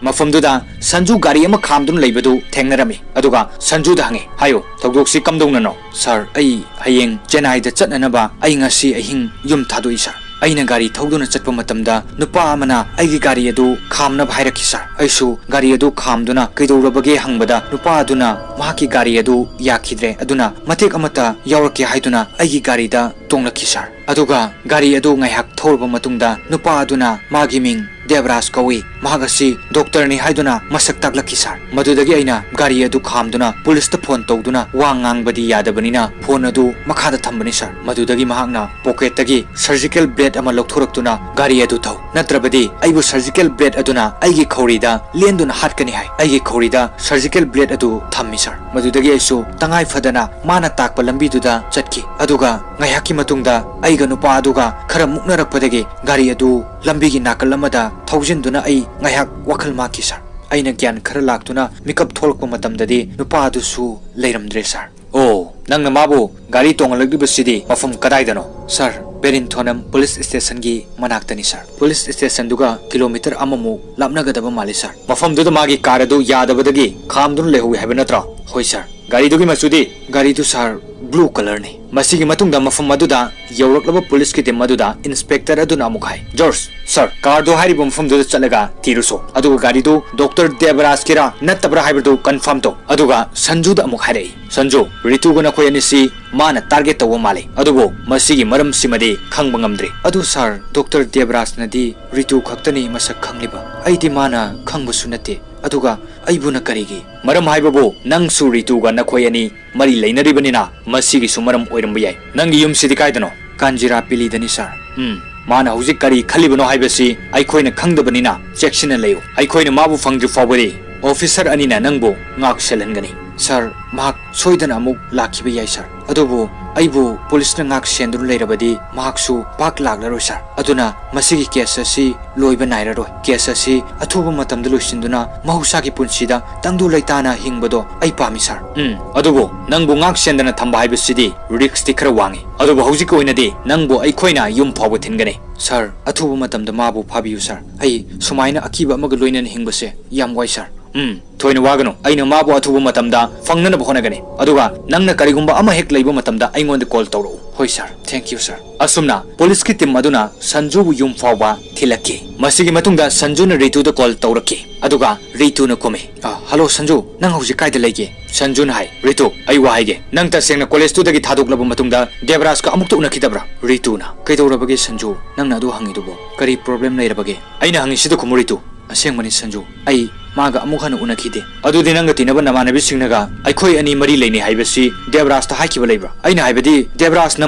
ꯃꯐꯝꯗꯨꯗ ꯁꯟꯖꯨ ꯒꯥꯔꯤ ꯑꯃ ꯈꯥꯝꯗꯨꯅ ꯂꯩꯕꯗꯨ ꯊꯦꯡꯅꯔꯝꯃꯤ꯫ ꯑꯗꯨꯒ ꯁꯟꯖꯨꯗ ꯍꯪꯉꯤ, "ꯍꯥꯏꯌꯨ, ꯊꯧꯗꯣꯛꯁꯤ ꯀꯝꯗꯧꯅꯅꯣ?" "ꯁꯥꯔ, ꯑꯩ ꯍꯌꯦꯡ ꯆꯦꯟꯅꯥꯏꯗ ꯆꯠꯅꯅꯕ ꯑꯩ ꯉꯁꯤ ꯑꯍꯤꯡ ꯌꯨꯝ ꯊꯥꯗꯣꯛꯏ ꯁꯥꯔ꯫ ꯑꯩꯅ ꯒꯥꯔꯤ ꯊꯧꯗꯨꯅ ꯆꯠꯄ ꯃꯇꯝꯗ ꯅꯨꯄꯥ ꯑꯃꯅ ꯑꯩꯒꯤ ꯒꯥꯔꯤ ꯑꯗꯨ ꯈꯥꯝꯅꯕ ꯍꯥꯏꯔꯛꯈꯤ ꯁꯥꯔ꯫ ꯑꯩꯁꯨ ꯒꯥꯔꯤ ꯑꯗꯨ ꯈꯥꯝꯗꯨꯅ ꯀꯩꯗꯧꯔꯕꯒꯦ ꯍꯪꯕꯗ ꯅꯨꯄꯥ ꯑꯗꯨꯅ ꯃꯍꯥꯛꯀꯤ ꯒꯥꯔꯤ ꯑꯗꯨ ꯌꯥꯈꯤꯗ꯭ꯔꯦ, ꯑꯗꯨꯅ ꯃꯇꯦꯛ ꯑꯃꯠꯇ ꯌꯥꯎꯔꯛꯀꯦ ꯍꯥꯏꯗꯨꯅ ꯑꯩꯒꯤ ꯒꯥꯔꯤꯗ ꯇꯣꯡꯂꯛꯈꯤ ꯁꯥꯔ꯫ ꯑꯗꯨꯒ ꯒꯥꯔꯤ ꯑꯗꯨ ꯉꯥꯏꯍꯥꯛ ꯊꯧꯔꯕ ꯃꯇꯨꯡꯗ ꯅꯨꯄꯥ ꯑꯗꯨꯅ ꯃꯥꯒꯤ ꯃꯤꯡ ꯗꯦꯕꯔꯥꯖ ꯀꯧꯏ, ꯃꯍꯥꯛ ꯑꯁꯤ ꯗꯣꯛꯇꯔꯅꯤ ꯍꯥꯏꯗꯨꯅ ꯃꯁꯛ ꯇꯥꯛꯂꯛꯈꯤ ꯁꯥꯔ꯫ ꯃꯗꯨꯗꯒꯤ ꯑꯩꯅ ꯒꯥꯔꯤ ꯑꯗꯨ ꯈꯥꯝꯗꯨꯅ ꯄꯨꯂꯤꯁꯇ ꯐꯣꯟ ꯇꯧꯗꯨꯅ ꯋꯥ ꯉꯥꯡꯕꯗꯤ ꯌꯥꯗꯕꯅꯤꯅ ꯐꯣꯟ ꯑꯗꯨ ꯃꯈꯥꯗ ꯊꯝꯕꯅꯤ ꯁꯥꯔ꯫ ꯃꯗꯨꯗꯒꯤ ꯃꯍꯥꯛꯅ ꯄꯣꯀꯦꯠꯇꯒꯤ ꯁꯔꯖꯤꯀꯦꯜ ꯕ꯭ꯂꯦꯗ ꯑꯃ ꯂꯧꯊꯣꯔꯛꯇꯨꯅ ꯒꯥꯔꯤ ꯑꯗꯨ ꯊꯧ, ꯅꯠꯇ꯭ꯔꯕꯗꯤ ꯑꯩꯕꯨ ꯁꯔꯖꯤꯀꯦꯜ ꯕ꯭ꯂꯦꯗ ꯑꯗꯨꯅ ꯑꯩꯒꯤ ꯈꯧꯔꯤꯗ ꯂꯦꯟꯗꯨꯅ ꯍꯥꯠꯀꯅꯤ ꯍꯥꯏ꯫ ꯑꯩꯒꯤ ꯈꯧꯔꯤꯗ ꯁꯔꯖꯤꯀꯦꯜ ꯕ꯭ꯂꯦꯗ ꯑꯗꯨ ꯊꯝꯃꯤ ꯁꯥꯔ꯫ ꯃꯗꯨꯗꯒꯤ ꯑꯩꯁꯨ ꯇꯉꯥꯏ ꯐꯗꯅ ꯃꯥꯅ ꯇꯥꯛꯄ ꯂꯝꯕꯤꯗꯨꯗ ꯆꯠꯈꯤ꯫ ꯑꯗꯨꯒ ꯉꯥꯏꯍꯥꯛꯀꯤ ꯃꯇꯨꯡꯗ ꯑꯩꯒ ꯅꯨꯄꯥ ꯑꯗꯨꯒ ꯈꯔ ꯃꯨꯛꯅꯔꯛꯄꯗꯒꯤ ꯒꯥꯔꯤ ꯑꯗꯨ ꯂꯝꯕꯤꯒꯤ ꯅꯥꯀꯜ ꯑꯃꯗ ꯊꯧꯖꯤꯟꯗꯨꯅ ꯑꯩ ꯉꯥꯏꯍꯥꯛ ꯋꯥꯈꯜ ꯃꯥꯡꯈꯤ, ꯁꯥꯔ꯫ ꯑꯩꯅ ꯒ꯭ꯌꯥꯟ ꯈꯔ ꯂꯥꯛꯇꯨꯅ ꯃꯤꯀꯞ ꯊꯣꯛꯂꯛꯄ ꯃꯇꯝꯗꯗꯤ ꯅꯨꯄꯥ ꯑꯗꯨꯁꯨ ꯂꯩꯔꯝꯗ꯭ꯔꯦ, ꯁꯥꯔ꯫ ꯑꯣ, ꯅꯪꯅ ꯃꯥꯕꯨ ꯒꯥꯔꯤ ꯇꯣꯡꯍꯜꯂꯛꯂꯤꯕꯁꯤꯗꯤ ꯃꯐꯝ ꯀꯗꯥꯏꯗꯅꯣ? ꯁꯥꯔ, ꯄꯦꯔꯤꯟꯊꯣꯅꯝ ꯄꯨꯂꯤꯁ ꯁ꯭ꯇꯦꯁꯟꯒꯤ ꯃꯅꯥꯛꯇꯅꯤ, ꯁꯥꯔ꯫ ꯄꯨꯂꯤꯁ ꯁ꯭ꯇꯦꯁꯟꯗꯨꯒ ꯀꯤꯂꯣꯃꯤꯇꯔ ꯑꯃꯃꯨꯛ ꯂꯥꯞꯅꯒꯗꯕ ꯃꯥꯜꯂꯤ, ꯁꯥꯔ꯫ ꯃꯐꯝꯗꯨꯗ ꯃꯥꯒꯤ ꯀꯥꯔ ꯑꯗꯨ ꯌꯥꯗꯕꯗꯒꯤ ꯈꯥꯝꯗꯨꯅ ꯂꯩꯍꯧꯏ ꯍꯥꯏꯕ ꯅꯠꯇ꯭ꯔꯣ? ꯍꯣꯏ, ꯁꯥꯔ꯫ ꯒꯥꯔꯤꯗꯨꯒꯤ ꯃꯆꯨꯗꯤ? ꯒꯥꯔꯤꯗꯨ, ꯁꯥꯔ, ꯕ꯭ꯂꯨ ꯀꯂꯔꯅꯤ꯫ ꯃꯁꯤꯒꯤ ꯃꯇꯨꯡꯗ ꯃꯐꯝ ꯑꯗꯨꯗ ꯌꯧꯔꯛꯂꯕ ꯄꯨꯂꯤꯁꯀꯤ ꯇꯤꯝ ꯑꯗꯨꯗ ꯏꯟꯁꯄꯦꯛꯇꯔ ꯑꯗꯨꯅ ꯑꯃꯨꯛ ꯍꯥꯏ, "ꯖꯣꯔꯖ, ꯁꯥꯔ, ꯀꯥꯔꯗꯨ ꯍꯥꯏꯔꯤꯕ ꯃꯐꯝꯗꯨꯗ ꯆꯠꯂꯒ ꯊꯤꯔꯨꯁꯣ꯫ ꯑꯗꯨꯒ ꯒꯥꯔꯤꯗꯨ ꯗꯣꯛꯇꯔ ꯗꯦꯕꯔꯥꯖꯀꯤꯔꯥ ꯅꯠꯇꯕ꯭ꯔꯥ ꯍꯥꯏꯕꯗꯨ ꯀꯟꯐꯥꯔꯝ ꯇꯧ꯫" ꯑꯗꯨꯒ ꯁꯟꯖꯨꯗ ꯑꯃꯨꯛ ꯍꯥꯏꯔꯛꯏ, "ꯁꯟꯖꯨ, ꯔꯤꯇꯨꯒ ꯅꯈꯣꯏ ꯑꯅꯤꯁꯤ ꯃꯥꯅ ꯇꯥꯔꯒꯦꯠ ꯇꯧꯕ ꯃꯥꯜꯂꯤ, ꯑꯗꯨꯕꯨ ꯃꯁꯤꯒꯤ ꯃꯔꯝꯁꯤꯃꯗꯤ ꯈꯪꯕ ꯉꯝꯗ꯭ꯔꯤ꯫" "ꯑꯗꯨ ꯁꯥꯔ, ꯗꯣꯛꯇꯔ ꯗꯦꯕꯔꯥꯖꯅꯗꯤ ꯔꯤꯇꯨ ꯈꯛꯇꯅꯤ ꯃꯁꯛ ꯈꯪꯂꯤꯕ꯫ ꯑꯩꯗꯤ ꯃꯥꯅ ꯈꯪꯕꯁꯨ ꯅꯠꯇꯦ꯫ ꯑꯗꯨꯒ ꯑꯩꯕꯨꯅ ꯀꯔꯤꯒꯤ?" "ꯃꯔꯝ ꯍꯥꯏꯕꯕꯨ ꯅꯪꯁꯨ ꯔꯤꯇꯨꯒ ꯅꯈꯣꯏ ꯑꯅꯤ ꯃꯔꯤ ꯂꯩꯅꯔꯤꯕꯅꯤꯅ ꯃꯁꯤꯒꯤꯁꯨ ꯃꯔꯝ ꯑꯣꯏꯔꯝꯕ ꯌꯥꯏ꯫" "ꯅꯪꯒꯤ ꯌꯨꯝꯁꯤꯗꯤ ꯀꯥꯏꯗꯅꯣ?" "ꯀꯥꯟꯖꯤꯔꯥ ꯄꯤꯂꯤꯗꯅꯤ, ꯁꯥꯔ꯫" "ꯎꯝ, ꯃꯥꯅ ꯍꯧꯖꯤꯛ ꯀꯔꯤ ꯈꯜꯂꯤꯕꯅꯣ ꯍꯥꯏꯕꯁꯤ ꯑꯩꯈꯣꯏꯅ ꯈꯪꯗꯕꯅꯤꯅ ꯆꯦꯛꯁꯤꯟꯅ ꯂꯩꯌꯨ꯫ ꯑꯩꯈꯣꯏꯅ ꯃꯥꯕꯨ ꯐꯪꯗ꯭ꯔꯤ ꯐꯥꯎꯕꯗꯤ ꯑꯣꯐꯤꯁꯔ ꯑꯅꯤꯅ ꯅꯪꯕꯨ ꯉꯥꯛ ꯁꯦꯜꯍꯟꯒꯅꯤ꯫" "ꯁꯥꯔ, ꯃꯍꯥꯛ ꯁꯣꯏꯗꯅ ꯑꯃꯨꯛ ꯂꯥꯛꯈꯤꯕ ꯌꯥꯏ, ꯁꯥꯔ꯫ ꯑꯗꯨꯕꯨ ꯑꯩꯕꯨ ꯄꯨꯂꯤꯁꯅ ꯉꯥꯛ ꯁꯦꯟꯗꯨꯅ ꯂꯩꯔꯕꯗꯤ ꯃꯍꯥꯛꯁꯨ ꯄꯥꯛ ꯂꯥꯛꯂꯔꯣꯏ, ꯁꯥꯔ꯫ ꯑꯗꯨꯅ ꯃꯁꯤꯒꯤ ꯀꯦꯁ ꯑꯁꯤ ꯂꯣꯏꯕ ꯅꯥꯏꯔꯔꯣꯏ꯫ ꯀꯦꯁ ꯑꯁꯤ ꯑꯊꯨꯕ ꯃꯇꯝꯗ ꯂꯣꯏꯁꯤꯟꯗꯨꯅ ꯃꯍꯧꯁꯥꯒꯤ ꯄꯨꯟꯁꯤꯗ ꯇꯪꯗꯨ ꯂꯩꯇꯥꯅ ꯍꯤꯡꯕꯗꯣ ꯑꯩ ꯄꯥꯝꯃꯤ, ꯁꯥꯔ꯫" "ꯎꯝ, ꯑꯗꯨꯕꯨ ꯅꯪꯕꯨ ꯉꯥꯛ ꯁꯦꯟꯗꯅ ꯊꯝꯕ ꯍꯥꯏꯕꯁꯤꯗꯤ ꯔꯤꯛꯁꯇꯤ ꯈꯔ ꯋꯥꯡꯉꯤ꯫ ꯑꯗꯨꯕꯨ ꯍꯧꯖꯤꯛꯀꯤ ꯑꯣꯏꯅꯗꯤ ꯅꯪꯕꯨ ꯑꯩꯈꯣꯏꯅ ꯌꯨꯝ ꯐꯥꯎꯕ ꯊꯤꯟꯒꯅꯤ꯫" "ꯁꯥꯔ, ꯑꯊꯨꯕ ꯃꯇꯝꯗ ꯃꯥꯕꯨ ꯐꯥꯕꯤꯌꯨ, ꯁꯥꯔ꯫ ꯑꯩ ꯁꯨꯃꯥꯏꯅ ꯑꯀꯤꯕ ꯑꯃꯒ ꯂꯣꯏꯅꯅ ꯍꯤꯡꯕꯁꯦ ꯌꯥꯝ ꯋꯥꯏ, ꯁꯥꯔ꯫" "ꯎꯝ, ꯊꯣꯏꯅ ꯋꯥꯒꯅꯨ꯫ ꯑꯩꯅ ꯃꯥꯕꯨ ꯑꯊꯨꯕ ꯃꯇꯝꯗ ꯐꯪꯅꯅꯕ ꯍꯣꯠꯅꯒꯅꯤ꯫ ꯑꯗꯨꯒ ꯅꯪꯅ ꯀꯔꯤꯒꯨꯝꯕ ꯑꯃ ꯍꯦꯛ ꯂꯩꯕ ꯃꯇꯝꯗ ꯑꯩꯉꯣꯟꯗ ꯀꯣꯜ ꯇꯧꯔꯛꯎ꯫" "ꯍꯣꯏ, ꯁꯥꯔ꯫ ꯊꯦꯡꯛ ꯌꯨ, ꯁꯥꯔ꯫" ꯑꯁꯨꯝꯅ ꯄꯨꯂꯤꯁꯀꯤ ꯇꯤꯝ ꯑꯗꯨꯅ ꯁꯟꯖꯨꯕꯨ ꯌꯨꯝ ꯐꯥꯎꯕ ꯊꯤꯜꯂꯛꯈꯤ꯫ ꯃꯁꯤꯒꯤ ꯃꯇꯨꯡꯗ ꯁꯟꯖꯨꯅ ꯔꯤꯇꯨꯗ ꯀꯣꯜ ꯇꯧꯔꯛꯈꯤ꯫ ꯑꯗꯨꯒ ꯔꯤꯇꯨꯅ ꯈꯨꯝꯃꯤ, "ꯑ, ꯍꯜꯂꯣ ꯁꯟꯖꯨ, ꯅꯪ ꯍꯧꯖꯤꯛ ꯀꯥꯏꯗ ꯂꯩꯒꯦ?" ꯁꯟꯖꯨꯅ ꯍꯥꯏ, "ꯔꯤꯇꯨ, ꯑꯩ ꯋꯥ ꯍꯥꯏꯒꯦ꯫ ꯅꯪ ꯇꯁꯦꯡꯅ ꯀꯣꯂꯦꯖꯇꯨꯗꯒꯤ ꯊꯥꯗꯣꯛꯂꯕ ꯃꯇꯨꯡꯗ ꯗꯦꯕꯔꯥꯖꯀ ꯑꯃꯨꯛꯇ ꯎꯅꯈꯤꯗꯕ꯭ꯔꯥ?" ꯔꯤꯇꯨꯅ, "ꯀꯩꯗꯧꯔꯕꯒꯦ ꯁꯟꯖꯨ? ꯅꯪꯅ ꯑꯗꯨ ꯍꯪꯉꯤꯗꯨꯕꯨ ꯀꯔꯤ ꯄ꯭ꯔꯣꯕ꯭ꯂꯦꯝ ꯂꯩꯔꯕꯒꯦ?" "ꯑꯩꯅ ꯍꯪꯉꯤꯁꯤꯗ ꯈꯨꯝꯃꯨ ꯔꯤꯇꯨ꯫" "ꯑꯁꯦꯡꯕꯅꯤ ꯁꯟꯖꯨ, ꯑꯩ ꯃꯥꯒ ꯑꯃꯨꯛ ꯍꯟꯅ ꯎꯅꯈꯤꯗꯦ꯫" "ꯑꯗꯨꯗꯤ ꯅꯪꯒ ꯇꯤꯟꯅꯕ ꯅꯃꯥꯟꯅꯕꯤꯁꯤꯡꯅꯒ ꯑꯩꯈꯣꯏ ꯑꯅꯤ ꯃꯔꯤ ꯂꯩꯅꯩ ꯍꯥꯏꯕꯁꯤ ꯗꯦꯕꯔꯥꯖꯇ ꯍꯥꯏꯈꯤꯕ ꯂꯩꯕ꯭ꯔꯥ? ꯑꯩꯅ ꯍꯥꯏꯕꯗꯤ ꯗꯦꯕꯔꯥꯖꯅ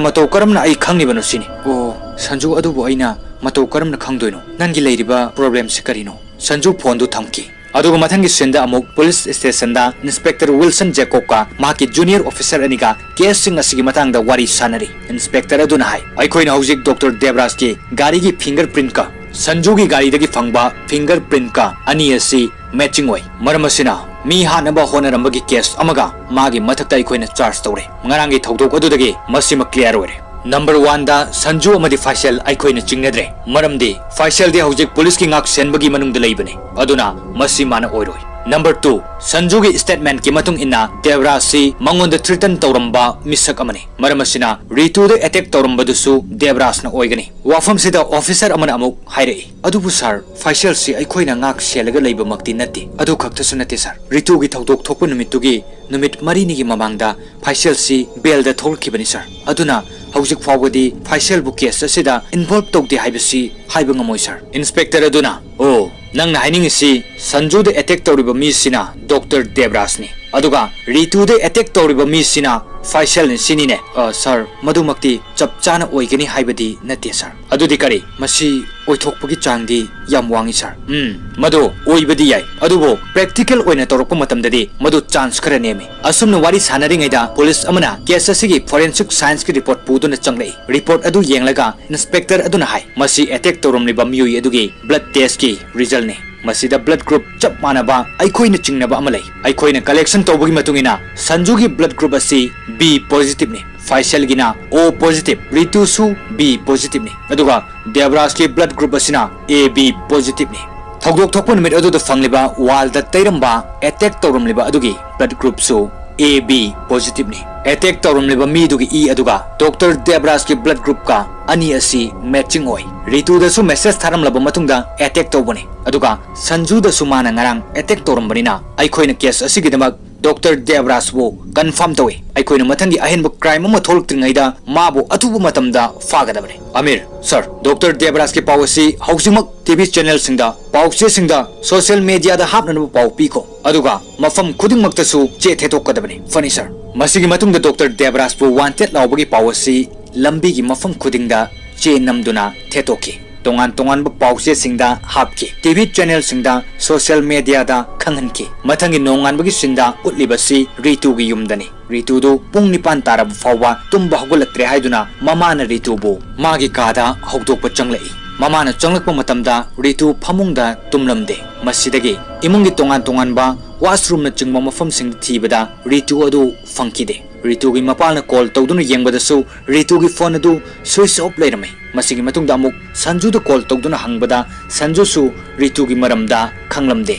ꯃꯇꯧ ꯀꯔꯝꯅ ꯑꯩ ꯈꯪꯂꯤꯕꯅꯣ ꯁꯤꯅꯤ꯫" "ꯑꯣ ꯁꯟꯖꯨ, ꯑꯗꯨꯕꯨ ꯑꯩꯅ ꯃꯇꯧ ꯀꯔꯝꯅ ꯈꯪꯗꯣꯏꯅꯣ? ꯅꯪꯒꯤ ꯂꯩꯔꯤꯕ ꯄ꯭ꯔꯣꯕ꯭ꯂꯦꯝꯁꯤ ꯀꯔꯤꯅꯣ?" ꯁꯟꯖꯨ ꯐꯣꯟꯗꯨ ꯊꯝꯈꯤ꯫ ꯑꯗꯨꯒ ꯃꯊꯪꯒꯤ ꯁꯤꯟꯗ ꯑꯃꯨꯛ ꯄꯨꯂꯤꯁ ꯁ꯭ꯇꯦꯁꯟꯗ ꯏꯟꯁꯄꯦꯛꯇꯔ ꯋꯤꯜꯁꯟ ꯖꯦꯀꯣꯕꯀ ꯃꯍꯥꯛꯀꯤ ꯖꯨꯅꯤꯌꯔ ꯑꯣꯐꯤꯁꯔ ꯑꯅꯤꯒ ꯀꯦꯁꯁꯤꯡ ꯑꯁꯤꯒꯤ ꯃꯇꯥꯡꯗ ꯋꯥꯔꯤ ꯁꯥꯟꯅꯔꯤ꯫ ꯏꯟꯁꯄꯦꯛꯇꯔ ꯑꯗꯨꯅ ꯍꯥꯏ, "ꯑꯩꯈꯣꯏꯅ ꯍꯧꯖꯤꯛ ꯗꯣꯛꯇꯔ ꯗꯦꯕꯔꯥꯖꯀꯤ ꯒꯥꯔꯤꯒꯤ ꯐꯤꯡꯒꯔ ꯄ꯭ꯔꯤꯟꯠꯀ ꯁꯟꯖꯨꯒꯤ ꯒꯥꯔꯤꯗꯒꯤ ꯐꯪꯕ finger printꯀ ꯑꯅꯤ ꯑꯁꯤ matching ꯑꯣꯏ꯫ ꯃꯔꯝ ꯑꯁꯤꯅ ꯃꯤ ꯍꯥꯠꯅꯕ ꯍꯣꯠꯅꯔꯝꯕꯒꯤ case ꯑꯃꯒ ꯃꯥꯒꯤ ꯃꯊꯛꯇ ꯑꯩꯈꯣꯏꯅ charge ꯇꯧꯔꯦ꯫ ꯉꯔꯥꯡꯒꯤ ꯊꯧꯗꯣꯛ ꯑꯗꯨꯗꯒꯤ ꯃꯁꯤꯃ clear ꯑꯣꯏꯔꯦ꯫ Number oneꯗ ꯁꯟꯖꯨ ꯑꯃꯗꯤ ꯐꯥꯏꯁꯦꯜ ꯑꯩꯈꯣꯏꯅ ꯆꯤꯡꯅꯗ꯭ꯔꯦ, ꯃꯔꯝꯗꯤ ꯐꯥꯏꯁꯦꯜꯗꯤ ꯍꯧꯖꯤꯛ ꯄꯨꯂꯤꯁꯀꯤ ꯉꯥꯛ ꯁꯦꯟꯕꯒꯤ ꯃꯅꯨꯡꯗ ꯂꯩꯕꯅꯤ, ꯑꯗꯨꯅ ꯃꯁꯤ ꯃꯥꯅ ꯑꯣꯏꯔꯣꯏ꯫ Number two, ꯁꯟꯖꯨꯒꯤ statementꯀꯤ ꯃꯇꯨꯡ ꯏꯟꯅ ꯗꯦꯕꯔꯥꯖꯁꯤ ꯃꯉꯣꯟꯗ threaten ꯇꯧꯔꯝꯕ ꯃꯤꯁꯛ ꯑꯃꯅꯤ, ꯃꯔꯝ ꯑꯁꯤꯅ ꯔꯤꯇꯨꯗ attack ꯇꯧꯔꯝꯕꯗꯨꯁꯨ ꯗꯦꯕꯔꯥꯖꯅ ꯑꯣꯏꯒꯅꯤ꯫ ꯋꯥꯐꯝꯁꯤꯗ officer ꯑꯃꯅ ꯑꯃꯨꯛ ꯍꯥꯏꯔꯛꯏ, "ꯑꯗꯨꯕꯨ sir, ꯐꯥꯏꯁꯦꯜꯁꯤ ꯑꯩꯈꯣꯏꯅ ꯉꯥꯛ ꯁꯦꯜꯂꯒ ꯂꯩꯕꯃꯛꯇꯤ ꯅꯠꯇꯦ꯫ ꯑꯗꯨ ꯈꯛꯇꯁꯨ ꯅꯠꯇꯦ sir, ꯔꯤꯇꯨꯒꯤ ꯊꯧꯗꯣꯛ ꯊꯣꯛꯄ ꯅꯨꯃꯤꯠꯇꯨꯒꯤ ꯅꯨꯃꯤꯠ ꯃꯔꯤꯅꯤꯒꯤ ꯃꯃꯥꯡꯗ ꯐꯥꯏꯁꯦꯜꯁꯤ bailꯗ ꯊꯣꯛꯂꯛꯈꯤꯕꯅꯤ sir꯫ ꯑꯗꯨꯅ ꯍꯧꯖꯤꯛ ꯐꯥꯎꯕꯗꯤ ꯐꯥꯏꯁꯦꯜꯕꯨ case ꯑꯁꯤꯗ involve ꯇꯧꯗꯦ ꯍꯥꯏꯕꯁꯤ ꯍꯥꯏꯕ ꯉꯝꯃꯣꯏ sir꯫" Inspector ꯑꯗꯨꯅ, "ꯑꯣ, ꯅꯪꯅ ꯍꯥꯏꯅꯤꯡꯉꯤꯁꯤ ꯁꯟꯖꯨꯗ attack ꯇꯧꯔꯤꯕ ꯃꯤꯁꯤꯅ ꯗꯣꯛꯇꯔ ꯗꯦꯕꯔꯥꯖꯅꯤ, ꯑꯗꯨꯒ ꯔꯤꯇꯨꯗ attack ꯇꯧꯔꯤꯕ ꯃꯤꯁꯤꯅ ꯐꯥꯏꯁꯦꯜꯅꯤ ꯁꯤꯅꯤꯅꯦ?" "ꯑ, sir, ꯃꯗꯨꯃꯛꯇꯤ ꯆꯞ ꯆꯥꯅ ꯑꯣꯏꯒꯅꯤ ꯍꯥꯏꯕꯗꯤ ꯅꯠꯇꯦ sir꯫" "ꯑꯗꯨꯗꯤ ꯀꯔꯤ? ꯃꯁꯤ ꯑꯣꯏꯊꯣꯛꯄꯒꯤ ꯆꯥꯡꯗꯤ ꯌꯥꯝ ꯋꯥꯡꯉꯤ sir꯫" "ꯎꯝ, ꯃꯗꯨ ꯑꯣꯏꯕꯗꯤ ꯌꯥꯏ, ꯑꯗꯨꯕꯨ practical ꯑꯣꯏꯅ ꯇꯧꯔꯛꯄ ꯃꯇꯝꯗꯗꯤ ꯃꯗꯨ chance ꯈꯔ ꯅꯦꯝꯃꯤ꯫" ꯑꯁꯨꯝꯅ ꯋꯥꯔꯤ ꯁꯥꯟꯅꯔꯤꯉꯩꯗ ꯄꯨꯂꯤꯁ ꯑꯃꯅ case ꯑꯁꯤꯒꯤ forensic scienceꯀꯤ report ꯄꯨꯗꯨꯅ ꯆꯪꯂꯛꯏ꯫ Report ꯑꯗꯨ ꯌꯦꯡꯂꯒ inspector ꯑꯗꯨꯅ ꯍꯥꯏ, "ꯃꯁꯤ attack ꯇꯧꯔꯝꯂꯤꯕ ꯃꯤꯑꯣꯏ ꯑꯗꯨꯒꯤ blood testꯀꯤ resultꯅꯤ꯫ ꯃꯁꯤꯗ blood group ꯆꯞ ꯃꯥꯟꯅꯕ ꯑꯩꯈꯣꯏꯅ ꯆꯤꯡꯅꯕ ꯑꯃ ꯂꯩ꯫ ꯑꯩꯈꯣꯏꯅ collection ꯇꯧꯕꯒꯤ ꯃꯇꯨꯡ ꯏꯟꯅ ꯁꯟꯖꯨꯒꯤ blood group ꯑꯁꯤ B positiveꯅꯤ, ꯐꯥꯏꯁꯦꯜꯒꯤꯅ O positive, ꯔꯤꯇꯨꯁꯨ B positiveꯅꯤ, ꯑꯗꯨꯒ ꯗꯦꯕꯔꯥꯖꯀꯤ blood group ꯑꯁꯤꯅ AB positiveꯅꯤ꯫ ꯊꯧꯗꯣꯛ ꯊꯣꯛꯄ ꯅꯨꯃꯤꯠ ꯑꯗꯨꯗ ꯐꯪꯂꯤꯕ wallꯗ ꯇꯩꯔꯝꯕ attack ꯇꯧꯔꯝꯂꯤꯕ ꯑꯗꯨꯒꯤ blood groupꯁꯨ AB positiveꯅꯤ꯫ Attack ꯇꯧꯔꯝꯂꯤꯕ ꯃꯤꯗꯨꯒꯤ ꯏ ꯑꯗꯨꯒ ꯗꯣꯛꯇꯔ ꯗꯦꯕꯔꯥꯖꯀꯤ blood groupꯀ ꯑꯅꯤ ꯑꯁꯤ matching ꯑꯣꯏ꯫ ꯔꯤꯇꯨꯗꯁꯨ message ꯊꯥꯔꯝꯂꯕ ꯃꯇꯨꯡꯗ attack ꯇꯧꯕꯅꯤ, ꯑꯗꯨꯒ ꯁꯟꯖꯨꯗꯁꯨ ꯃꯥꯅ ꯉꯔꯥꯡ attack ꯇꯧꯔꯝꯕꯅꯤꯅ ꯑꯩꯈꯣꯏꯅ case ꯑꯁꯤꯒꯤꯗꯃꯛ ꯗꯣꯛꯇꯔ ꯗꯦꯕꯔꯥꯖꯕꯨ confirm ꯇꯧꯏ꯫ ꯑꯩꯈꯣꯏꯅ ꯃꯊꯪꯒꯤ ꯑꯍꯦꯟꯕ crime ꯑꯃ ꯊꯣꯛꯂꯛꯇ꯭ꯔꯤꯉꯩꯗ ꯃꯥꯕꯨ ꯑꯊꯨꯕ ꯃꯇꯝꯗ ꯐꯥꯒꯗꯕꯅꯤ꯫" "ꯑꯃꯤꯔ, sir, ꯗꯣꯛꯇꯔ ꯗꯦꯕꯔꯥꯖꯀꯤ ꯄꯥꯎ ꯑꯁꯤ ꯍꯧꯖꯤꯛꯃꯛ TV channelꯁꯤꯡꯗ, ꯄꯥꯎꯆꯦꯁꯤꯡꯗ, social mediaꯗ ꯍꯥꯞꯅꯅꯕ ꯄꯥꯎ ꯄꯤꯈꯣ, ꯑꯗꯨꯒ ꯃꯐꯝ ꯈꯨꯗꯤꯡꯃꯛꯇꯁꯨ ꯆꯦ ꯊꯦꯠꯇꯣꯛꯀꯗꯕꯅꯤ꯫" "ꯐꯅꯤ sir꯫" ꯃꯁꯤꯒꯤ ꯃꯇꯨꯡꯗ ꯗꯣꯛꯇꯔ ꯗꯦꯕꯔꯥꯖꯄꯨ wanted ꯂꯥꯎꯕꯒꯤ ꯄꯥꯎ ꯑꯁꯤ ꯂꯝꯕꯤꯒꯤ ꯃꯐꯝ ꯈꯨꯗꯤꯡꯗ ꯆꯦ ꯅꯝꯗꯨꯅ ꯊꯦꯠꯇꯣꯛꯈꯤ꯫ ꯇꯣꯉꯥꯟ ꯇꯣꯉꯥꯟꯕ ꯄꯥꯎꯆꯦꯁꯤꯡꯗ ꯍꯥꯞꯈꯤ, TV channelꯁꯤꯡꯗ, social mediaꯗ ꯈꯪꯍꯟꯈꯤ꯫ ꯃꯊꯪꯒꯤ ꯅꯣꯡꯉꯥꯟꯕꯒꯤ sceneꯗ ꯎꯠꯂꯤꯕꯁꯤ ꯔꯤꯇꯨꯒꯤ ꯌꯨꯝꯗꯅꯤ꯫ ꯔꯤꯇꯨꯗꯨ ꯄꯨꯡ ꯅꯤꯄꯥꯟ ꯇꯥꯔꯕ ꯐꯥꯎꯕ ꯇꯨꯝꯕ ꯍꯧꯒꯠꯂꯛꯇ꯭ꯔꯦ ꯍꯥꯏꯗꯨꯅ ꯃꯃꯥꯅ ꯔꯤꯇꯨꯕꯨ ꯃꯥꯒꯤ ꯀꯥꯗ ꯍꯧꯗꯣꯛꯄ ꯆꯪꯂꯛꯏ꯫ ꯃꯃꯥꯅ ꯆꯪꯂꯛꯄ ꯃꯇꯝꯗ ꯔꯤꯇꯨ ꯐꯃꯨꯡꯗ ꯇꯨꯝꯂꯝꯗꯦ꯫ ꯃꯁꯤꯗꯒꯤ ꯏꯃꯨꯡꯒꯤ ꯇꯣꯉꯥꯟ ꯇꯣꯉꯥꯟꯕ washroomꯅꯆꯤꯡꯕ ꯃꯐꯝꯁꯤꯡꯗ ꯊꯤꯕꯗ ꯔꯤꯇꯨ ꯑꯗꯨ ꯐꯪꯈꯤꯗꯦ꯫ ꯔꯤꯇꯨꯒꯤ ꯃꯄꯥꯅ call ꯇꯧꯗꯨꯅ ꯌꯦꯡꯕꯗꯁꯨ ꯔꯤꯇꯨꯒꯤ phone ꯑꯗꯨ switch off ꯂꯩꯔꯝꯃꯤ꯫ ꯃꯁꯤꯒꯤ ꯃꯇꯨꯡꯗ ꯑꯃꯨꯛ ꯁꯟꯖꯨꯗ call ꯇꯧꯗꯨꯅ ꯍꯪꯕꯗ ꯁꯟꯖꯨꯁꯨ ꯔꯤꯇꯨꯒꯤ ꯃꯔꯝꯗ ꯈꯪꯂꯝꯗꯦ꯫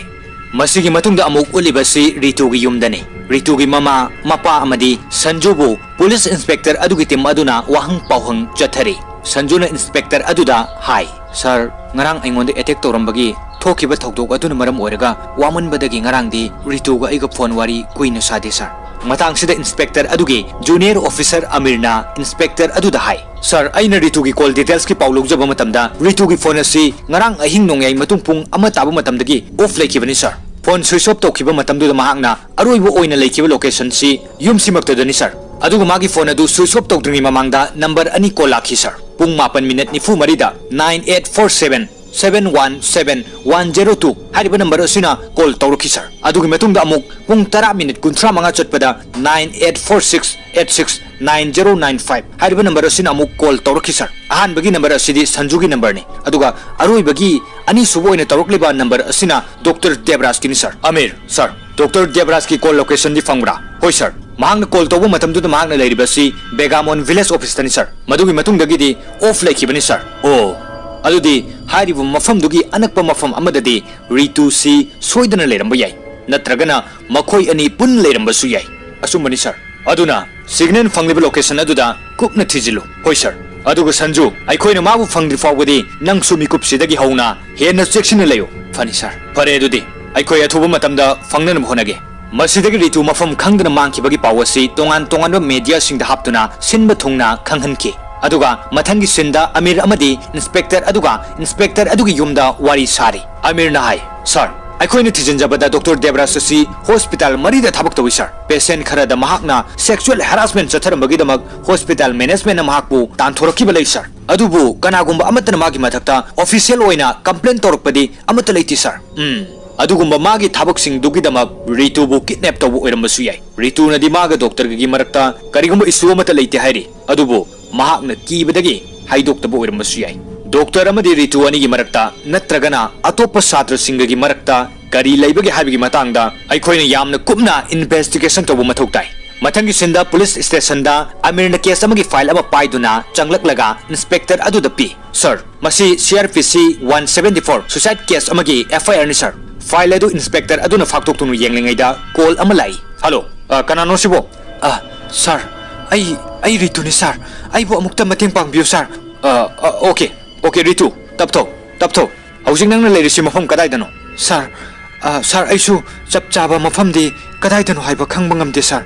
ꯃꯁꯤꯒꯤ ꯃꯇꯨꯡꯗ ꯑꯃꯨꯛ ꯎꯠꯂꯤꯕꯁꯤ ꯔꯤꯇꯨꯒꯤ ꯌꯨꯝꯗꯅꯤ꯫ ꯔꯤꯇꯨꯒꯤ ꯃꯃꯥ, ꯃꯄꯥ ꯑꯃꯗꯤ ꯁꯟꯖꯨꯕꯨ police inspector ꯑꯗꯨꯒꯤ team ꯑꯗꯨꯅ ꯋꯥꯍꯪ ꯄꯥꯎꯍꯪ ꯆꯠꯊꯔꯤ꯫ ꯁꯟꯖꯨꯅ inspector ꯑꯗꯨꯗ ꯍꯥꯏ, "Sir, ꯉꯔꯥꯡ ꯑꯩꯉꯣꯟꯗ attack ꯇꯧꯔꯝꯕꯒꯤ ꯊꯣꯛꯈꯤꯕ ꯊꯧꯗꯣꯛ ꯑꯗꯨꯅ ꯃꯔꯝ ꯑꯣꯏꯔꯒ ꯋꯥꯃꯟꯕꯗꯒꯤ ꯉꯔꯥꯡꯗꯤ ꯔꯤꯇꯨꯒ ꯑꯩꯒ phone ꯋꯥꯔꯤ ꯀꯨꯏꯅ ꯁꯥꯗꯦ, sir꯫" ꯃꯇꯥꯡꯁꯤꯗ inspector ꯑꯗꯨꯒꯤ junior officer ꯑꯃꯤꯔꯅ inspector ꯑꯗꯨꯗ ꯍꯥꯏ, "Sir, ꯑꯩꯅ ꯔꯤꯇꯨꯒꯤ call detailsꯀꯤ ꯄꯥꯎ ꯂꯧꯖꯕ ꯃꯇꯝꯗ ꯔꯤꯇꯨꯒꯤ phone ꯑꯁꯤ ꯉꯔꯥꯡ ꯑꯍꯤꯡ ꯅꯣꯡꯌꯥꯏ ꯃꯇꯨꯡ ꯄꯨꯡ ꯑꯃ ꯇꯥꯕ ꯃꯇꯝꯗꯒꯤ off ꯂꯩꯈꯤꯕꯅꯤ, sir꯫ Phone switch off ꯇꯧꯈꯤꯕ ꯃꯇꯝꯗꯨꯗ ꯃꯍꯥꯛꯅ ꯑꯔꯣꯏꯕ ꯑꯣꯏꯅ ꯂꯩꯈꯤꯕ locationꯁꯤ ꯌꯨꯝꯁꯤꯃꯛꯇꯗꯅꯤ, sir꯫ ꯑꯗꯨꯒ ꯃꯥꯒꯤ phone ꯑꯗꯨ switch off ꯇꯧꯗ꯭ꯔꯤꯉꯩ ꯃꯃꯥꯡꯗ number ꯑꯅꯤ call ꯂꯥꯛꯈꯤ, sir꯫ ꯄꯨꯡ ꯃꯥꯄꯟ minute ꯅꯤꯐꯨ ꯃꯔꯤꯗ nine eight four seven seven one seven one zero two ꯍꯥꯏꯔꯤꯕ number ꯑꯁꯤꯅ call ꯇꯧꯔꯛꯈꯤ, sir꯫ ꯑꯗꯨꯒꯤ ꯃꯇꯨꯡꯗ ꯑꯃꯨꯛ ꯄꯨꯡ ꯇꯔꯥ minute ꯀꯨꯟꯊ꯭ꯔꯥ ꯃꯉꯥ ꯆꯠꯄꯗ nine eight four six eight six nine zero nine five ꯍꯥꯏꯔꯤꯕ number ꯑꯁꯤꯅ ꯑꯃꯨꯛ call ꯇꯧꯔꯛꯈꯤ, sir꯫ ꯑꯍꯥꯟꯕꯒꯤ number ꯑꯁꯤꯗꯤ ꯁꯟꯖꯨꯒꯤ numberꯅꯤ, ꯑꯗꯨꯒ ꯑꯔꯣꯏꯕꯒꯤ ꯑꯅꯤꯁꯨꯕ ꯑꯣꯏꯅ ꯇꯧꯔꯛꯂꯤꯕ number ꯑꯁꯤꯅ Doctor ꯗꯦꯕꯔꯥꯖꯀꯤꯅꯤ, sir꯫ Amir, sir, Doctor ꯗꯦꯕꯔꯥꯖꯀꯤ call locationꯗꯤ ꯐꯪꯕ꯭ꯔꯥ? ꯍꯣꯏ, sir꯫ ꯃꯍꯥꯛꯅ call ꯇꯧꯕ ꯃꯇꯝꯗꯨꯗ ꯃꯍꯥꯛꯅ ꯂꯩꯔꯤꯕꯁꯤ ꯕꯦꯒꯥꯃꯣꯟ village officeꯇꯅꯤ, sir꯫ ꯃꯗꯨꯒꯤ ꯃꯇꯨꯡꯗꯒꯤꯗꯤ off ꯂꯩꯈꯤꯕꯅꯤ, sir꯫ ꯑꯣ, ꯑꯗꯨꯗꯤ ꯍꯥꯏꯔꯤꯕ ꯃꯐꯝꯗꯨꯒꯤ ꯑꯅꯛꯄ ꯃꯐꯝ ꯑꯃꯗꯗꯤ ꯔꯤꯇꯨꯁꯤ ꯁꯣꯏꯗꯅ ꯂꯩꯔꯝꯕ ꯌꯥꯏ, ꯅꯠꯇ꯭ꯔꯒꯅ ꯃꯈꯣꯏ ꯑꯅꯤ ꯄꯨꯟꯅ ꯂꯩꯔꯝꯕꯁꯨ ꯌꯥꯏ꯫ ꯑꯆꯨꯝꯕꯅꯤ, sir꯫ ꯑꯗꯨꯅ signal ꯐꯪꯂꯤꯕ location ꯑꯗꯨꯗ ꯀꯨꯞꯅ ꯊꯤꯖꯤꯜꯂꯨ꯫ ꯍꯣꯏ, sir꯫ ꯑꯗꯨꯒ ꯁꯟꯖꯨ, ꯑꯩꯈꯣꯏꯅ ꯃꯥꯕꯨ ꯐꯪꯗ꯭ꯔꯤ ꯐꯥꯎꯕꯗꯤ ꯅꯪꯁꯨ ꯃꯤꯀꯨꯞꯁꯤꯗꯒꯤ ꯍꯧꯅ ꯍꯦꯟꯅ ꯆꯦꯛꯁꯤꯟꯅ ꯂꯩꯌꯨ꯫ ꯐꯅꯤ, sir꯫ ꯐꯔꯦ, ꯑꯗꯨꯗꯤ ꯑꯩꯈꯣꯏ ꯑꯊꯨꯕ ꯃꯇꯝꯗ ꯐꯪꯅꯅꯕ ꯍꯣꯠꯅꯒꯦ꯫ ꯃꯁꯤꯗꯒꯤ ꯔꯤꯇꯨ ꯃꯐꯝ ꯈꯪꯗꯅ ꯃꯥꯡꯈꯤꯕꯒꯤ ꯄꯥꯎ ꯑꯁꯤ ꯇꯣꯉꯥꯟ ꯇꯣꯉꯥꯟꯕ mediaꯁꯤꯡꯗ ꯍꯥꯞꯇꯨꯅ ꯁꯤꯟꯕ ꯊꯨꯡꯅ ꯈꯪꯍꯟꯈꯤ꯫ ꯑꯗꯨꯒ ꯃꯊꯪꯒꯤ sceneꯗ ꯑꯃꯤꯔ ꯑꯃꯗꯤ inspector ꯑꯗꯨꯒ inspector ꯑꯗꯨꯒꯤ ꯌꯨꯝꯗ ꯋꯥꯔꯤ ꯁꯥꯔꯤ꯫ ꯑꯃꯤꯔꯅ ꯍꯥꯏ, "Sir, ꯑꯩꯈꯣꯏꯅ ꯊꯤꯖꯤꯟꯖꯕꯗ Doctor ꯗꯦꯕꯔꯥꯖ ꯑꯁꯤ hospital ꯃꯔꯤꯗ ꯊꯕꯛ ꯇꯧꯏ, sir꯫ Patient ꯈꯔꯗ ꯃꯍꯥꯛꯅ sexual harassment ꯆꯠꯊꯔꯝꯕꯒꯤꯗꯃꯛ hospital managementꯅ ꯃꯍꯥꯛꯄꯨ ꯇꯥꯟꯊꯣꯔꯛꯈꯤꯕ ꯂꯩ, sir꯫ ꯑꯗꯨꯕꯨ ꯀꯅꯥꯒꯨꯝꯕ ꯑꯃꯠꯇꯅ ꯃꯥꯒꯤ ꯃꯊꯛꯇ official ꯑꯣꯏꯅ complaint ꯇꯧꯔꯛꯄꯗꯤ ꯑꯃꯠꯇ ꯂꯩꯇꯦ, sir꯫ ꯎꯝ, ꯑꯗꯨꯒꯨꯝꯕ ꯃꯥꯒꯤ ꯊꯕꯛꯁꯤꯡꯗꯨꯒꯤꯗꯃꯛ ꯔꯤꯇꯨꯕꯨ kidnap ꯇꯧꯕ ꯑꯣꯏꯔꯝꯕꯁꯨ ꯌꯥꯏ꯫ ꯔꯤꯇꯨꯅꯗꯤ ꯃꯥꯒ doctorꯒꯤ ꯃꯔꯛꯇ ꯀꯔꯤꯒꯨꯝꯕ issue ꯑꯃꯠꯇ ꯂꯩꯇꯦ ꯍꯥꯏꯔꯤ, ꯑꯗꯨꯕꯨ ꯃꯍꯥꯛꯅ ꯀꯤꯕꯗꯒꯤ ꯍꯥꯏꯗꯣꯛꯇꯕ ꯑꯣꯏꯔꯝꯕꯁꯨ ꯌꯥꯏ"꯫ ꯗꯣꯛꯇꯔ ꯑꯃꯗꯤ ꯔꯤꯇꯨ ꯑꯅꯤꯒꯤ ꯃꯔꯛꯇ ꯅꯠꯇ꯭ꯔꯒꯅ ꯑꯇꯣꯞꯄ ꯁꯥꯇ꯭ꯔꯁꯤꯡꯒꯒꯤ ꯃꯔꯛꯇ ꯀꯔꯤ ꯂꯩꯕꯒꯦ ꯍꯥꯏꯕꯒꯤ ꯃꯇꯥꯡꯗ ꯑꯩꯈꯣꯏꯅ ꯌꯥꯝꯅ ꯀꯨꯞꯅ ꯏꯟꯚꯦꯁꯇꯤꯒꯦꯁꯟ ꯇꯧꯕ ꯃꯊꯧ ꯇꯥꯏ꯫ ꯃꯊꯪꯒꯤ ꯁꯤꯟꯗ ꯄꯨꯂꯤꯁ ꯁ꯭ꯇꯦꯁꯟꯗ ꯑꯃꯤꯔꯅ ꯀꯦꯁ ꯑꯃꯒꯤ ꯐꯥꯏꯜ ꯑꯃ ꯄꯥꯏꯗꯨꯅ ꯆꯪꯂꯛꯂꯒ ꯏꯟꯁꯄꯦꯛꯇꯔ ꯑꯗꯨꯗ ꯄꯤ꯫ "ꯁꯔ, ꯃꯁꯤ ꯁꯤ ꯑꯥꯔ ꯄꯤ ꯁꯤ one seventy four suicide case ꯑꯃꯒꯤ ꯑꯦꯐ ꯑꯥꯏ ꯑꯥꯔꯅꯤ ꯁꯔ꯫ ꯐꯥꯏꯜ ꯑꯗꯨ ꯏꯟꯁꯄꯦꯛꯇꯔ ꯑꯗꯨꯅ ꯐꯥꯛꯇꯣꯛꯇꯨꯅ ꯌꯦꯡꯂꯤꯉꯩꯗ ꯀꯣꯜ ꯑꯃ ꯂꯥꯛꯏ꯫ ꯍꯜꯂꯣ, ꯑ, ꯀꯅꯥꯅꯣ ꯁꯤꯕꯣ?" "ꯑ, ꯁꯔ, ꯑꯩ, ꯑꯩ ꯔꯤꯇꯨꯅꯤ ꯁꯔ꯫ ꯑꯩꯕꯨ ꯑꯃꯨꯛꯇ ꯃꯇꯦꯡ ꯄꯥꯡꯕꯤꯌꯨ ꯁꯔ꯫" "ꯑ, ꯑ, ꯑꯣꯀꯦ, ꯑꯣꯀꯦ, ꯔꯤꯇꯨ, ꯇꯞꯊꯧ, ꯇꯞꯊꯧ꯫ ꯍꯧꯖꯤꯛ ꯅꯪꯅ ꯂꯩꯔꯤꯁꯤ ꯃꯐꯝ ꯀꯗꯥꯏꯗꯅꯣ?" "ꯁꯔ, ꯑ, ꯁꯔ, ꯑꯩꯁꯨ ꯆꯞ ꯆꯥꯕ ꯃꯐꯝꯗꯤ ꯀꯗꯥꯏꯗꯅꯣ ꯍꯥꯏꯕ ꯈꯪꯕ ꯉꯝꯗꯦ ꯁꯔ꯫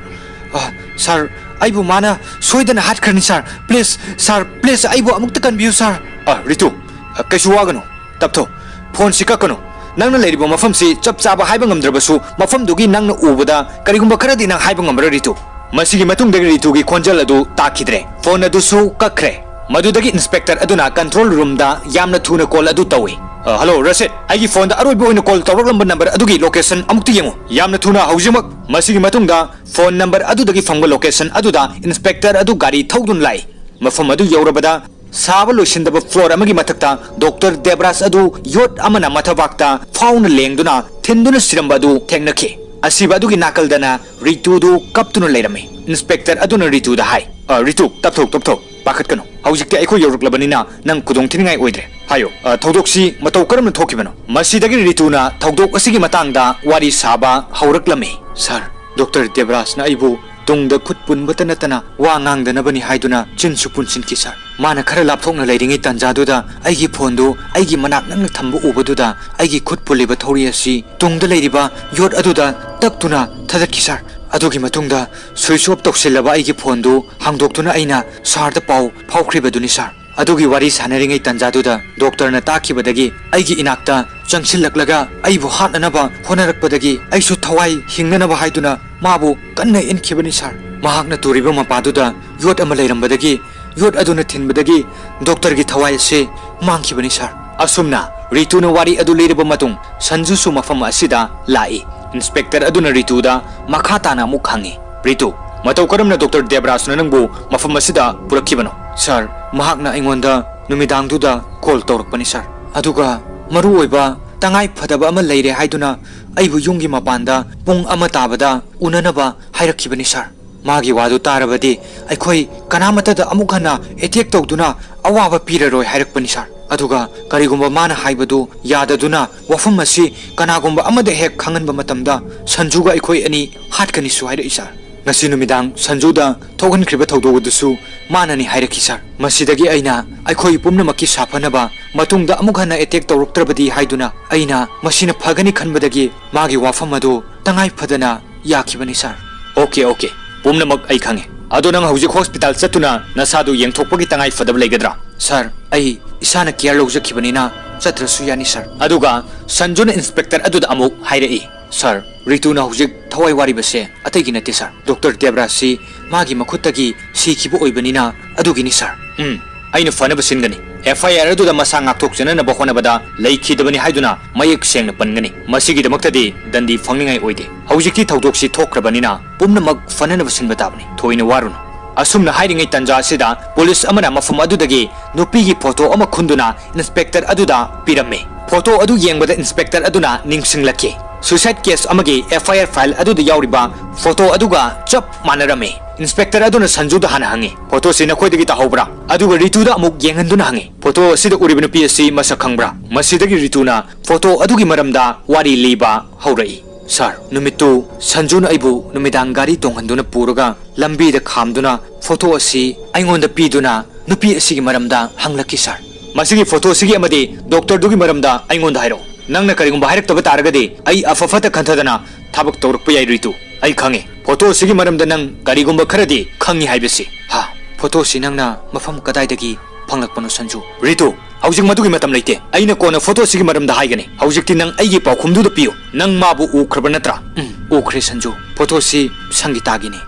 ꯑ, ꯁꯔ, ꯑꯩꯕꯨ ꯃꯥꯅ ꯁꯣꯏꯗꯅ ꯍꯥꯠꯈ꯭ꯔꯅꯤ ꯁꯔ꯫ ꯄ꯭ꯂꯤꯖ ꯁꯔ, ꯄ꯭ꯂꯤꯖ ꯑꯩꯕꯨ ꯑꯃꯨꯛꯇ ꯀꯟꯕꯤꯌꯨ ꯁꯔ꯫" "ꯑ, ꯔꯤꯇꯨ, ꯑ, ꯀꯩꯁꯨ ꯋꯥꯒꯅꯨ, ꯇꯞꯊꯧ꯫ ꯐꯣꯟꯁꯤ ꯀꯛꯀꯅꯨ꯫ ꯅꯪꯅ ꯂꯩꯔꯤꯕ ꯃꯐꯝꯁꯤ ꯆꯞ ꯆꯥꯕ ꯍꯥꯏꯕ ꯉꯝꯗ꯭ꯔꯕꯁꯨ, ꯃꯐꯝꯗꯨꯒꯤ ꯅꯪꯅ ꯎꯕꯗ ꯀꯔꯤꯒꯨꯝꯕ ꯈꯔꯗꯤ ꯅꯪ ꯍꯥꯏꯕ ꯉꯝꯃꯔꯣꯏ, ꯔꯤꯇꯨ꯫" ꯃꯁꯤꯒꯤ ꯃꯇꯨꯡꯗꯒꯤ ꯔꯤꯇꯨꯒꯤ ꯈꯣꯟꯖꯦꯜ ꯑꯗꯨ ꯇꯥꯈꯤꯗ꯭ꯔꯦ꯫ ꯐꯣꯟ ꯑꯗꯨꯁꯨ ꯀꯛꯈ꯭ꯔꯦ꯫ ꯃꯗꯨꯗꯒꯤ ꯏꯟꯁꯄꯦꯛꯇꯔ ꯑꯗꯨꯅ ꯀꯟꯇ꯭ꯔꯣꯜ ꯔꯨꯝꯗ ꯌꯥꯝꯅ ꯊꯨꯅ ꯀꯣꯜ ꯑꯗꯨ ꯇꯧꯏ꯫ "ꯑ, ꯍꯜꯂꯣ, ꯔꯁꯤꯗ, ꯑꯩꯒꯤ ꯐꯣꯟꯗ ꯑꯔꯣꯏꯕ ꯑꯣꯏꯅ ꯀꯣꯜ ꯇꯧꯔꯛꯂꯝꯕ ꯅꯝꯕꯔ ꯑꯗꯨꯒꯤ ꯂꯣꯀꯦꯁꯟ ꯑꯃꯨꯛꯇ ꯌꯦꯡꯉꯨ, ꯌꯥꯝꯅ ꯊꯨꯅ, ꯍꯧꯖꯤꯛꯃꯛ꯫" ꯃꯁꯤꯒꯤ ꯃꯇꯨꯡꯗ ꯐꯣꯟ ꯅꯝꯕꯔ ꯑꯗꯨꯗꯒꯤ ꯐꯪꯕ ꯂꯣꯀꯦꯁꯟ ꯑꯗꯨꯗ ꯏꯟꯁꯄꯦꯛꯇꯔ ꯑꯗꯨ ꯒꯥꯔꯤ ꯊꯧꯗꯨꯅ ꯂꯥꯛꯏ꯫ ꯃꯐꯝ ꯑꯗꯨ ꯌꯧꯔꯕꯗ, ꯁꯥꯕ ꯂꯣꯏꯁꯤꯟꯗꯕ ꯐ꯭ꯂꯣꯔ ꯑꯃꯒꯤ ꯃꯊꯛꯇ ꯗꯣꯛꯇꯔ ꯗꯦꯕ꯭ꯔꯥꯖ ꯑꯗꯨ ꯌꯣꯠ ꯑꯃꯅ ꯃꯊꯕꯥꯛꯇ ꯐꯥꯎꯅ ꯂꯦꯡꯗꯨꯅ ꯊꯤꯟꯗꯨꯅ ꯁꯤꯔꯝꯕ ꯑꯗꯨ ꯊꯦꯡꯅꯈꯤ꯫ ꯑꯁꯤꯕ ꯑꯗꯨꯒꯤ ꯅꯥꯀꯜꯗꯅ ꯔꯤꯇꯨꯗꯨ ꯀꯞꯇꯨꯅ ꯂꯩꯔꯝꯃꯤ꯫ ꯏꯟꯁꯄꯦꯛꯇꯔ ꯑꯗꯨꯅ ꯔꯤꯇꯨꯗ ꯍꯥꯏ, "ꯑ, ꯔꯤꯇꯨ, ꯇꯞꯊꯧ, ꯇꯞꯊꯧ, ꯄꯥꯈꯠꯀꯅꯨ꯫ ꯍꯧꯖꯤꯛꯇꯤ ꯑꯩꯈꯣꯏ ꯌꯧꯔꯛꯂꯕꯅꯤꯅ ꯅꯪ ꯈꯨꯗꯣꯡ ꯊꯤꯅꯤꯡꯉꯥꯏ ꯑꯣꯏꯗ꯭ꯔꯦ꯫ ꯍꯥꯏꯌꯣ, ꯑ, ꯊꯧꯗꯣꯛꯁꯤ ꯃꯇꯧ ꯀꯔꯝꯅ ꯊꯣꯛꯈꯤꯕꯅꯣ?" ꯃꯁꯤꯗꯒꯤ ꯔꯤꯇꯨꯅ ꯊꯧꯗꯣꯛ ꯑꯁꯤꯒꯤ ꯃꯇꯥꯡꯗ ꯋꯥꯔꯤ ꯁꯥꯕ ꯍꯧꯔꯛꯂꯝꯃꯤ꯫ "ꯁꯥꯔ, ꯗꯣꯛꯇꯔ ꯗꯦꯕ꯭ꯔꯥꯖꯅ ꯑꯩꯕꯨ ꯇꯨꯡꯗ ꯈꯨꯠ ꯄꯨꯟꯕꯇ ꯅꯠꯇꯅ ꯋꯥ ꯉꯥꯡꯗꯅꯕꯅꯤ ꯍꯥꯏꯗꯨꯅ ꯆꯤꯟꯁꯨ ꯄꯨꯟꯁꯤꯟꯈꯤ, ꯁꯥꯔ꯫ ꯃꯥꯅ ꯈꯔ ꯂꯥꯞꯊꯣꯛꯅ ꯂꯩꯔꯤꯉꯩ ꯇꯥꯟꯖꯥꯗꯨꯗ ꯑꯩꯒꯤ ꯐꯣꯟꯗꯨ ꯑꯩꯒꯤ ꯃꯅꯥꯛ ꯅꯛꯅ ꯊꯝꯕ ꯎꯕꯗꯨꯗ ꯑꯩꯒꯤ ꯈꯨꯠ ꯄꯨꯜꯂꯤꯕ ꯊꯧꯔꯤ ꯑꯁꯤ ꯇꯨꯡꯗ ꯂꯩꯔꯤꯕ ꯌꯣꯠ ꯑꯗꯨꯗ ꯇꯛꯇꯨꯅ ꯊꯥꯗꯠꯈꯤ, ꯁꯥꯔ꯫ ꯑꯗꯨꯒꯤ ꯃꯇꯨꯡꯗ ꯁ꯭ꯋꯤꯆ ꯑꯣꯐ ꯇꯧꯁꯤꯜꯂꯕ ꯑꯩꯒꯤ ꯐꯣꯟꯗꯨ ꯍꯥꯡꯗꯣꯛꯇꯨꯅ ꯑꯩꯅ ꯁꯥꯔꯗ ꯄꯥꯎ ꯐꯥꯎꯈ꯭ꯔꯤꯕꯗꯨꯅꯤ, ꯁꯥꯔ꯫ ꯑꯗꯨꯒꯤ ꯋꯥꯔꯤ ꯁꯥꯟꯅꯔꯤꯉꯩ ꯇꯥꯟꯖꯥꯗꯨꯗ ꯗꯣꯛꯇꯔꯅ ꯇꯥꯈꯤꯕꯗꯒꯤ ꯑꯩꯒꯤ ꯏꯅꯥꯛꯇ ꯆꯪꯁꯤꯜꯂꯛꯂꯒ ꯑꯩꯕꯨ ꯍꯥꯠꯅꯅꯕ ꯍꯣꯠꯅꯔꯛꯄꯗꯒꯤ ꯑꯩꯁꯨ ꯊꯋꯥꯏ ꯍꯤꯡꯅꯅꯕ ꯍꯥꯏꯗꯨꯅ ꯃꯥꯕꯨ ꯀꯟꯅ ꯏꯟꯈꯤꯕꯅꯤ, ꯁꯥꯔ꯫ ꯃꯍꯥꯛꯅ ꯇꯨꯔꯤꯕ ꯃꯄꯥꯗꯨꯗ ꯌꯣꯠ ꯑꯃ ꯂꯩꯔꯝꯕꯗꯒꯤ ꯌꯣꯠ ꯑꯗꯨꯅ ꯊꯤꯟꯕꯗꯒꯤ ꯗꯣꯛꯇꯔꯒꯤ ꯊꯋꯥꯏ ꯑꯁꯤ ꯃꯥꯡꯈꯤꯕꯅꯤ, ꯁꯥꯔ꯫" ꯑꯁꯨꯝꯅ ꯔꯤꯇꯨꯅ ꯋꯥꯔꯤ ꯑꯗꯨ ꯂꯤꯔꯕ ꯃꯇꯨꯡ, ꯁꯟꯖꯨꯁꯨ ꯃꯐꯝ ꯑꯁꯤꯗ ꯂꯥꯛꯏ꯫ ꯏꯟꯁꯄꯦꯛꯇꯔ ꯑꯗꯨꯅ ꯔꯤꯇꯨꯗ ꯃꯈꯥ ꯇꯥꯅ ꯑꯃꯨꯛ ꯍꯪꯉꯤ, "ꯔꯤꯇꯨ, ꯃꯇꯧ ꯀꯔꯝꯅ ꯗꯣꯛꯇꯔ ꯗꯦꯕ꯭ꯔꯥꯖꯅ ꯅꯪꯕꯨ ꯃꯐꯝ ꯑꯁꯤꯗ ꯄꯨꯔꯛꯈꯤꯕꯅꯣ?" "ꯁꯥꯔ, ꯃꯍꯥꯛꯅ ꯑꯩꯉꯣꯟꯗ ꯅꯨꯃꯤꯗꯥꯡꯗꯨꯗ ꯀꯣꯜ ꯇꯧꯔꯛꯄꯅꯤ ꯁꯥꯔ꯫ ꯑꯗꯨꯒ ꯃꯔꯨ ꯑꯣꯏꯕ ꯇꯉꯥꯏ ꯐꯗꯕ ꯑꯃ ꯂꯩꯔꯦ ꯍꯥꯏꯗꯨꯅ ꯑꯩꯕꯨ ꯌꯨꯝꯒꯤ ꯃꯄꯥꯟꯗ ꯄꯨꯡ ꯑꯃ ꯇꯥꯕꯗ ꯎꯅꯅꯕ ꯍꯥꯏꯔꯛꯈꯤꯕꯅꯤ ꯁꯥꯔ꯫ ꯃꯥꯒꯤ ꯋꯥꯗꯨ ꯇꯥꯔꯕꯗꯤ ꯑꯩꯈꯣꯏ ꯀꯅꯥꯃꯠꯇꯗ ꯑꯃꯨꯛ ꯍꯟꯅ ꯑꯦꯇꯦꯛ ꯇꯧꯗꯨꯅ ꯑꯋꯥꯕ ꯄꯤꯔꯔꯣꯏ ꯍꯥꯏꯔꯛꯄꯅꯤ ꯁꯥꯔ꯫ ꯑꯗꯨꯒ ꯀꯔꯤꯒꯨꯝꯕ ꯃꯥꯅ ꯍꯥꯏꯕꯗꯨ ꯌꯥꯗꯗꯨꯅ ꯋꯥꯐꯝ ꯑꯁꯤ ꯀꯅꯥꯒꯨꯝꯕ ꯑꯃꯗ ꯍꯦꯛ ꯈꯪꯍꯟꯕ ꯃꯇꯝꯗ ꯁꯟꯖꯨꯒ ꯑꯩꯈꯣꯏ ꯑꯅꯤ ꯍꯥꯠꯀꯅꯤꯁꯨ ꯍꯥꯏꯔꯛꯏ ꯁꯥꯔ꯫ ꯉꯁꯤ ꯅꯨꯃꯤꯗꯥꯡ ꯁꯟꯖꯨꯗ ꯊꯣꯛꯍꯟꯈ꯭ꯔꯤꯕ ꯊꯧꯗꯣꯛ ꯑꯗꯨꯁꯨ ꯃꯥꯅꯅꯤ ꯍꯥꯏꯔꯛꯈꯤ ꯁꯥꯔ꯫ ꯃꯁꯤꯗꯒꯤ ꯑꯩꯅ ꯑꯩꯈꯣꯏ ꯄꯨꯝꯅꯃꯛꯀꯤ ꯁꯥꯐꯅꯕ ꯃꯇꯨꯡꯗ ꯑꯃꯨꯛ ꯍꯟꯅ ꯑꯦꯇꯦꯛ ꯇꯧꯔꯛꯇ꯭ꯔꯕꯗꯤ ꯍꯥꯏꯗꯨꯅ ꯑꯩꯅ ꯃꯁꯤꯅ ꯐꯒꯅꯤ ꯈꯟꯕꯗꯒꯤ ꯃꯥꯒꯤ ꯋꯥꯐꯝ ꯑꯗꯨ ꯇꯉꯥꯏ ꯐꯗꯅ ꯌꯥꯈꯤꯕꯅꯤ ꯁꯥꯔ꯫ ꯑꯣꯀꯦ, ꯑꯣꯀꯦ, ꯄꯨꯝꯅꯃꯛ ꯑꯩ ꯈꯪꯉꯦ꯫ ꯑꯗꯣ ꯅꯪ ꯍꯧꯖꯤꯛ ꯍꯣꯁꯄꯤꯇꯥꯜ ꯆꯠꯇꯨꯅ ꯅꯁꯥꯗꯨ ꯌꯦꯡꯊꯣꯛꯄꯒꯤ ꯇꯉꯥꯏ ꯐꯗꯕ ꯂꯩꯒꯗ꯭ꯔꯥ? ꯁꯥꯔ, ꯑꯩ ꯏꯁꯥꯅ ꯀꯤꯌꯔ ꯂꯧꯖꯈꯤꯕꯅꯤꯅ ꯆꯠꯇ꯭ꯔꯁꯨ ꯌꯥꯅꯤ ꯁꯥꯔ꯫ ꯑꯗꯨꯒ ꯁꯟꯖꯨꯅ ꯏꯟꯁꯄꯦꯛꯇꯔ ꯑꯗꯨꯗ ꯑꯃꯨꯛ ꯍꯥꯏꯔꯛꯏ, ꯁꯥꯔ, ꯔꯤꯇꯨꯅ ꯍꯧꯖꯤꯛ ꯊꯋꯥꯏ ꯋꯥꯔꯤꯕꯁꯦ ꯑꯇꯩꯒꯤ ꯅꯠꯇꯦ ꯁꯥꯔ, ꯗꯣꯛꯇꯔ ꯗꯦꯕ꯭ꯔꯥꯖꯁꯤ ꯃꯥꯒꯤ ꯃꯈꯨꯠꯇꯒꯤ ꯁꯤꯈꯤꯕ ꯑꯣꯏꯕꯅꯤꯅ ꯑꯗꯨꯒꯤꯅꯤ ꯁꯥꯔ꯫ ꯎꯝ, ꯑꯩꯅ ꯐꯅꯕ ꯁꯤꯟꯒꯅꯤ꯫ ꯑꯦꯐ ꯑꯥꯏ ꯑꯥꯔ ꯑꯗꯨꯗ ꯃꯁꯥ ꯉꯥꯛꯊꯣꯛꯆꯅꯅꯕ ꯍꯣꯠꯅꯕꯗ ꯂꯩꯈꯤꯗꯕꯅꯤ ꯍꯥꯏꯗꯨꯅ ꯃꯌꯦꯛ ꯁꯦꯡꯅ ꯄꯟꯒꯅꯤ꯫ ꯃꯁꯤꯒꯤꯗꯃꯛꯇꯗꯤ ꯗꯟꯗꯤ ꯐꯪꯅꯤꯡꯉꯥꯏ ꯑꯣꯏꯗꯦ꯫ ꯍꯧꯖꯤꯛꯇꯤ ꯊꯧꯗꯣꯛꯁꯤ ꯊꯣꯛꯈ꯭ꯔꯕꯅꯤꯅ ꯄꯨꯝꯅꯃꯛ ꯐꯅꯅꯕ ꯁꯤꯟꯕ ꯇꯥꯕꯅꯤ꯫ ꯊꯣꯏꯅ ꯋꯥꯔꯨꯅꯨ꯫ ꯑꯁꯨꯝꯅ ꯍꯥꯏꯔꯤꯉꯩ ꯇꯟꯖꯥ ꯑꯁꯤꯗ ꯄꯨꯂꯤꯁ ꯑꯃꯅ ꯃꯐꯝ ꯑꯗꯨꯗꯒꯤ ꯅꯨꯄꯤꯒꯤ ꯐꯣꯇꯣ ꯑꯃ ꯈꯨꯟꯗꯨꯅ ꯏꯟꯁꯄꯦꯛꯇꯔ ꯑꯗꯨꯗ ꯄꯤꯔꯝꯃꯤ꯫ ꯐꯣꯇꯣ ꯑꯗꯨ ꯌꯦꯡꯕꯗ ꯏꯟꯁꯄꯦꯛꯇꯔ ꯑꯗꯨꯅ ꯅꯤꯡꯁꯤꯡꯂꯛꯈꯤ꯫ ꯁꯨꯏꯁꯥꯏꯗ ꯀꯦꯁ ꯑꯃꯒꯤ ꯑꯦꯐ ꯑꯥꯏ ꯑꯥꯔ ꯐꯥꯏꯜ ꯑꯗꯨꯗ ꯌꯥꯎꯔꯤꯕ ꯐꯣꯇꯣ ꯑꯗꯨꯒ ꯆꯞ ꯃꯥꯟꯅꯔꯝꯃꯤ꯫ ꯏꯟꯁꯄꯦꯛꯇꯔ ꯑꯗꯨꯅ ꯁꯟꯖꯨꯗ ꯍꯥꯟꯅ ꯍꯪꯉꯤ, "ꯐꯣꯇꯣꯁꯤ ꯅꯈꯣꯏꯗꯒꯤ ꯇꯥꯍꯧꯕ꯭ꯔꯥ?" ꯑꯗꯨꯒ ꯔꯤꯇꯨꯗ ꯑꯃꯨꯛ ꯌꯦꯡꯍꯟꯗꯨꯅ ꯍꯪꯉꯤ, "ꯐꯣꯇꯣ ꯑꯁꯤꯗ ꯎꯔꯤꯕ ꯅꯨꯄꯤ ꯑꯁꯤ ꯃꯁꯛ ꯈꯪꯕ꯭ꯔꯥ?" ꯃꯁꯤꯗꯒꯤ ꯔꯤꯇꯨꯅ ꯐꯣꯇꯣ ꯑꯗꯨꯒꯤ ꯃꯔꯝꯗ ꯋꯥꯔꯤ ꯂꯤꯕ ꯍꯧꯔꯛꯏ꯫ "ꯁꯥꯔ, ꯅꯨꯃꯤꯠꯇꯨ ꯁꯟꯖꯨꯅ ꯑꯩꯕꯨ ꯅꯨꯃꯤꯗꯥꯡ ꯒꯥꯔꯤ ꯇꯣꯡꯍꯟꯗꯨꯅ ꯄꯨꯔꯒ ꯂꯝꯕꯤꯗ ꯈꯥꯝꯗꯨꯅ ꯐꯣꯇꯣ ꯑꯁꯤ ꯑꯩꯉꯣꯟꯗ ꯄꯤꯗꯨꯅ ꯅꯨꯄꯤ ꯑꯁꯤꯒꯤ ꯃꯔꯝꯗ ꯍꯪꯂꯛꯈꯤ ꯁꯥꯔ꯫ ꯃꯁꯤꯒꯤ ꯐꯣꯇꯣꯁꯤꯒꯤ ꯑꯃꯗꯤ ꯗꯣꯛꯇꯔꯗꯨꯒꯤ ꯃꯔꯝꯗ ꯑꯩꯉꯣꯟꯗ ꯍꯥꯏꯔꯛꯎ꯫ ꯅꯪꯅ ꯀꯔꯤꯒꯨꯝꯕ ꯍꯥꯏꯔꯛꯇꯕ ꯇꯥꯔꯒꯗꯤ ꯑꯩ ꯑꯐ ꯐꯠꯇ ꯈꯟꯊꯗꯅ ꯊꯕꯛ ꯇꯧꯔꯛꯄ ꯌꯥꯏ ꯔꯤꯇꯨ꯫ ꯑꯩ ꯈꯪꯉꯤ꯫ ꯐꯣꯇꯣꯁꯤꯒꯤ ꯃꯔꯝꯗ ꯅꯪ ꯀꯔꯤꯒꯨꯝꯕ ꯈꯔꯗꯤ ꯈꯪꯉꯤ ꯍꯥꯏꯕꯁꯤ꯫ ꯍꯥ? ꯐꯣꯇꯣꯁꯤ ꯅꯪꯅ ꯃꯐꯝ ꯀꯗꯥꯏꯗꯒꯤ ꯐꯪꯂꯛꯄꯅꯣ ꯁꯟꯖꯨ? ꯔꯤꯇꯨ, ꯍꯧꯖꯤꯛ ꯃꯗꯨꯒꯤ ꯃꯇꯝ ꯂꯩꯇꯦ꯫ ꯑꯩꯅ ꯀꯣꯟꯅ ꯐꯣꯇꯣꯁꯤꯒꯤ ꯃꯔꯝꯗ ꯍꯥꯏꯒꯅꯤ꯫ ꯍꯧꯖꯤꯛꯇꯤ ꯅꯪ ꯑꯩꯒꯤ ꯄꯥꯎꯈꯨꯝꯗꯨꯗ ꯄꯤꯌꯨ꯫ ꯅꯪ ꯃꯥꯕꯨ ꯎꯈ꯭ꯔꯕ ꯅꯠꯇ꯭ꯔꯥ? ꯎꯝ, ꯎꯈ꯭ꯔꯦ ꯁꯟꯖꯨ꯫ ꯐꯣꯇꯣꯁꯤ ꯁꯪꯒꯤꯇꯥꯒꯤꯅꯤ꯫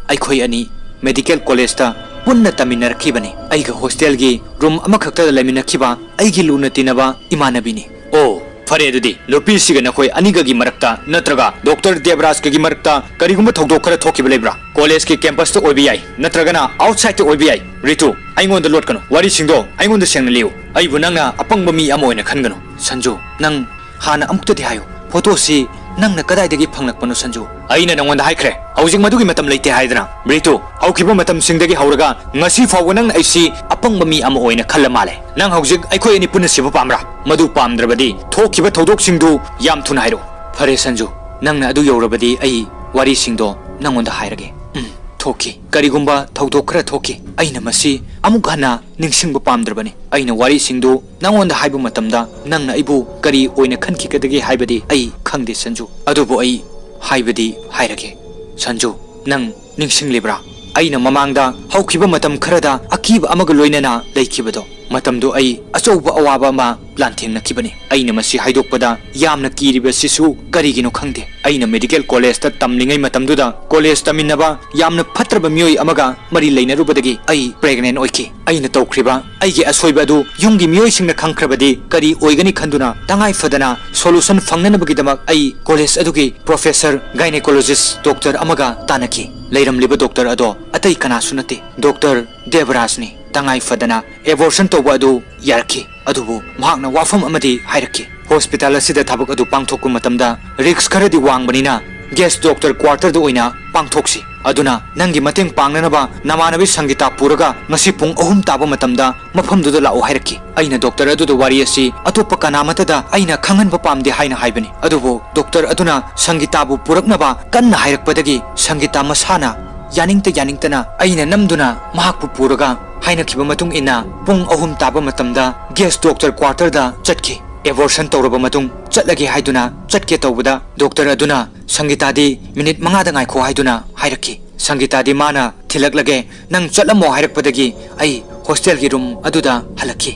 ꯑꯩꯈꯣꯏ ꯑꯅꯤ ꯃꯦꯗꯤꯀꯦꯜ ꯀꯣꯂꯦꯖꯇ ꯄꯨꯟꯅ ꯇꯝꯃꯤꯟꯅꯔꯛꯈꯤꯕꯅꯤ꯫ ꯑꯩꯒ ꯍꯣꯁꯇꯦꯜꯒꯤ ꯔꯨꯝ ꯑꯃꯈꯛꯇꯗ ꯂꯩꯃꯤꯟꯅꯈꯤꯕ ꯑꯩꯒꯤ ꯂꯨꯅ ꯇꯤꯟꯅꯕ ꯏꯃꯥꯟꯅꯕꯤꯅꯤ꯫ ꯑꯣ, "ꯐꯔꯦ, ꯑꯗꯨꯗꯤ ꯅꯨꯄꯤꯁꯤꯒ ꯅꯈꯣꯏ ꯑꯅꯤꯒꯒꯤ ꯃꯔꯛꯇ ꯅꯠꯇ꯭ꯔꯒ ꯗꯣꯛꯇꯔ ꯗꯦꯕꯔꯥꯖꯀꯒꯤ ꯃꯔꯛꯇ ꯀꯔꯤꯒꯨꯝꯕ ꯊꯧꯗꯣꯛ ꯈꯔ ꯊꯣꯛꯈꯤꯕ ꯂꯩꯕ꯭ꯔꯥ? ꯀꯣꯂꯦꯖꯀꯤ ꯀꯦꯝꯄꯁꯇ ꯑꯣꯏꯕ ꯌꯥꯏ, ꯅꯠꯇ꯭ꯔꯒꯅ ꯑꯥꯎꯠꯁꯥꯏꯗꯇ ꯑꯣꯏꯕ ꯌꯥꯏ꯫ ꯔꯤꯇꯨ, ꯑꯩꯉꯣꯟꯗ ꯂꯣꯠꯀꯅꯨ꯫ ꯋꯥꯔꯤꯁꯤꯡꯗꯣ ꯑꯩꯉꯣꯟꯗ ꯁꯦꯡꯅ ꯂꯤꯌꯨ꯫ ꯑꯩꯕꯨ ꯅꯪꯅ ꯑꯄꯪꯕ ꯃꯤ ꯑꯃ ꯑꯣꯏꯅ ꯈꯟꯒꯅꯨ꯫" "ꯁꯟꯖꯨ, ꯅꯪ ꯍꯥꯟꯅ ꯑꯃꯨꯛꯇꯗꯤ ꯍꯥꯏꯌꯨ, ꯐꯣꯇꯣꯁꯤ ꯅꯪꯅ ꯀꯗꯥꯏꯗꯒꯤ ꯐꯪꯂꯛꯄꯅꯣ, ꯁꯟꯖꯨ?" "ꯑꯩꯅ ꯅꯉꯣꯟꯗ ꯍꯥꯏꯈ꯭ꯔꯦ, ꯍꯧꯖꯤꯛ ꯃꯗꯨꯒꯤ ꯃꯇꯝ ꯂꯩꯇꯦ ꯍꯥꯏꯗꯅ꯫ ꯔꯤꯇꯨ, ꯍꯧꯈꯤꯕ ꯃꯇꯝꯁꯤꯡꯗꯒꯤ ꯍꯧꯔꯒ ꯉꯁꯤ ꯐꯥꯎꯕ ꯅꯪꯅ ꯑꯩꯁꯤ ꯑꯄꯪꯕ ꯃꯤ ꯑꯃ ꯑꯣꯏꯅ ꯈꯜꯂ ꯃꯥꯜꯂꯦ꯫ ꯅꯪ ꯍꯧꯖꯤꯛ ꯑꯩꯈꯣꯏ ꯑꯅꯤ ꯄꯨꯟꯅ ꯁꯤꯕ ꯄꯥꯝꯕ꯭ꯔꯥ? ꯃꯗꯨ ꯄꯥꯝꯗ꯭ꯔꯕꯗꯤ ꯊꯣꯛꯈꯤꯕ ꯊꯧꯗꯣꯛꯁꯤꯡꯗꯨ ꯌꯥꯝ ꯊꯨꯅ ꯍꯥꯏꯔꯛꯎ꯫" "ꯐꯔꯦ ꯁꯟꯖꯨ, ꯅꯪꯅ ꯑꯗꯨ ꯌꯧꯔꯕꯗꯤ ꯑꯩ ꯋꯥꯔꯤꯁꯤꯡꯗꯣ ꯅꯪꯉꯣꯟꯗ ꯍꯥꯏꯔꯒꯦ꯫ ꯎꯝ, ꯊꯣꯛꯈꯤ꯫ ꯀꯔꯤꯒꯨꯝꯕ ꯊꯧꯗꯣꯛ ꯈꯔ ꯊꯣꯛꯈꯤ꯫ ꯑꯩꯅ ꯃꯁꯤ ꯑꯃꯨꯛ ꯍꯟꯅ ꯅꯤꯡꯁꯤꯡꯕ ꯄꯥꯝꯗ꯭ꯔꯕꯅꯤ꯫ ꯑꯩꯅ ꯋꯥꯔꯤꯁꯤꯡꯗꯨ ꯅꯪꯉꯣꯟꯗ ꯍꯥꯏꯕ ꯃꯇꯝꯗ ꯅꯪꯅ ꯑꯩꯕꯨ ꯀꯔꯤ ꯑꯣꯏꯅ ꯈꯟꯈꯤꯒꯗꯒꯦ ꯍꯥꯏꯕꯗꯤ ꯑꯩ ꯈꯪꯗꯦ ꯁꯟꯖꯨ꯫ ꯑꯗꯨꯕꯨ ꯑꯩ ꯍꯥꯏꯕꯗꯤ ꯍꯥꯏꯔꯒꯦ ꯁꯟꯖꯨ꯫ ꯅꯪ ꯅꯤꯡꯁꯤꯡꯂꯤꯕ꯭ꯔꯥ? ꯑꯩꯅ ꯃꯃꯥꯡꯗ ꯍꯧꯈꯤꯕ ꯃꯇꯝ ꯈꯔꯗ ꯑꯀꯤꯕ ꯑꯃꯒ ꯂꯣꯏꯅꯅ ꯂꯩꯈꯤꯕꯗꯣ꯫ ꯃꯇꯝꯗꯨ ꯑꯩ ꯑꯆꯧꯕ ꯑꯋꯥꯕ ꯑꯃ ꯂꯥꯟꯊꯦꯡꯅꯈꯤꯕꯅꯤ꯫ ꯑꯩꯅ ꯃꯁꯤ ꯍꯥꯏꯗꯣꯛꯄꯗ ꯌꯥꯝꯅ ꯀꯤꯔꯤꯕꯁꯤꯁꯨ ꯀꯔꯤꯒꯤꯅꯣ ꯈꯪꯗꯦ꯫ ꯑꯩꯅ ꯃꯦꯗꯤꯀꯦꯜ ꯀꯣꯂꯦꯖꯇ ꯇꯝꯂꯤꯉꯩ ꯃꯇꯝꯗꯨꯗ ꯀꯣꯂꯦꯖ ꯇꯝꯃꯤꯟꯅꯕ ꯌꯥꯝꯅ ꯐꯠꯇ꯭ꯔꯕ ꯃꯤꯑꯣꯏ ꯑꯃꯒ ꯃꯔꯤ ꯂꯩꯅꯔꯨꯕꯗꯒꯤ ꯑꯩ ꯄ꯭ꯔꯦꯒꯅꯦꯟ ꯑꯣꯏꯈꯤ꯫ ꯑꯩꯅ ꯇꯧꯈ꯭ꯔꯤꯕ ꯑꯩꯒꯤ ꯑꯁꯣꯏꯕ ꯑꯗꯨ ꯌꯨꯝꯒꯤ ꯃꯤꯑꯣꯏꯁꯤꯡꯅ ꯈꯪꯈ꯭ꯔꯕꯗꯤ ꯀꯔꯤ ꯑꯣꯏꯒꯅꯤ ꯈꯟꯗꯨꯅ ꯇꯉꯥꯏ ꯐꯗꯅ ꯁꯣꯂꯨꯁꯟ ꯐꯪꯅꯅꯕꯒꯤꯗꯃꯛ ꯑꯩ ꯀꯣꯂꯦꯖ ꯑꯗꯨꯒꯤ ꯄ꯭ꯔꯣꯐꯦꯁꯔ ꯒꯥꯏꯅꯦꯀꯣꯂꯣꯖꯤꯁ ꯗꯣꯛꯇꯔ ꯑꯃꯒ ꯇꯥꯟꯅꯈꯤ꯫ ꯂꯩꯔꯝꯂꯤꯕ ꯗꯣꯛꯇꯔ ꯑꯗꯣ ꯑꯇꯩ ꯀꯅꯥꯁꯨ ꯅꯠꯇꯦ, ꯗꯣꯛꯇꯔ ꯗꯦꯕꯔꯥꯖꯅꯤ꯫ ꯇꯉꯥꯏ ꯐꯗꯅ ꯑꯦꯕꯣꯔꯁꯟ ꯇꯧꯕ ꯑꯗꯨ ꯌꯥꯔꯛꯈꯤ꯫ ꯑꯗꯨꯕꯨ ꯃꯍꯥꯛꯅ ꯋꯥꯐꯝ ꯑꯃꯗꯤ ꯍꯥꯏꯔꯛꯈꯤ꯫ ꯍꯣꯁꯄꯤꯇꯥꯜ ꯑꯁꯤꯗ ꯊꯕꯛ ꯑꯗꯨ ꯄꯥꯡꯊꯣꯛꯄ ꯃꯇꯝꯗ ꯔꯤꯛꯁ ꯈꯔꯗꯤ ꯋꯥꯡꯕꯅꯤꯅ ꯒꯦꯁ ꯗꯣꯛꯇꯔ ꯀ꯭ꯋꯥꯔꯇꯔꯗ ꯑꯣꯏꯅ ꯄꯥꯡꯊꯣꯛꯁꯤ꯫ ꯑꯗꯨꯅ ꯅꯪꯒꯤ ꯃꯇꯦꯡ ꯄꯥꯡꯅꯅꯕ ꯅꯃꯥꯟꯅꯕꯤ ꯁꯪꯒꯤꯇꯥ ꯄꯨꯔꯒ ꯉꯁꯤ ꯄꯨꯡ ꯑꯍꯨꯝ ꯇꯥꯕ ꯃꯇꯝꯗ ꯃꯐꯝꯗꯨꯗ ꯂꯥꯛꯎ ꯍꯥꯏꯔꯛꯈꯤ꯫ ꯑꯩꯅ ꯗꯣꯛꯇꯔ ꯑꯗꯨꯗ ꯋꯥꯔꯤ ꯑꯁꯤ ꯑꯇꯣꯞꯄ ꯀꯅꯥꯃꯠꯇꯗ ꯑꯩꯅ ꯈꯪꯍꯟꯕ ꯄꯥꯝꯗꯦ ꯍꯥꯏꯅ ꯍꯥꯏꯕꯅꯤ꯫ ꯑꯗꯨꯕꯨ ꯗꯣꯛꯇꯔ ꯑꯗꯨꯅ ꯁꯪꯒꯤꯇꯥꯕꯨ ꯄꯨꯔꯛꯅꯕ ꯀꯟꯅ ꯍꯥꯏꯔꯛꯄꯗꯒꯤ ꯁꯪꯒꯤꯇꯥ ꯃꯁꯥꯅ ꯌꯥꯅꯤꯡꯇ ꯌꯥꯅꯤꯡꯇꯅ ꯑꯩꯅ ꯅꯝꯗꯨꯅ ꯃꯍꯥꯛꯄꯨ ꯄꯨꯔꯒ ꯍꯥꯏꯅꯈꯤꯕ ꯃꯇꯨꯡ ꯏꯟꯅ ꯄꯨꯡ ꯑꯍꯨꯝ ꯇꯥꯕ ꯃꯇꯝꯗ ꯒꯦꯁ ꯗꯣꯛꯇꯔ ꯀ꯭ꯋꯥꯔꯇꯔꯗ ꯆꯠꯈꯤ꯫ ꯑꯦꯕꯣꯔꯁꯟ ꯇꯧꯔꯕ ꯃꯇꯨꯡ ꯆꯠꯂꯒꯦ ꯍꯥꯏꯗꯨꯅ ꯆꯠꯀꯦ ꯇꯧꯕꯗ ꯗꯣꯛꯇꯔ ꯑꯗꯨꯅ ꯁꯪꯒꯤꯇꯥꯗꯤ ꯃꯤꯅꯤꯠ ꯃꯉꯥꯗ ꯉꯥꯏꯈꯣ ꯍꯥꯏꯗꯨꯅ ꯍꯥꯏꯔꯛꯈꯤ꯫ ꯁꯪꯒꯤꯇꯥꯗꯤ ꯃꯥꯅ ꯊꯤꯜꯂꯛꯂꯒꯦ, ꯅꯪ ꯆꯠꯂꯝꯃꯣ ꯍꯥꯏꯔꯛꯄꯗꯒꯤ ꯑꯩ ꯍꯣꯁꯇꯦꯜꯒꯤ ꯔꯨꯝ ꯑꯗꯨꯗ ꯍꯜꯂꯛꯈꯤ꯫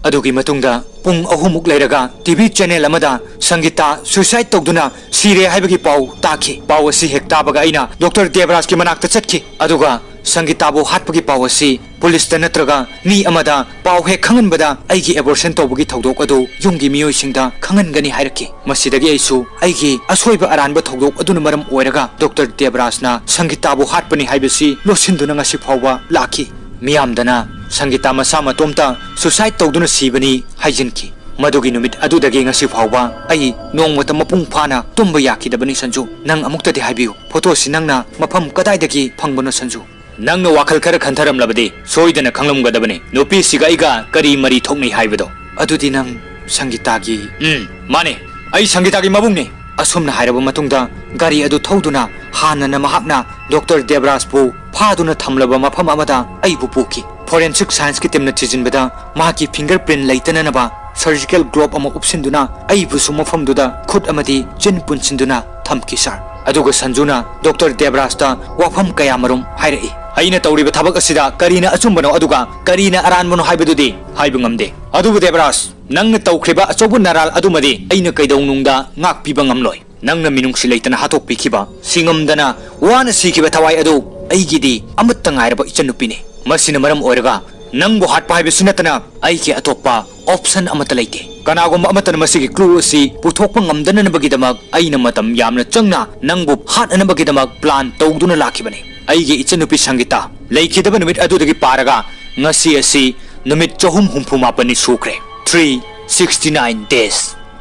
ꯑꯗꯨꯒꯤ ꯃꯇꯨꯡꯗ ꯄꯨꯡ ꯑꯍꯨꯝꯃꯨꯛ ꯂꯩꯔꯒ ꯇꯤ ꯚꯤ ꯆꯦꯅꯦꯜ ꯑꯃꯗ ꯁꯪꯒꯤꯇꯥ ꯁꯨꯏꯁꯥꯏꯗ ꯇꯧꯗꯨꯅ ꯁꯤꯔꯦ ꯍꯥꯏꯕꯒꯤ ꯄꯥꯎ ꯇꯥꯈꯤ꯫ ꯄꯥꯎ ꯑꯁꯤ ꯍꯦꯛ ꯇꯥꯕꯒ ꯑꯩꯅ ꯗꯣꯛꯇꯔ ꯗꯦꯕꯔꯥꯖꯀꯤ ꯃꯅꯥꯛꯇ ꯆꯠꯈꯤ꯫ ꯑꯗꯨꯒ ꯁꯪꯒꯤꯇꯥꯕꯨ ꯍꯥꯠꯄꯒꯤ ꯄꯥꯎ ꯑꯁꯤ ꯄꯨꯂꯤꯁꯇ ꯅꯠꯇ꯭ꯔꯒ ꯃꯤ ꯑꯃꯗ ꯄꯥꯎ ꯍꯦꯛ ꯈꯪꯍꯟꯕꯗ ꯑꯩꯒꯤ ꯑꯦꯕꯣꯔꯁꯟ ꯇꯧꯕꯒꯤ ꯊꯧꯗꯣꯛ ꯑꯗꯨ ꯌꯨꯝꯒꯤ ꯃꯤꯑꯣꯏꯁꯤꯡꯗ ꯈꯪꯍꯟꯒꯅꯤ ꯍꯥꯏꯔꯛꯈꯤ꯫ ꯃꯁꯤꯗꯒꯤ ꯑꯩꯁꯨ ꯑꯩꯒꯤ ꯑꯁꯣꯏꯕ ꯑꯔꯥꯟꯕ ꯊꯧꯗꯣꯛ ꯑꯗꯨꯅ ꯃꯔꯝ ꯑꯣꯏꯔꯒ ꯗꯣꯛꯇꯔ ꯗꯦꯕꯔꯥꯖꯅ ꯁꯪꯒꯤꯇꯥꯕꯨ ꯍꯥꯠꯄꯅꯤ ꯍꯥꯏꯕꯁꯤ ꯂꯣꯠꯁꯤꯟꯗꯨꯅ ꯉꯁꯤ ꯐꯥꯎꯕ ꯂꯥꯛꯈꯤ꯫ ꯃꯤꯌꯥꯝꯗꯅ ꯁꯪꯒꯤꯇꯥ ꯃꯁꯥ ꯃꯇꯣꯝꯇ ꯁꯨꯁꯥꯏꯗ ꯇꯧꯗꯨꯅ ꯁꯤꯕꯅꯤ ꯍꯥꯏꯖꯤꯟꯈꯤ꯫ ꯃꯗꯨꯒꯤ ꯅꯨꯃꯤꯠ ꯑꯗꯨꯗꯒꯤ ꯉꯁꯤ ꯐꯥꯎꯕ ꯑꯩ ꯅꯣꯡꯃꯇ ꯃꯄꯨꯡ ꯐꯥꯅ ꯇꯨꯝꯕ ꯌꯥꯈꯤꯗꯕꯅꯤ꯫ ꯁꯟꯖꯨ, ꯅꯪ ꯑꯃꯨꯛꯇꯗꯤ ꯍꯥꯏꯕꯤꯌꯨ, ꯐꯣꯇꯣꯁꯤ ꯅꯪꯅ ꯃꯐꯝ ꯀꯗꯥꯏꯗꯒꯤ ꯐꯪꯕꯅꯣ? ꯁꯟꯖꯨ, ꯅꯪꯅ ꯋꯥꯈꯜ ꯈꯔ ꯈꯟꯊꯔꯝꯂꯕꯗꯤ ꯁꯣꯏꯗꯅ ꯈꯪꯂꯝꯒꯗꯕꯅꯤ ꯅꯨꯄꯤꯁꯤꯒ ꯑꯩꯒ ꯀꯔꯤ ꯃꯔꯤ ꯊꯣꯛꯅꯩ ꯍꯥꯏꯕꯗꯣ꯫ ꯑꯗꯨꯗꯤ ꯅꯪ ꯁꯪꯒꯤꯇꯥꯒꯤ ꯎꯝ, ꯃꯥꯅꯦ, ꯑꯩ ꯁꯪꯒꯤꯇꯥꯒꯤ ꯃꯕꯨꯡꯅꯤ꯫ ꯑꯁꯨꯝꯅ ꯍꯥꯏꯔꯕ ꯃꯇꯨꯡꯗ ꯒꯥꯔꯤ ꯑꯗꯨ ꯊꯧꯗꯨꯅ ꯍꯥꯟꯅꯅ ꯃꯍꯥꯛꯅ ꯗꯣꯛꯇꯔ ꯗꯦꯕꯔꯥꯖꯄꯨ ꯐꯥꯗꯨꯅ ꯊꯝꯂꯕ ꯃꯐꯝ ꯑꯃꯗ ꯑꯩꯕꯨ ꯄꯨꯈꯤ꯫ ꯐꯣꯔꯦꯟꯁꯤꯛ ꯁꯥꯏꯟꯁꯀꯤ ꯇꯤꯝꯅ ꯊꯤꯖꯤꯟꯕꯗ ꯃꯍꯥꯛꯀꯤ ꯐꯤꯡꯒꯔ ꯄ꯭ꯔꯤꯟ ꯂꯩꯇꯅꯅꯕ ꯁꯔꯖꯤꯀꯦꯜ ꯒ꯭ꯂꯣꯕ ꯑꯃ ꯎꯞꯁꯤꯟꯗꯨꯅ ꯑꯩꯕꯨꯁꯨ ꯃꯐꯝꯗꯨꯗ ꯈꯨꯠ ꯑꯃꯗꯤ ꯆꯤꯟ ꯄꯨꯟꯁꯤꯟꯗꯨꯅ ꯊꯝꯈꯤ, ꯁꯥꯔ꯫ ꯑꯗꯨꯒ ꯁꯟꯖꯨꯅ ꯗꯣꯛꯇꯔ ꯗꯦꯕꯔꯥꯖꯇ ꯋꯥꯐꯝ ꯀꯌꯥꯃꯔꯨꯝ ꯍꯥꯏꯔꯛꯏ꯫ ꯑꯩꯅ ꯇꯧꯔꯤꯕ ꯊꯕꯛ ꯑꯁꯤꯗ ꯀꯔꯤꯅ ꯑꯆꯨꯝꯕꯅꯣ ꯑꯗꯨꯒ ꯀꯔꯤꯅ ꯑꯔꯥꯟꯕꯅꯣ ꯍꯥꯏꯕꯗꯨꯗꯤ ꯍꯥꯏꯕ ꯉꯝꯗꯦ꯫ ꯑꯗꯨꯕꯨ ꯗꯦꯕꯔꯥꯖ, ꯅꯪꯅ ꯇꯧꯈ꯭ꯔꯤꯕ ꯑꯆꯧꯕ ꯅꯔꯥꯜ ꯑꯗꯨꯃꯗꯤ ꯑꯩꯅ ꯀꯩꯗꯧꯅꯨꯡꯗ ꯉꯥꯛꯄꯤꯕ ꯉꯝꯂꯣꯏ꯫ ꯅꯪꯅ ꯃꯤꯅꯨꯡꯁꯤ ꯂꯩꯇꯅ ꯍꯥꯠꯇꯣꯛꯄꯤꯈꯤꯕ, ꯁꯤꯉꯝꯗꯅ ꯋꯥꯅ ꯁꯤꯈꯤꯕ ꯊꯋꯥꯏ ꯑꯗꯨ ꯑꯩꯒꯤꯗꯤ ꯑꯃꯠꯇ ꯉꯥꯏꯔꯕ ꯏꯆꯟꯅꯨꯄꯤꯅꯤ꯫ ꯃꯁꯤꯅ ꯃꯔꯝ ꯑꯣꯏꯔꯒ ꯅꯪꯕꯨ ꯍꯥꯠꯄ ꯍꯥꯏꯕꯁꯤ ꯅꯠꯇꯅ ꯑꯩꯒꯤ ꯑꯇꯣꯞꯄ ꯑꯣꯞꯁꯟ ꯑꯃꯠꯇ ꯂꯩꯇꯦ꯫ ꯀꯅꯥꯒꯨꯝꯕ ꯑꯃꯠꯇꯅ ꯃꯁꯤꯒꯤ ꯀ꯭ꯂꯨ ꯑꯁꯤ ꯄꯨꯊꯣꯛꯄ ꯉꯝꯗꯅꯕꯒꯤꯗꯃꯛ ꯑꯩꯅ ꯃꯇꯝ ꯌꯥꯝꯅ ꯆꯪꯅ ꯅꯪꯕꯨ ꯍꯥꯠꯅꯅꯕꯒꯤꯗꯃꯛ ꯄ꯭ꯂꯥꯟ ꯇꯧꯗꯨꯅ ꯂꯥꯛꯈꯤꯕꯅꯤ꯫ ꯑꯩꯒꯤ ꯏꯆꯟꯅꯨꯄꯤ ꯁꯪꯒꯤꯇꯥ ꯂꯩꯈꯤꯗꯕ ꯅꯨꯃꯤꯠ ꯑꯗꯨꯗꯒꯤ ꯄꯥꯔꯒ ꯉꯁꯤ ꯑꯁꯤ ꯅꯨꯃꯤꯠ ꯆꯍꯨꯝ ꯍꯨꯝꯐꯨ ꯃꯥꯄꯟꯅꯤ ꯁꯨꯈ꯭ꯔꯦ꯫ Three sixty nine days꯫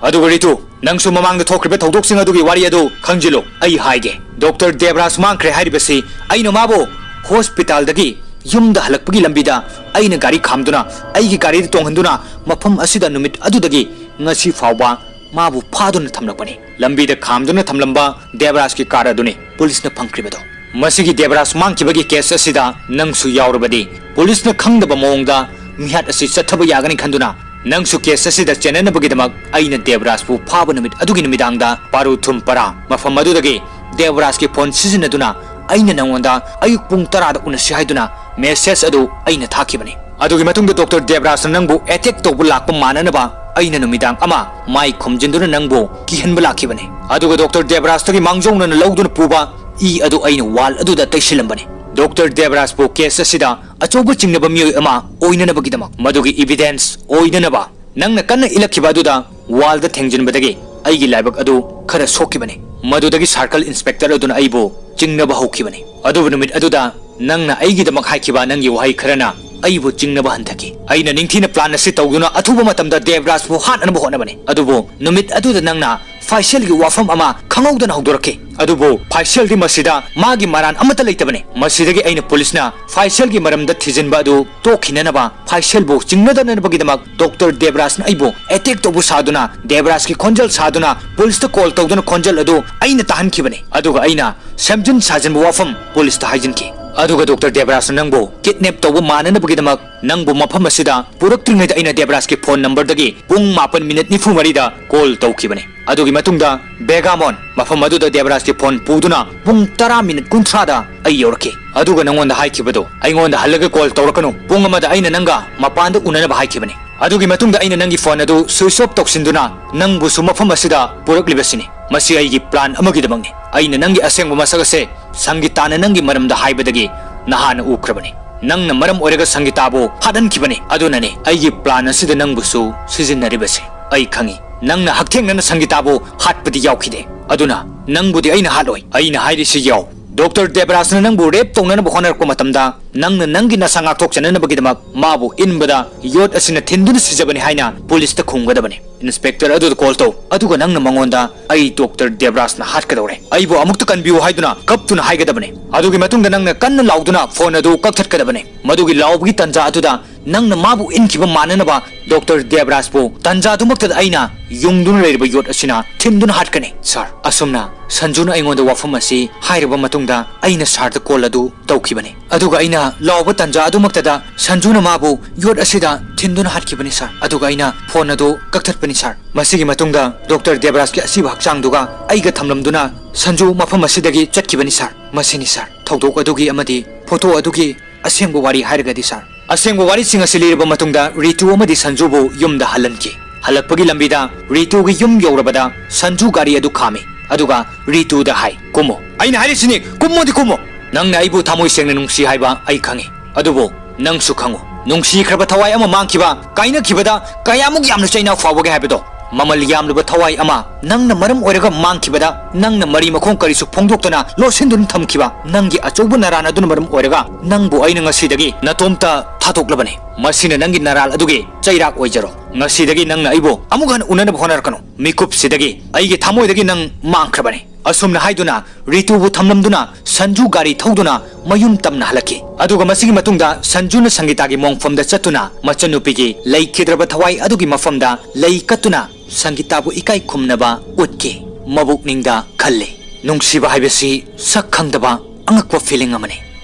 ꯑꯗꯨꯒ ꯔꯤꯇꯨ, ꯅꯪꯁꯨ ꯃꯃꯥꯡꯗ ꯊꯣꯛꯈ꯭ꯔꯤꯕ ꯊꯧꯗꯣꯛꯁꯤꯡ ꯑꯗꯨꯒꯤ ꯋꯥꯔꯤ ꯑꯗꯨ ꯈꯪꯖꯤꯜꯂꯨ꯫ ꯑꯩ ꯍꯥꯏꯒꯦ, ꯗꯣꯛꯇꯔ ꯗꯦꯕꯔꯥꯖ ꯃꯥꯡꯈ꯭ꯔꯦ ꯍꯥꯏꯔꯤꯕꯁꯤ ꯑꯩꯅ ꯃꯥꯕꯨ ꯍꯣꯁꯄꯤꯇꯥꯜꯗꯒꯤ ꯌꯨꯝꯗ ꯍꯜꯂꯛꯄꯒꯤ ꯂꯝꯕꯤꯗ ꯑꯩꯅ ꯒꯥꯔꯤ ꯈꯥꯝꯗꯨꯅ ꯑꯩꯒꯤ ꯒꯥꯔꯤꯗ ꯇꯣꯡꯍꯟꯗꯨꯅ ꯃꯐꯝ ꯑꯁꯤꯗ ꯅꯨꯃꯤꯠ ꯑꯗꯨꯗꯒꯤ ꯉꯁꯤ ꯐꯥꯎꯕ ꯃꯥꯕꯨ ꯐꯥꯗꯨꯅ ꯊꯝꯂꯛꯄꯅꯤ꯫ ꯂꯝꯕꯤꯗ ꯈꯥꯝꯗꯨꯅ ꯊꯝꯂꯝꯕ ꯗꯦꯕꯔꯥꯖꯀꯤ ꯀꯥꯔ ꯑꯗꯨꯅꯤ ꯄꯨꯂꯤꯁꯅ ꯐꯪꯈ꯭ꯔꯤꯕꯗꯣ꯫ ꯃꯁꯤꯒꯤ ꯗꯦꯕꯔꯥꯖ ꯃꯥꯡꯈꯤꯕꯒꯤ ꯀꯦꯁ ꯑꯁꯤꯗ ꯅꯪꯁꯨ ꯌꯥꯎꯔꯕꯗꯤ ꯄꯨꯂꯤꯁꯅ ꯈꯪꯗꯕ ꯃꯑꯣꯡꯗ ꯃꯤꯍꯥꯠ ꯑꯁꯤ ꯆꯠꯊꯕ ꯌꯥꯒꯅꯤ ꯈꯟꯗꯨꯅ ꯅꯪꯁꯨ ꯀꯦꯁ ꯑꯁꯤꯗ ꯆꯦꯟꯅꯅꯕꯒꯤꯗꯃꯛ ꯑꯩꯅ ꯗꯦꯕꯔꯥꯖꯄꯨ ꯐꯥꯕ ꯅꯨꯃꯤꯠ ꯑꯗꯨꯒꯤ ꯅꯨꯃꯤꯗꯥꯡꯗ ꯄꯥꯔꯨ ꯊꯨꯝ ꯄꯔꯥ ꯃꯐꯝ ꯑꯗꯨꯗꯒꯤ ꯗꯦꯕꯔꯥꯖꯀꯤ ꯐꯣꯟ ꯁꯤꯖꯤꯟꯅꯗꯨꯅ ꯑꯩꯅ ꯅꯉꯣꯟꯗ ꯑꯌꯨꯛ ꯄꯨꯡ ꯇꯔꯥꯗ ꯎꯅꯁꯤ ꯍꯥꯏꯗꯨꯅ ꯃꯦꯁꯦꯖ ꯑꯗꯨ ꯑꯩꯅ ꯊꯥꯈꯤꯕꯅꯤ꯫ ꯑꯗꯨꯒꯤ ꯃꯇꯨꯡꯗ ꯗꯣꯛꯇꯔ ꯗꯦꯕꯔꯥꯖꯅ ꯅꯪꯕꯨ ꯑꯦꯇꯦꯛ ꯇꯧꯕ ꯂꯥꯛꯄ ꯃꯥꯟꯅꯅꯕ ꯑꯩꯅ ꯅꯨꯃꯤꯗꯥꯡ ꯑꯃ ꯃꯥꯏ ꯈꯨꯝꯖꯤꯟꯗꯨꯅ ꯅꯪꯕꯨ ꯀꯤꯍꯟꯕ ꯂꯥꯛꯈꯤꯕꯅꯤ꯫ ꯑꯗꯨꯒ ꯗꯣꯛꯇꯔ ꯗꯦꯕꯔꯥꯖꯇꯒꯤ ꯃꯥꯡꯖꯧꯅꯅ ꯂꯧꯗꯨꯅ ꯄꯨꯕ ꯏ ꯑꯗꯨ ꯑꯩꯅ ꯋꯥꯜ ꯑꯗꯨꯗ ꯇꯩꯁꯤꯜꯂꯝꯕꯅꯤ꯫ ꯗꯣꯛꯇꯔ ꯗꯦꯕꯔꯥꯖꯄꯨ ꯀꯦꯁ ꯑꯁꯤꯗ ꯑꯆꯧꯕ ꯆꯤꯡꯅꯕ ꯃꯤꯑꯣꯏ ꯑꯃ ꯑꯣꯏꯅꯅꯕꯒꯤꯗꯃꯛ, ꯃꯗꯨꯒꯤ ꯏꯚꯤꯗꯦꯟꯁ ꯑꯣꯏꯅꯅꯕ ꯅꯪꯅ ꯀꯟꯅ ꯏꯜꯂꯛꯈꯤꯕ ꯑꯗꯨꯗ ꯋꯥꯜꯗ ꯊꯦꯡꯖꯤꯟꯕꯗꯒꯤ ꯑꯩꯒꯤ ꯂꯥꯏꯕꯛ ꯑꯗꯨ ꯈꯔ ꯁꯣꯛꯈꯤꯕꯅꯤ꯫ ꯃꯗꯨꯗꯒꯤ ꯁꯥꯔꯀꯜ ꯏꯟꯁꯄꯦꯛꯇꯔ ꯑꯗꯨꯅ ꯑꯩꯕꯨ ꯆꯤꯡꯅꯕ ꯍꯧꯈꯤꯕꯅꯤ꯫ ꯑꯗꯨꯕꯨ ꯅꯨꯃꯤꯠ ꯑꯗꯨꯗ ꯅꯪꯅ ꯑꯩꯒꯤꯗꯃꯛ ꯍꯥꯏꯈꯤꯕ ꯅꯪꯒꯤ ꯋꯥꯍꯩ ꯈꯔꯅ ꯑꯩꯕꯨ ꯆꯤꯡꯅꯕ ꯍꯟꯊꯈꯤ꯫ ꯑꯩꯅ ꯅꯤꯡꯊꯤꯅ ꯄ꯭ꯂꯥꯟ ꯑꯁꯤ ꯇꯧꯗꯨꯅ ꯑꯊꯨꯕ ꯃꯇꯝꯗ ꯗꯦꯕꯔꯥꯖꯄꯨ ꯍꯥꯠꯅꯕ ꯍꯣꯠꯅꯕꯅꯤ꯫ ꯑꯗꯨꯕꯨ ꯅꯨꯃꯤꯠ ꯑꯗꯨꯗ ꯅꯪꯅ ꯐꯥꯏꯁꯦꯜꯒꯤ ꯋꯥꯐꯝ ꯑꯃ ꯈꯪꯍꯧꯗꯅ ꯍꯧꯗꯣꯔꯛꯈꯤ꯫ ꯑꯗꯨꯕꯨ ꯐꯥꯏꯁꯦꯜꯗꯤ ꯃꯁꯤꯗ ꯃꯥꯒꯤ ꯃꯔꯥꯟ ꯑꯃꯠꯇ ꯂꯩꯇꯕꯅꯤ꯫ ꯃꯁꯤꯗꯒꯤ ꯑꯩꯅ ꯄꯨꯂꯤꯁꯅ ꯐꯥꯏꯁꯦꯜꯒꯤ ꯃꯔꯝꯗ ꯊꯤꯖꯤꯟꯕ ꯑꯗꯨ ꯇꯣꯛꯈꯤꯅꯅꯕ, ꯐꯥꯏꯁꯦꯜꯕꯨ ꯆꯤꯡꯅꯗꯅꯕꯒꯤꯗꯃꯛ ꯗꯣꯛꯇꯔ ꯗꯦꯕꯔꯥꯖꯅ ꯑꯩꯕꯨ ꯑꯦꯇꯦꯛ ꯇꯧꯕ ꯁꯥꯗꯨꯅ, ꯗꯦꯕꯔꯥꯖꯀꯤ ꯈꯣꯟꯖꯦꯜ ꯁꯥꯗꯨꯅ ꯄꯨꯂꯤꯁꯇ ꯀꯣꯜ ꯇꯧꯗꯨꯅ ꯈꯣꯟꯖꯦꯜ ꯑꯗꯨ ꯑꯩꯅ ꯇꯥꯍꯟꯈꯤꯕꯅꯤ꯫ ꯑꯗꯨꯒ ꯑꯩꯅ ꯁꯦꯝꯖꯤꯟ ꯁꯥꯖꯤꯟꯕ ꯋꯥꯐꯝ ꯄꯨꯂꯤꯁꯇ ꯍꯥꯏꯖꯤꯟꯈꯤ꯫ ꯑꯗꯨꯒ ꯗꯣꯛꯇꯔ ꯗꯦꯕꯔꯥꯖꯅ ꯅꯪꯕꯨ ꯀꯤꯗꯅꯦꯞ ꯇꯧꯕ ꯃꯥꯟꯅꯅꯕꯒꯤꯗꯃꯛ ꯅꯪꯕꯨ ꯃꯐꯝ ꯑꯁꯤꯗ ꯄꯨꯔꯛꯇ꯭ꯔꯤꯉꯩꯗ ꯑꯩꯅ ꯗꯦꯕꯔꯥꯖꯀꯤ ꯐꯣꯟ ꯅꯝꯕꯔꯗꯒꯤ ꯄꯨꯡ ꯃꯥꯄꯟ ꯃꯤꯅꯤꯠ ꯅꯤꯐꯨ ꯃꯔꯤꯗ ꯀꯣꯜ ꯇꯧꯈꯤꯕꯅꯤ꯫ ꯑꯗꯨꯒꯤ ꯃꯇꯨꯡꯗ ꯕꯦꯒꯥꯃꯣꯟ ꯃꯐꯝ ꯑꯗꯨꯗ ꯗꯦꯕꯔꯥꯖꯀꯤ ꯐꯣꯟ ꯄꯨꯗꯨꯅ ꯄꯨꯡ ꯇꯔꯥ ꯃꯤꯅꯤꯠ ꯀꯨꯟꯊ꯭ꯔꯥꯗ ꯑꯩ ꯌꯧꯔꯛꯈꯤ꯫ ꯑꯗꯨꯒ ꯅꯉꯣꯟꯗ ꯍꯥꯏꯈꯤꯕꯗꯨ, "ꯑꯩꯉꯣꯟꯗ ꯍꯜꯂꯒ ꯀꯣꯜ ꯇꯧꯔꯛꯀꯅꯨ, ꯄꯨꯡ ꯑꯃꯗ ꯑꯩꯅ ꯅꯪꯒ ꯃꯄꯥꯟꯗ ꯎꯅꯅꯕ ꯍꯥꯏꯈꯤꯕꯅꯤ"꯫ ꯑꯗꯨꯒꯤ ꯃꯇꯨꯡꯗ ꯑꯩꯅ ꯅꯪꯒꯤ ꯐꯣꯟ ꯑꯗꯨ ꯁ꯭ꯋꯤꯆ ꯑꯣꯐ ꯇꯧꯁꯤꯟꯗꯨꯅ ꯅꯪꯕꯨꯁꯨ ꯃꯐꯝ ꯑꯁꯤꯗ ꯄꯨꯔꯛꯂꯤꯕꯁꯤꯅꯤ꯫ ꯃꯁꯤ ꯑꯩꯒꯤ ꯄ꯭ꯂꯥꯟ ꯑꯃꯒꯤꯗꯃꯛꯅꯤ꯫ ꯑꯩꯅ ꯅꯪꯒꯤ ꯑꯁꯦꯡꯕ ꯃꯁꯛ ꯑꯁꯦ ꯁꯪꯒꯤꯇꯥꯅ ꯅꯪꯒꯤ ꯃꯔꯝꯗ ꯍꯥꯏꯕꯗꯒꯤ ꯅꯍꯥꯟꯅ ꯎꯈ꯭ꯔꯕꯅꯤ꯫ ꯅꯪꯅ ꯃꯔꯝ ꯑꯣꯏꯔꯒ ꯁꯪꯒꯤꯇꯥꯕꯨ ꯍꯥꯠꯍꯟꯈꯤꯕꯅꯤ꯫ ꯑꯗꯨꯅꯅꯤ ꯑꯩꯒꯤ ꯄ꯭ꯂꯥꯟ ꯑꯁꯤꯗ ꯅꯪꯕꯨꯁꯨ ꯁꯤꯖꯤꯟꯅꯔꯤꯕꯁꯤ꯫ ꯑꯩ ꯈꯪꯏ, ꯅꯪꯅ ꯍꯛꯊꯦꯡꯅꯅ ꯁꯪꯒꯤꯇꯥꯕꯨ ꯍꯥꯠꯄꯗꯤ ꯌꯥꯎꯈꯤꯗꯦ꯫ ꯑꯗꯨꯅ ꯅꯪꯕꯨꯗꯤ ꯑꯩꯅ ꯍꯥꯠꯂꯣꯏ꯫ ꯑꯩꯅ ꯍꯥꯏꯔꯤꯁꯤ ꯌꯥꯎ꯫ ꯗꯣꯛꯇꯔ ꯗꯦꯕꯔꯥꯖꯅ ꯅꯪꯕꯨ ꯔꯦꯞ ꯇꯧꯅꯅꯕ ꯍꯣꯠꯅꯔꯛꯄ ꯃꯇꯝꯗ ꯅꯪꯅ ꯅꯪꯒꯤ ꯅꯁꯥ ꯉꯥꯛꯊꯣꯛꯆꯅꯅꯕꯒꯤꯗꯃꯛ ꯃꯥꯕꯨ ꯏꯟꯕꯗ ꯌꯣꯠ ꯑꯁꯤꯅ ꯊꯤꯟꯗꯨꯅ ꯁꯤꯖꯕꯅꯤ ꯍꯥꯏꯅ ꯄꯨꯂꯤꯁꯇ ꯈꯨꯝꯒꯗꯕꯅꯤ꯫ ꯏꯟꯁꯄꯦꯛꯇꯔ ꯑꯗꯨꯗ ꯀꯣꯜ ꯇꯧ, ꯑꯗꯨꯒ ꯅꯪꯅ ꯃꯉꯣꯟꯗ "ꯑꯩ ꯗꯣꯛꯇꯔ ꯗꯦꯕꯔꯥꯖꯅ ꯍꯥꯠꯀꯗꯧꯔꯦ, ꯑꯩꯕꯨ ꯑꯃꯨꯛꯇ ꯀꯟꯕꯤꯌꯨ" ꯍꯥꯏꯗꯨꯅ ꯀꯞꯇꯨꯅ ꯍꯥꯏꯒꯗꯕꯅꯤ꯫ ꯑꯗꯨꯒꯤ ꯃꯇꯨꯡꯗ ꯅꯪꯅ ꯀꯟꯅ ꯂꯥꯎꯗꯨꯅ ꯐꯣꯟ ꯑꯗꯨ ꯀꯛꯊꯠꯀꯗꯕꯅꯤ꯫ ꯃꯗꯨꯒꯤ ꯂꯥꯎꯕꯒꯤ ꯇꯟꯖꯥ ꯑꯗꯨꯗ ꯅꯪꯅ ꯃꯥꯕꯨ ꯏꯟꯈꯤꯕ ꯃꯥꯟꯅꯅꯕ ꯗꯣꯛꯇꯔ ꯗꯦꯕꯔꯥꯖꯄꯨ ꯇꯟꯖꯥꯗꯨꯃꯛꯇꯗ ꯑꯩꯅ ꯌꯨꯡꯗꯨꯅ ꯂꯩꯔꯤꯕ ꯌꯣꯠ ꯑꯁꯤꯅ ꯊꯤꯟꯗꯨꯅ ꯍꯥꯠꯀꯅꯤ꯫ ꯁꯥꯔ, ꯑꯁꯨꯝꯅ ꯁꯟꯖꯨꯅ ꯑꯩꯉꯣꯟꯗ ꯋꯥꯐꯝ ꯑꯁꯤ ꯍꯥꯏꯔꯕ ꯃꯇꯨꯡꯗ ꯑꯩꯅ ꯁꯥꯔꯗ ꯀꯣꯜ ꯑꯗꯨ ꯇꯧꯈꯤꯕꯅꯤ꯫ ꯑꯗꯨꯒ ꯑꯩꯅ ꯂꯥꯎꯕ ꯇꯟꯖꯥ ꯑꯗꯨꯃꯛꯇꯗ ꯁꯟꯖꯨꯅ ꯃꯥꯕꯨ ꯌꯣꯠ ꯑꯁꯤꯗ ꯊꯤꯟꯗꯨꯅ ꯍꯥꯠꯈꯤꯕꯅꯤ, ꯁꯥꯔ꯫ ꯑꯗꯨꯒ ꯑꯩꯅ ꯐꯣꯟ ꯑꯗꯨ ꯀꯛꯊꯠꯄꯅꯤ, ꯁꯥꯔ꯫ ꯃꯁꯤꯒꯤ ꯃꯇꯨꯡꯗ ꯗꯣꯛꯇꯔ ꯗꯦꯕꯔꯥꯖꯀꯤ ꯑꯁꯤꯕ ꯍꯛꯆꯥꯡꯗꯨꯒ ꯑꯩꯒ ꯊꯝꯂꯝꯗꯨꯅ ꯁꯟꯖꯨ ꯃꯐꯝ ꯑꯁꯤꯗꯒꯤ ꯆꯠꯈꯤꯕꯅꯤ, ꯁꯥꯔ꯫ ꯃꯁꯤꯅꯤ, ꯁꯥꯔ, ꯊꯧꯗꯣꯛ ꯑꯗꯨꯒꯤ ꯑꯃꯗꯤ ꯐꯣꯇꯣ ꯑꯗꯨꯒꯤ ꯑꯁꯦꯡꯕ ꯋꯥꯔꯤ ꯍꯥꯏꯔꯒꯗꯤ, ꯁꯥꯔ꯫ ꯑꯁꯦꯡꯕ ꯋꯥꯔꯤꯁꯤꯡ ꯑꯁꯤ ꯂꯤꯔꯕ ꯃꯇꯨꯡꯗ ꯔꯤꯇꯨ ꯑꯃꯗꯤ ꯁꯟꯖꯨꯕꯨ ꯌꯨꯝꯗ ꯍꯜꯍꯟꯈꯤ꯫ ꯍꯜꯂꯛꯄꯒꯤ ꯂꯝꯕꯤꯗ ꯔꯤꯇꯨꯒꯤ ꯌꯨꯝ ꯌꯧꯔꯕꯗ ꯁꯟꯖꯨ ꯒꯥꯔꯤ ꯑꯗꯨ ꯈꯥꯝꯃꯤ, ꯑꯗꯨꯒ ꯔꯤꯇꯨꯗ ꯍꯥꯏ, "ꯀꯨꯝꯃꯣ꯫ ꯑꯩꯅ ꯍꯥꯏꯔꯤꯁꯤꯅꯤ, ꯀꯨꯝꯃꯣꯗꯤ ꯀꯨꯝꯃꯣ"꯫ ꯅꯪꯅ ꯑꯩꯕꯨ ꯊꯃꯣꯏ ꯁꯦꯡꯅ ꯅꯨꯡꯁꯤ ꯍꯥꯏꯕ ꯑꯩ ꯈꯪꯉꯤ, ꯑꯗꯨꯕꯨ ꯅꯪꯁꯨ ꯈꯪꯉꯨ, ꯅꯨꯡꯁꯤꯈ꯭ꯔꯕ ꯊꯋꯥꯏ ꯑꯃ ꯃꯥꯡꯈꯤꯕ ꯀꯥꯏꯅꯈꯤꯕꯗ ꯀꯌꯥꯃꯨꯛ ꯌꯥꯝꯅ ꯆꯩꯅꯥ ꯐꯥꯎꯕꯒꯦ ꯍꯥꯏꯕꯗꯣ꯫ ꯃꯃꯜ ꯌꯥꯝꯂꯨꯕ ꯊꯋꯥꯏ ꯑꯃ ꯅꯪꯅ ꯃꯔꯝ ꯑꯣꯏꯔꯒ ꯃꯥꯡꯈꯤꯕꯗ, ꯅꯪꯅ ꯃꯔꯤ ꯃꯈꯣꯡ ꯀꯔꯤꯁꯨ ꯐꯣꯡꯗꯣꯛꯇꯅ ꯂꯣꯠꯁꯤꯟꯗꯨꯅ ꯊꯝꯈꯤꯕ ꯅꯪꯒꯤ ꯑꯆꯧꯕ ꯅꯔꯥꯟ ꯑꯗꯨꯅ ꯃꯔꯝ ꯑꯣꯏꯔꯒ ꯅꯪꯕꯨ ꯑꯩꯅ ꯉꯁꯤꯗꯒꯤ ꯅꯇꯣꯝꯇ ꯊꯥꯗꯣꯛꯂꯕꯅꯤ꯫ ꯃꯁꯤꯅ ꯅꯪꯒꯤ ꯅꯔꯥꯜ ꯑꯗꯨꯒꯤ ꯆꯩꯔꯥꯛ ꯑꯣꯏꯖꯔꯣ꯫ ꯉꯁꯤꯗꯒꯤ ꯅꯪꯅ ꯑꯩꯕꯨ ꯑꯃꯨꯛ ꯍꯟꯅ ꯎꯅꯅꯕ ꯍꯣꯠꯅꯔꯛꯀꯅꯨ꯫ ꯃꯤꯀꯨꯞꯁꯤꯗꯒꯤ ꯑꯩꯒꯤ ꯊꯃꯣꯏꯗꯒꯤ ꯅꯪ ꯃꯥꯡꯈ꯭ꯔꯕꯅꯤ꯫ ꯑꯁꯨꯝꯅ ꯍꯥꯏꯗꯨꯅ ꯔꯤꯇꯨꯕꯨ ꯊꯝꯂꯝꯗꯨꯅ ꯁꯟꯖꯨ ꯒꯥꯔꯤ ꯊꯧꯗꯨꯅ ꯃꯌꯨꯝ ꯇꯝꯅ ꯍꯜꯂꯛꯈꯤ꯫ ꯑꯗꯨꯒ ꯃꯁꯤꯒꯤ ꯃꯇꯨꯡꯗ ꯁꯟꯖꯨꯅ ꯁꯪꯒꯤꯇꯥꯒꯤ ꯃꯣꯡꯐꯝꯗ ꯆꯠꯇꯨꯅ ꯃꯆꯟꯅꯨꯄꯤꯒꯤ ꯂꯩꯈꯤꯗ꯭ꯔꯕ ꯊꯋꯥꯏ ꯑꯗꯨꯒꯤ ꯃꯐꯝꯗ ꯂꯩ ꯀꯠꯇꯨꯅ ꯁꯪꯒꯤꯇꯥꯕꯨ ꯏꯀꯥꯏ ꯈꯨꯝꯅꯕ ꯎꯠꯈꯤ꯫ ꯃꯕꯨꯛꯅꯤꯡꯗ ꯈꯜꯂꯤ, ꯅꯨꯡꯁꯤꯕ ꯍꯥꯏꯕꯁꯤ ꯁꯛ ꯈꯪꯗꯕ ꯑꯉꯛꯄ feeling ꯑꯃꯅꯤ꯫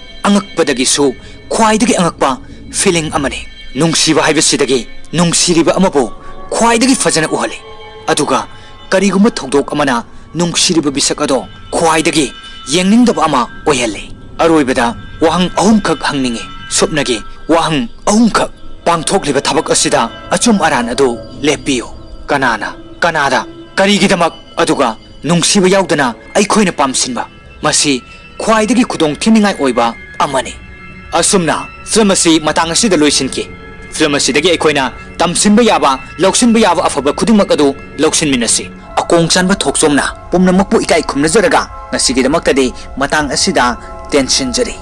ꯑꯉꯛꯄꯗꯒꯤꯁꯨ ꯈ꯭ꯋꯥꯏꯗꯒꯤ ꯑꯉꯛꯄ feeling ꯑꯃꯅꯤ꯫ ꯅꯨꯡꯁꯤꯕ ꯍꯥꯏꯕꯁꯤꯗꯒꯤ ꯅꯨꯡꯁꯤꯔꯤꯕ ꯑꯃꯕꯨ ꯈ꯭ꯋꯥꯏꯗꯒꯤ ꯐꯖꯅ ꯎꯍꯜꯂꯤ꯫ ꯑꯗꯨꯒ ꯀꯔꯤꯒꯨꯝꯕ ꯊꯧꯗꯣꯛ ꯑꯃꯅ ꯅꯨꯡꯁꯤꯔꯤꯕ ꯃꯤꯁꯛ ꯑꯗꯣ ꯈ꯭ꯋꯥꯏꯗꯒꯤ ꯌꯦꯡꯅꯤꯡꯗꯕ ꯑꯃ ꯑꯣꯏꯍꯜꯂꯤ꯫ ꯑꯔꯣꯏꯕꯗ ꯋꯥꯍꯪ ꯑꯍꯨꯝꯈꯛ ꯍꯪꯅꯤꯡꯏ꯫ ꯁꯨꯞꯅꯒꯤ ꯋꯥꯍꯪ ꯑꯍꯨꯝꯈꯛ꯫ ꯄꯥꯡꯊꯣꯛꯂꯤꯕ ꯊꯕꯛ ꯑꯁꯤꯗ ꯑꯆꯨꯝ ꯑꯔꯥꯟ ꯑꯗꯨ ꯂꯦꯞꯄꯤꯌꯨ꯫ ꯀꯅꯥꯅ, ꯀꯅꯥꯗ, ꯀꯔꯤꯒꯤꯗꯃꯛ, ꯑꯗꯨꯒ ꯅꯨꯡꯁꯤꯕ ꯌꯥꯎꯗꯅ ꯑꯩꯈꯣꯏꯅ ꯄꯥꯝꯁꯤꯟꯕ? ꯃꯁꯤ ꯈ꯭ꯋꯥꯏꯗꯒꯤ ꯈꯨꯗꯣꯡ ꯊꯤꯅꯤꯡꯉꯥꯏ ꯑꯣꯏꯕ ꯑꯃꯅꯤ꯫ ꯑꯁꯨꯝꯅ film ꯑꯁꯤ ꯃꯇꯥꯡ ꯑꯁꯤꯗ ꯂꯣꯏꯁꯤꯟꯈꯤ꯫ Film ꯑꯁꯤꯗꯒꯤ ꯑꯩꯈꯣꯏꯅ ꯇꯝꯁꯤꯟꯕ ꯌꯥꯕ, ꯂꯧꯁꯤꯟꯕ ꯌꯥꯕ ꯑꯐꯕ ꯈꯨꯗꯤꯡꯃꯛ ꯑꯗꯨ ꯂꯧꯁꯤꯟꯃꯤꯟꯅꯁꯤ꯫ ꯑꯀꯣꯡ ꯆꯥꯟꯕ ꯊꯣꯛꯆꯣꯝꯅ ꯄꯨꯝꯅꯃꯛꯄꯨ ꯏꯀꯥꯏ ꯈꯨꯝꯅꯖꯔꯒ ꯉꯁꯤꯒꯤꯗꯃꯛꯇꯗꯤ ꯃꯇꯥꯡ ꯑꯁꯤꯗ ꯇꯦꯟꯁꯤꯟꯖꯔꯤ꯫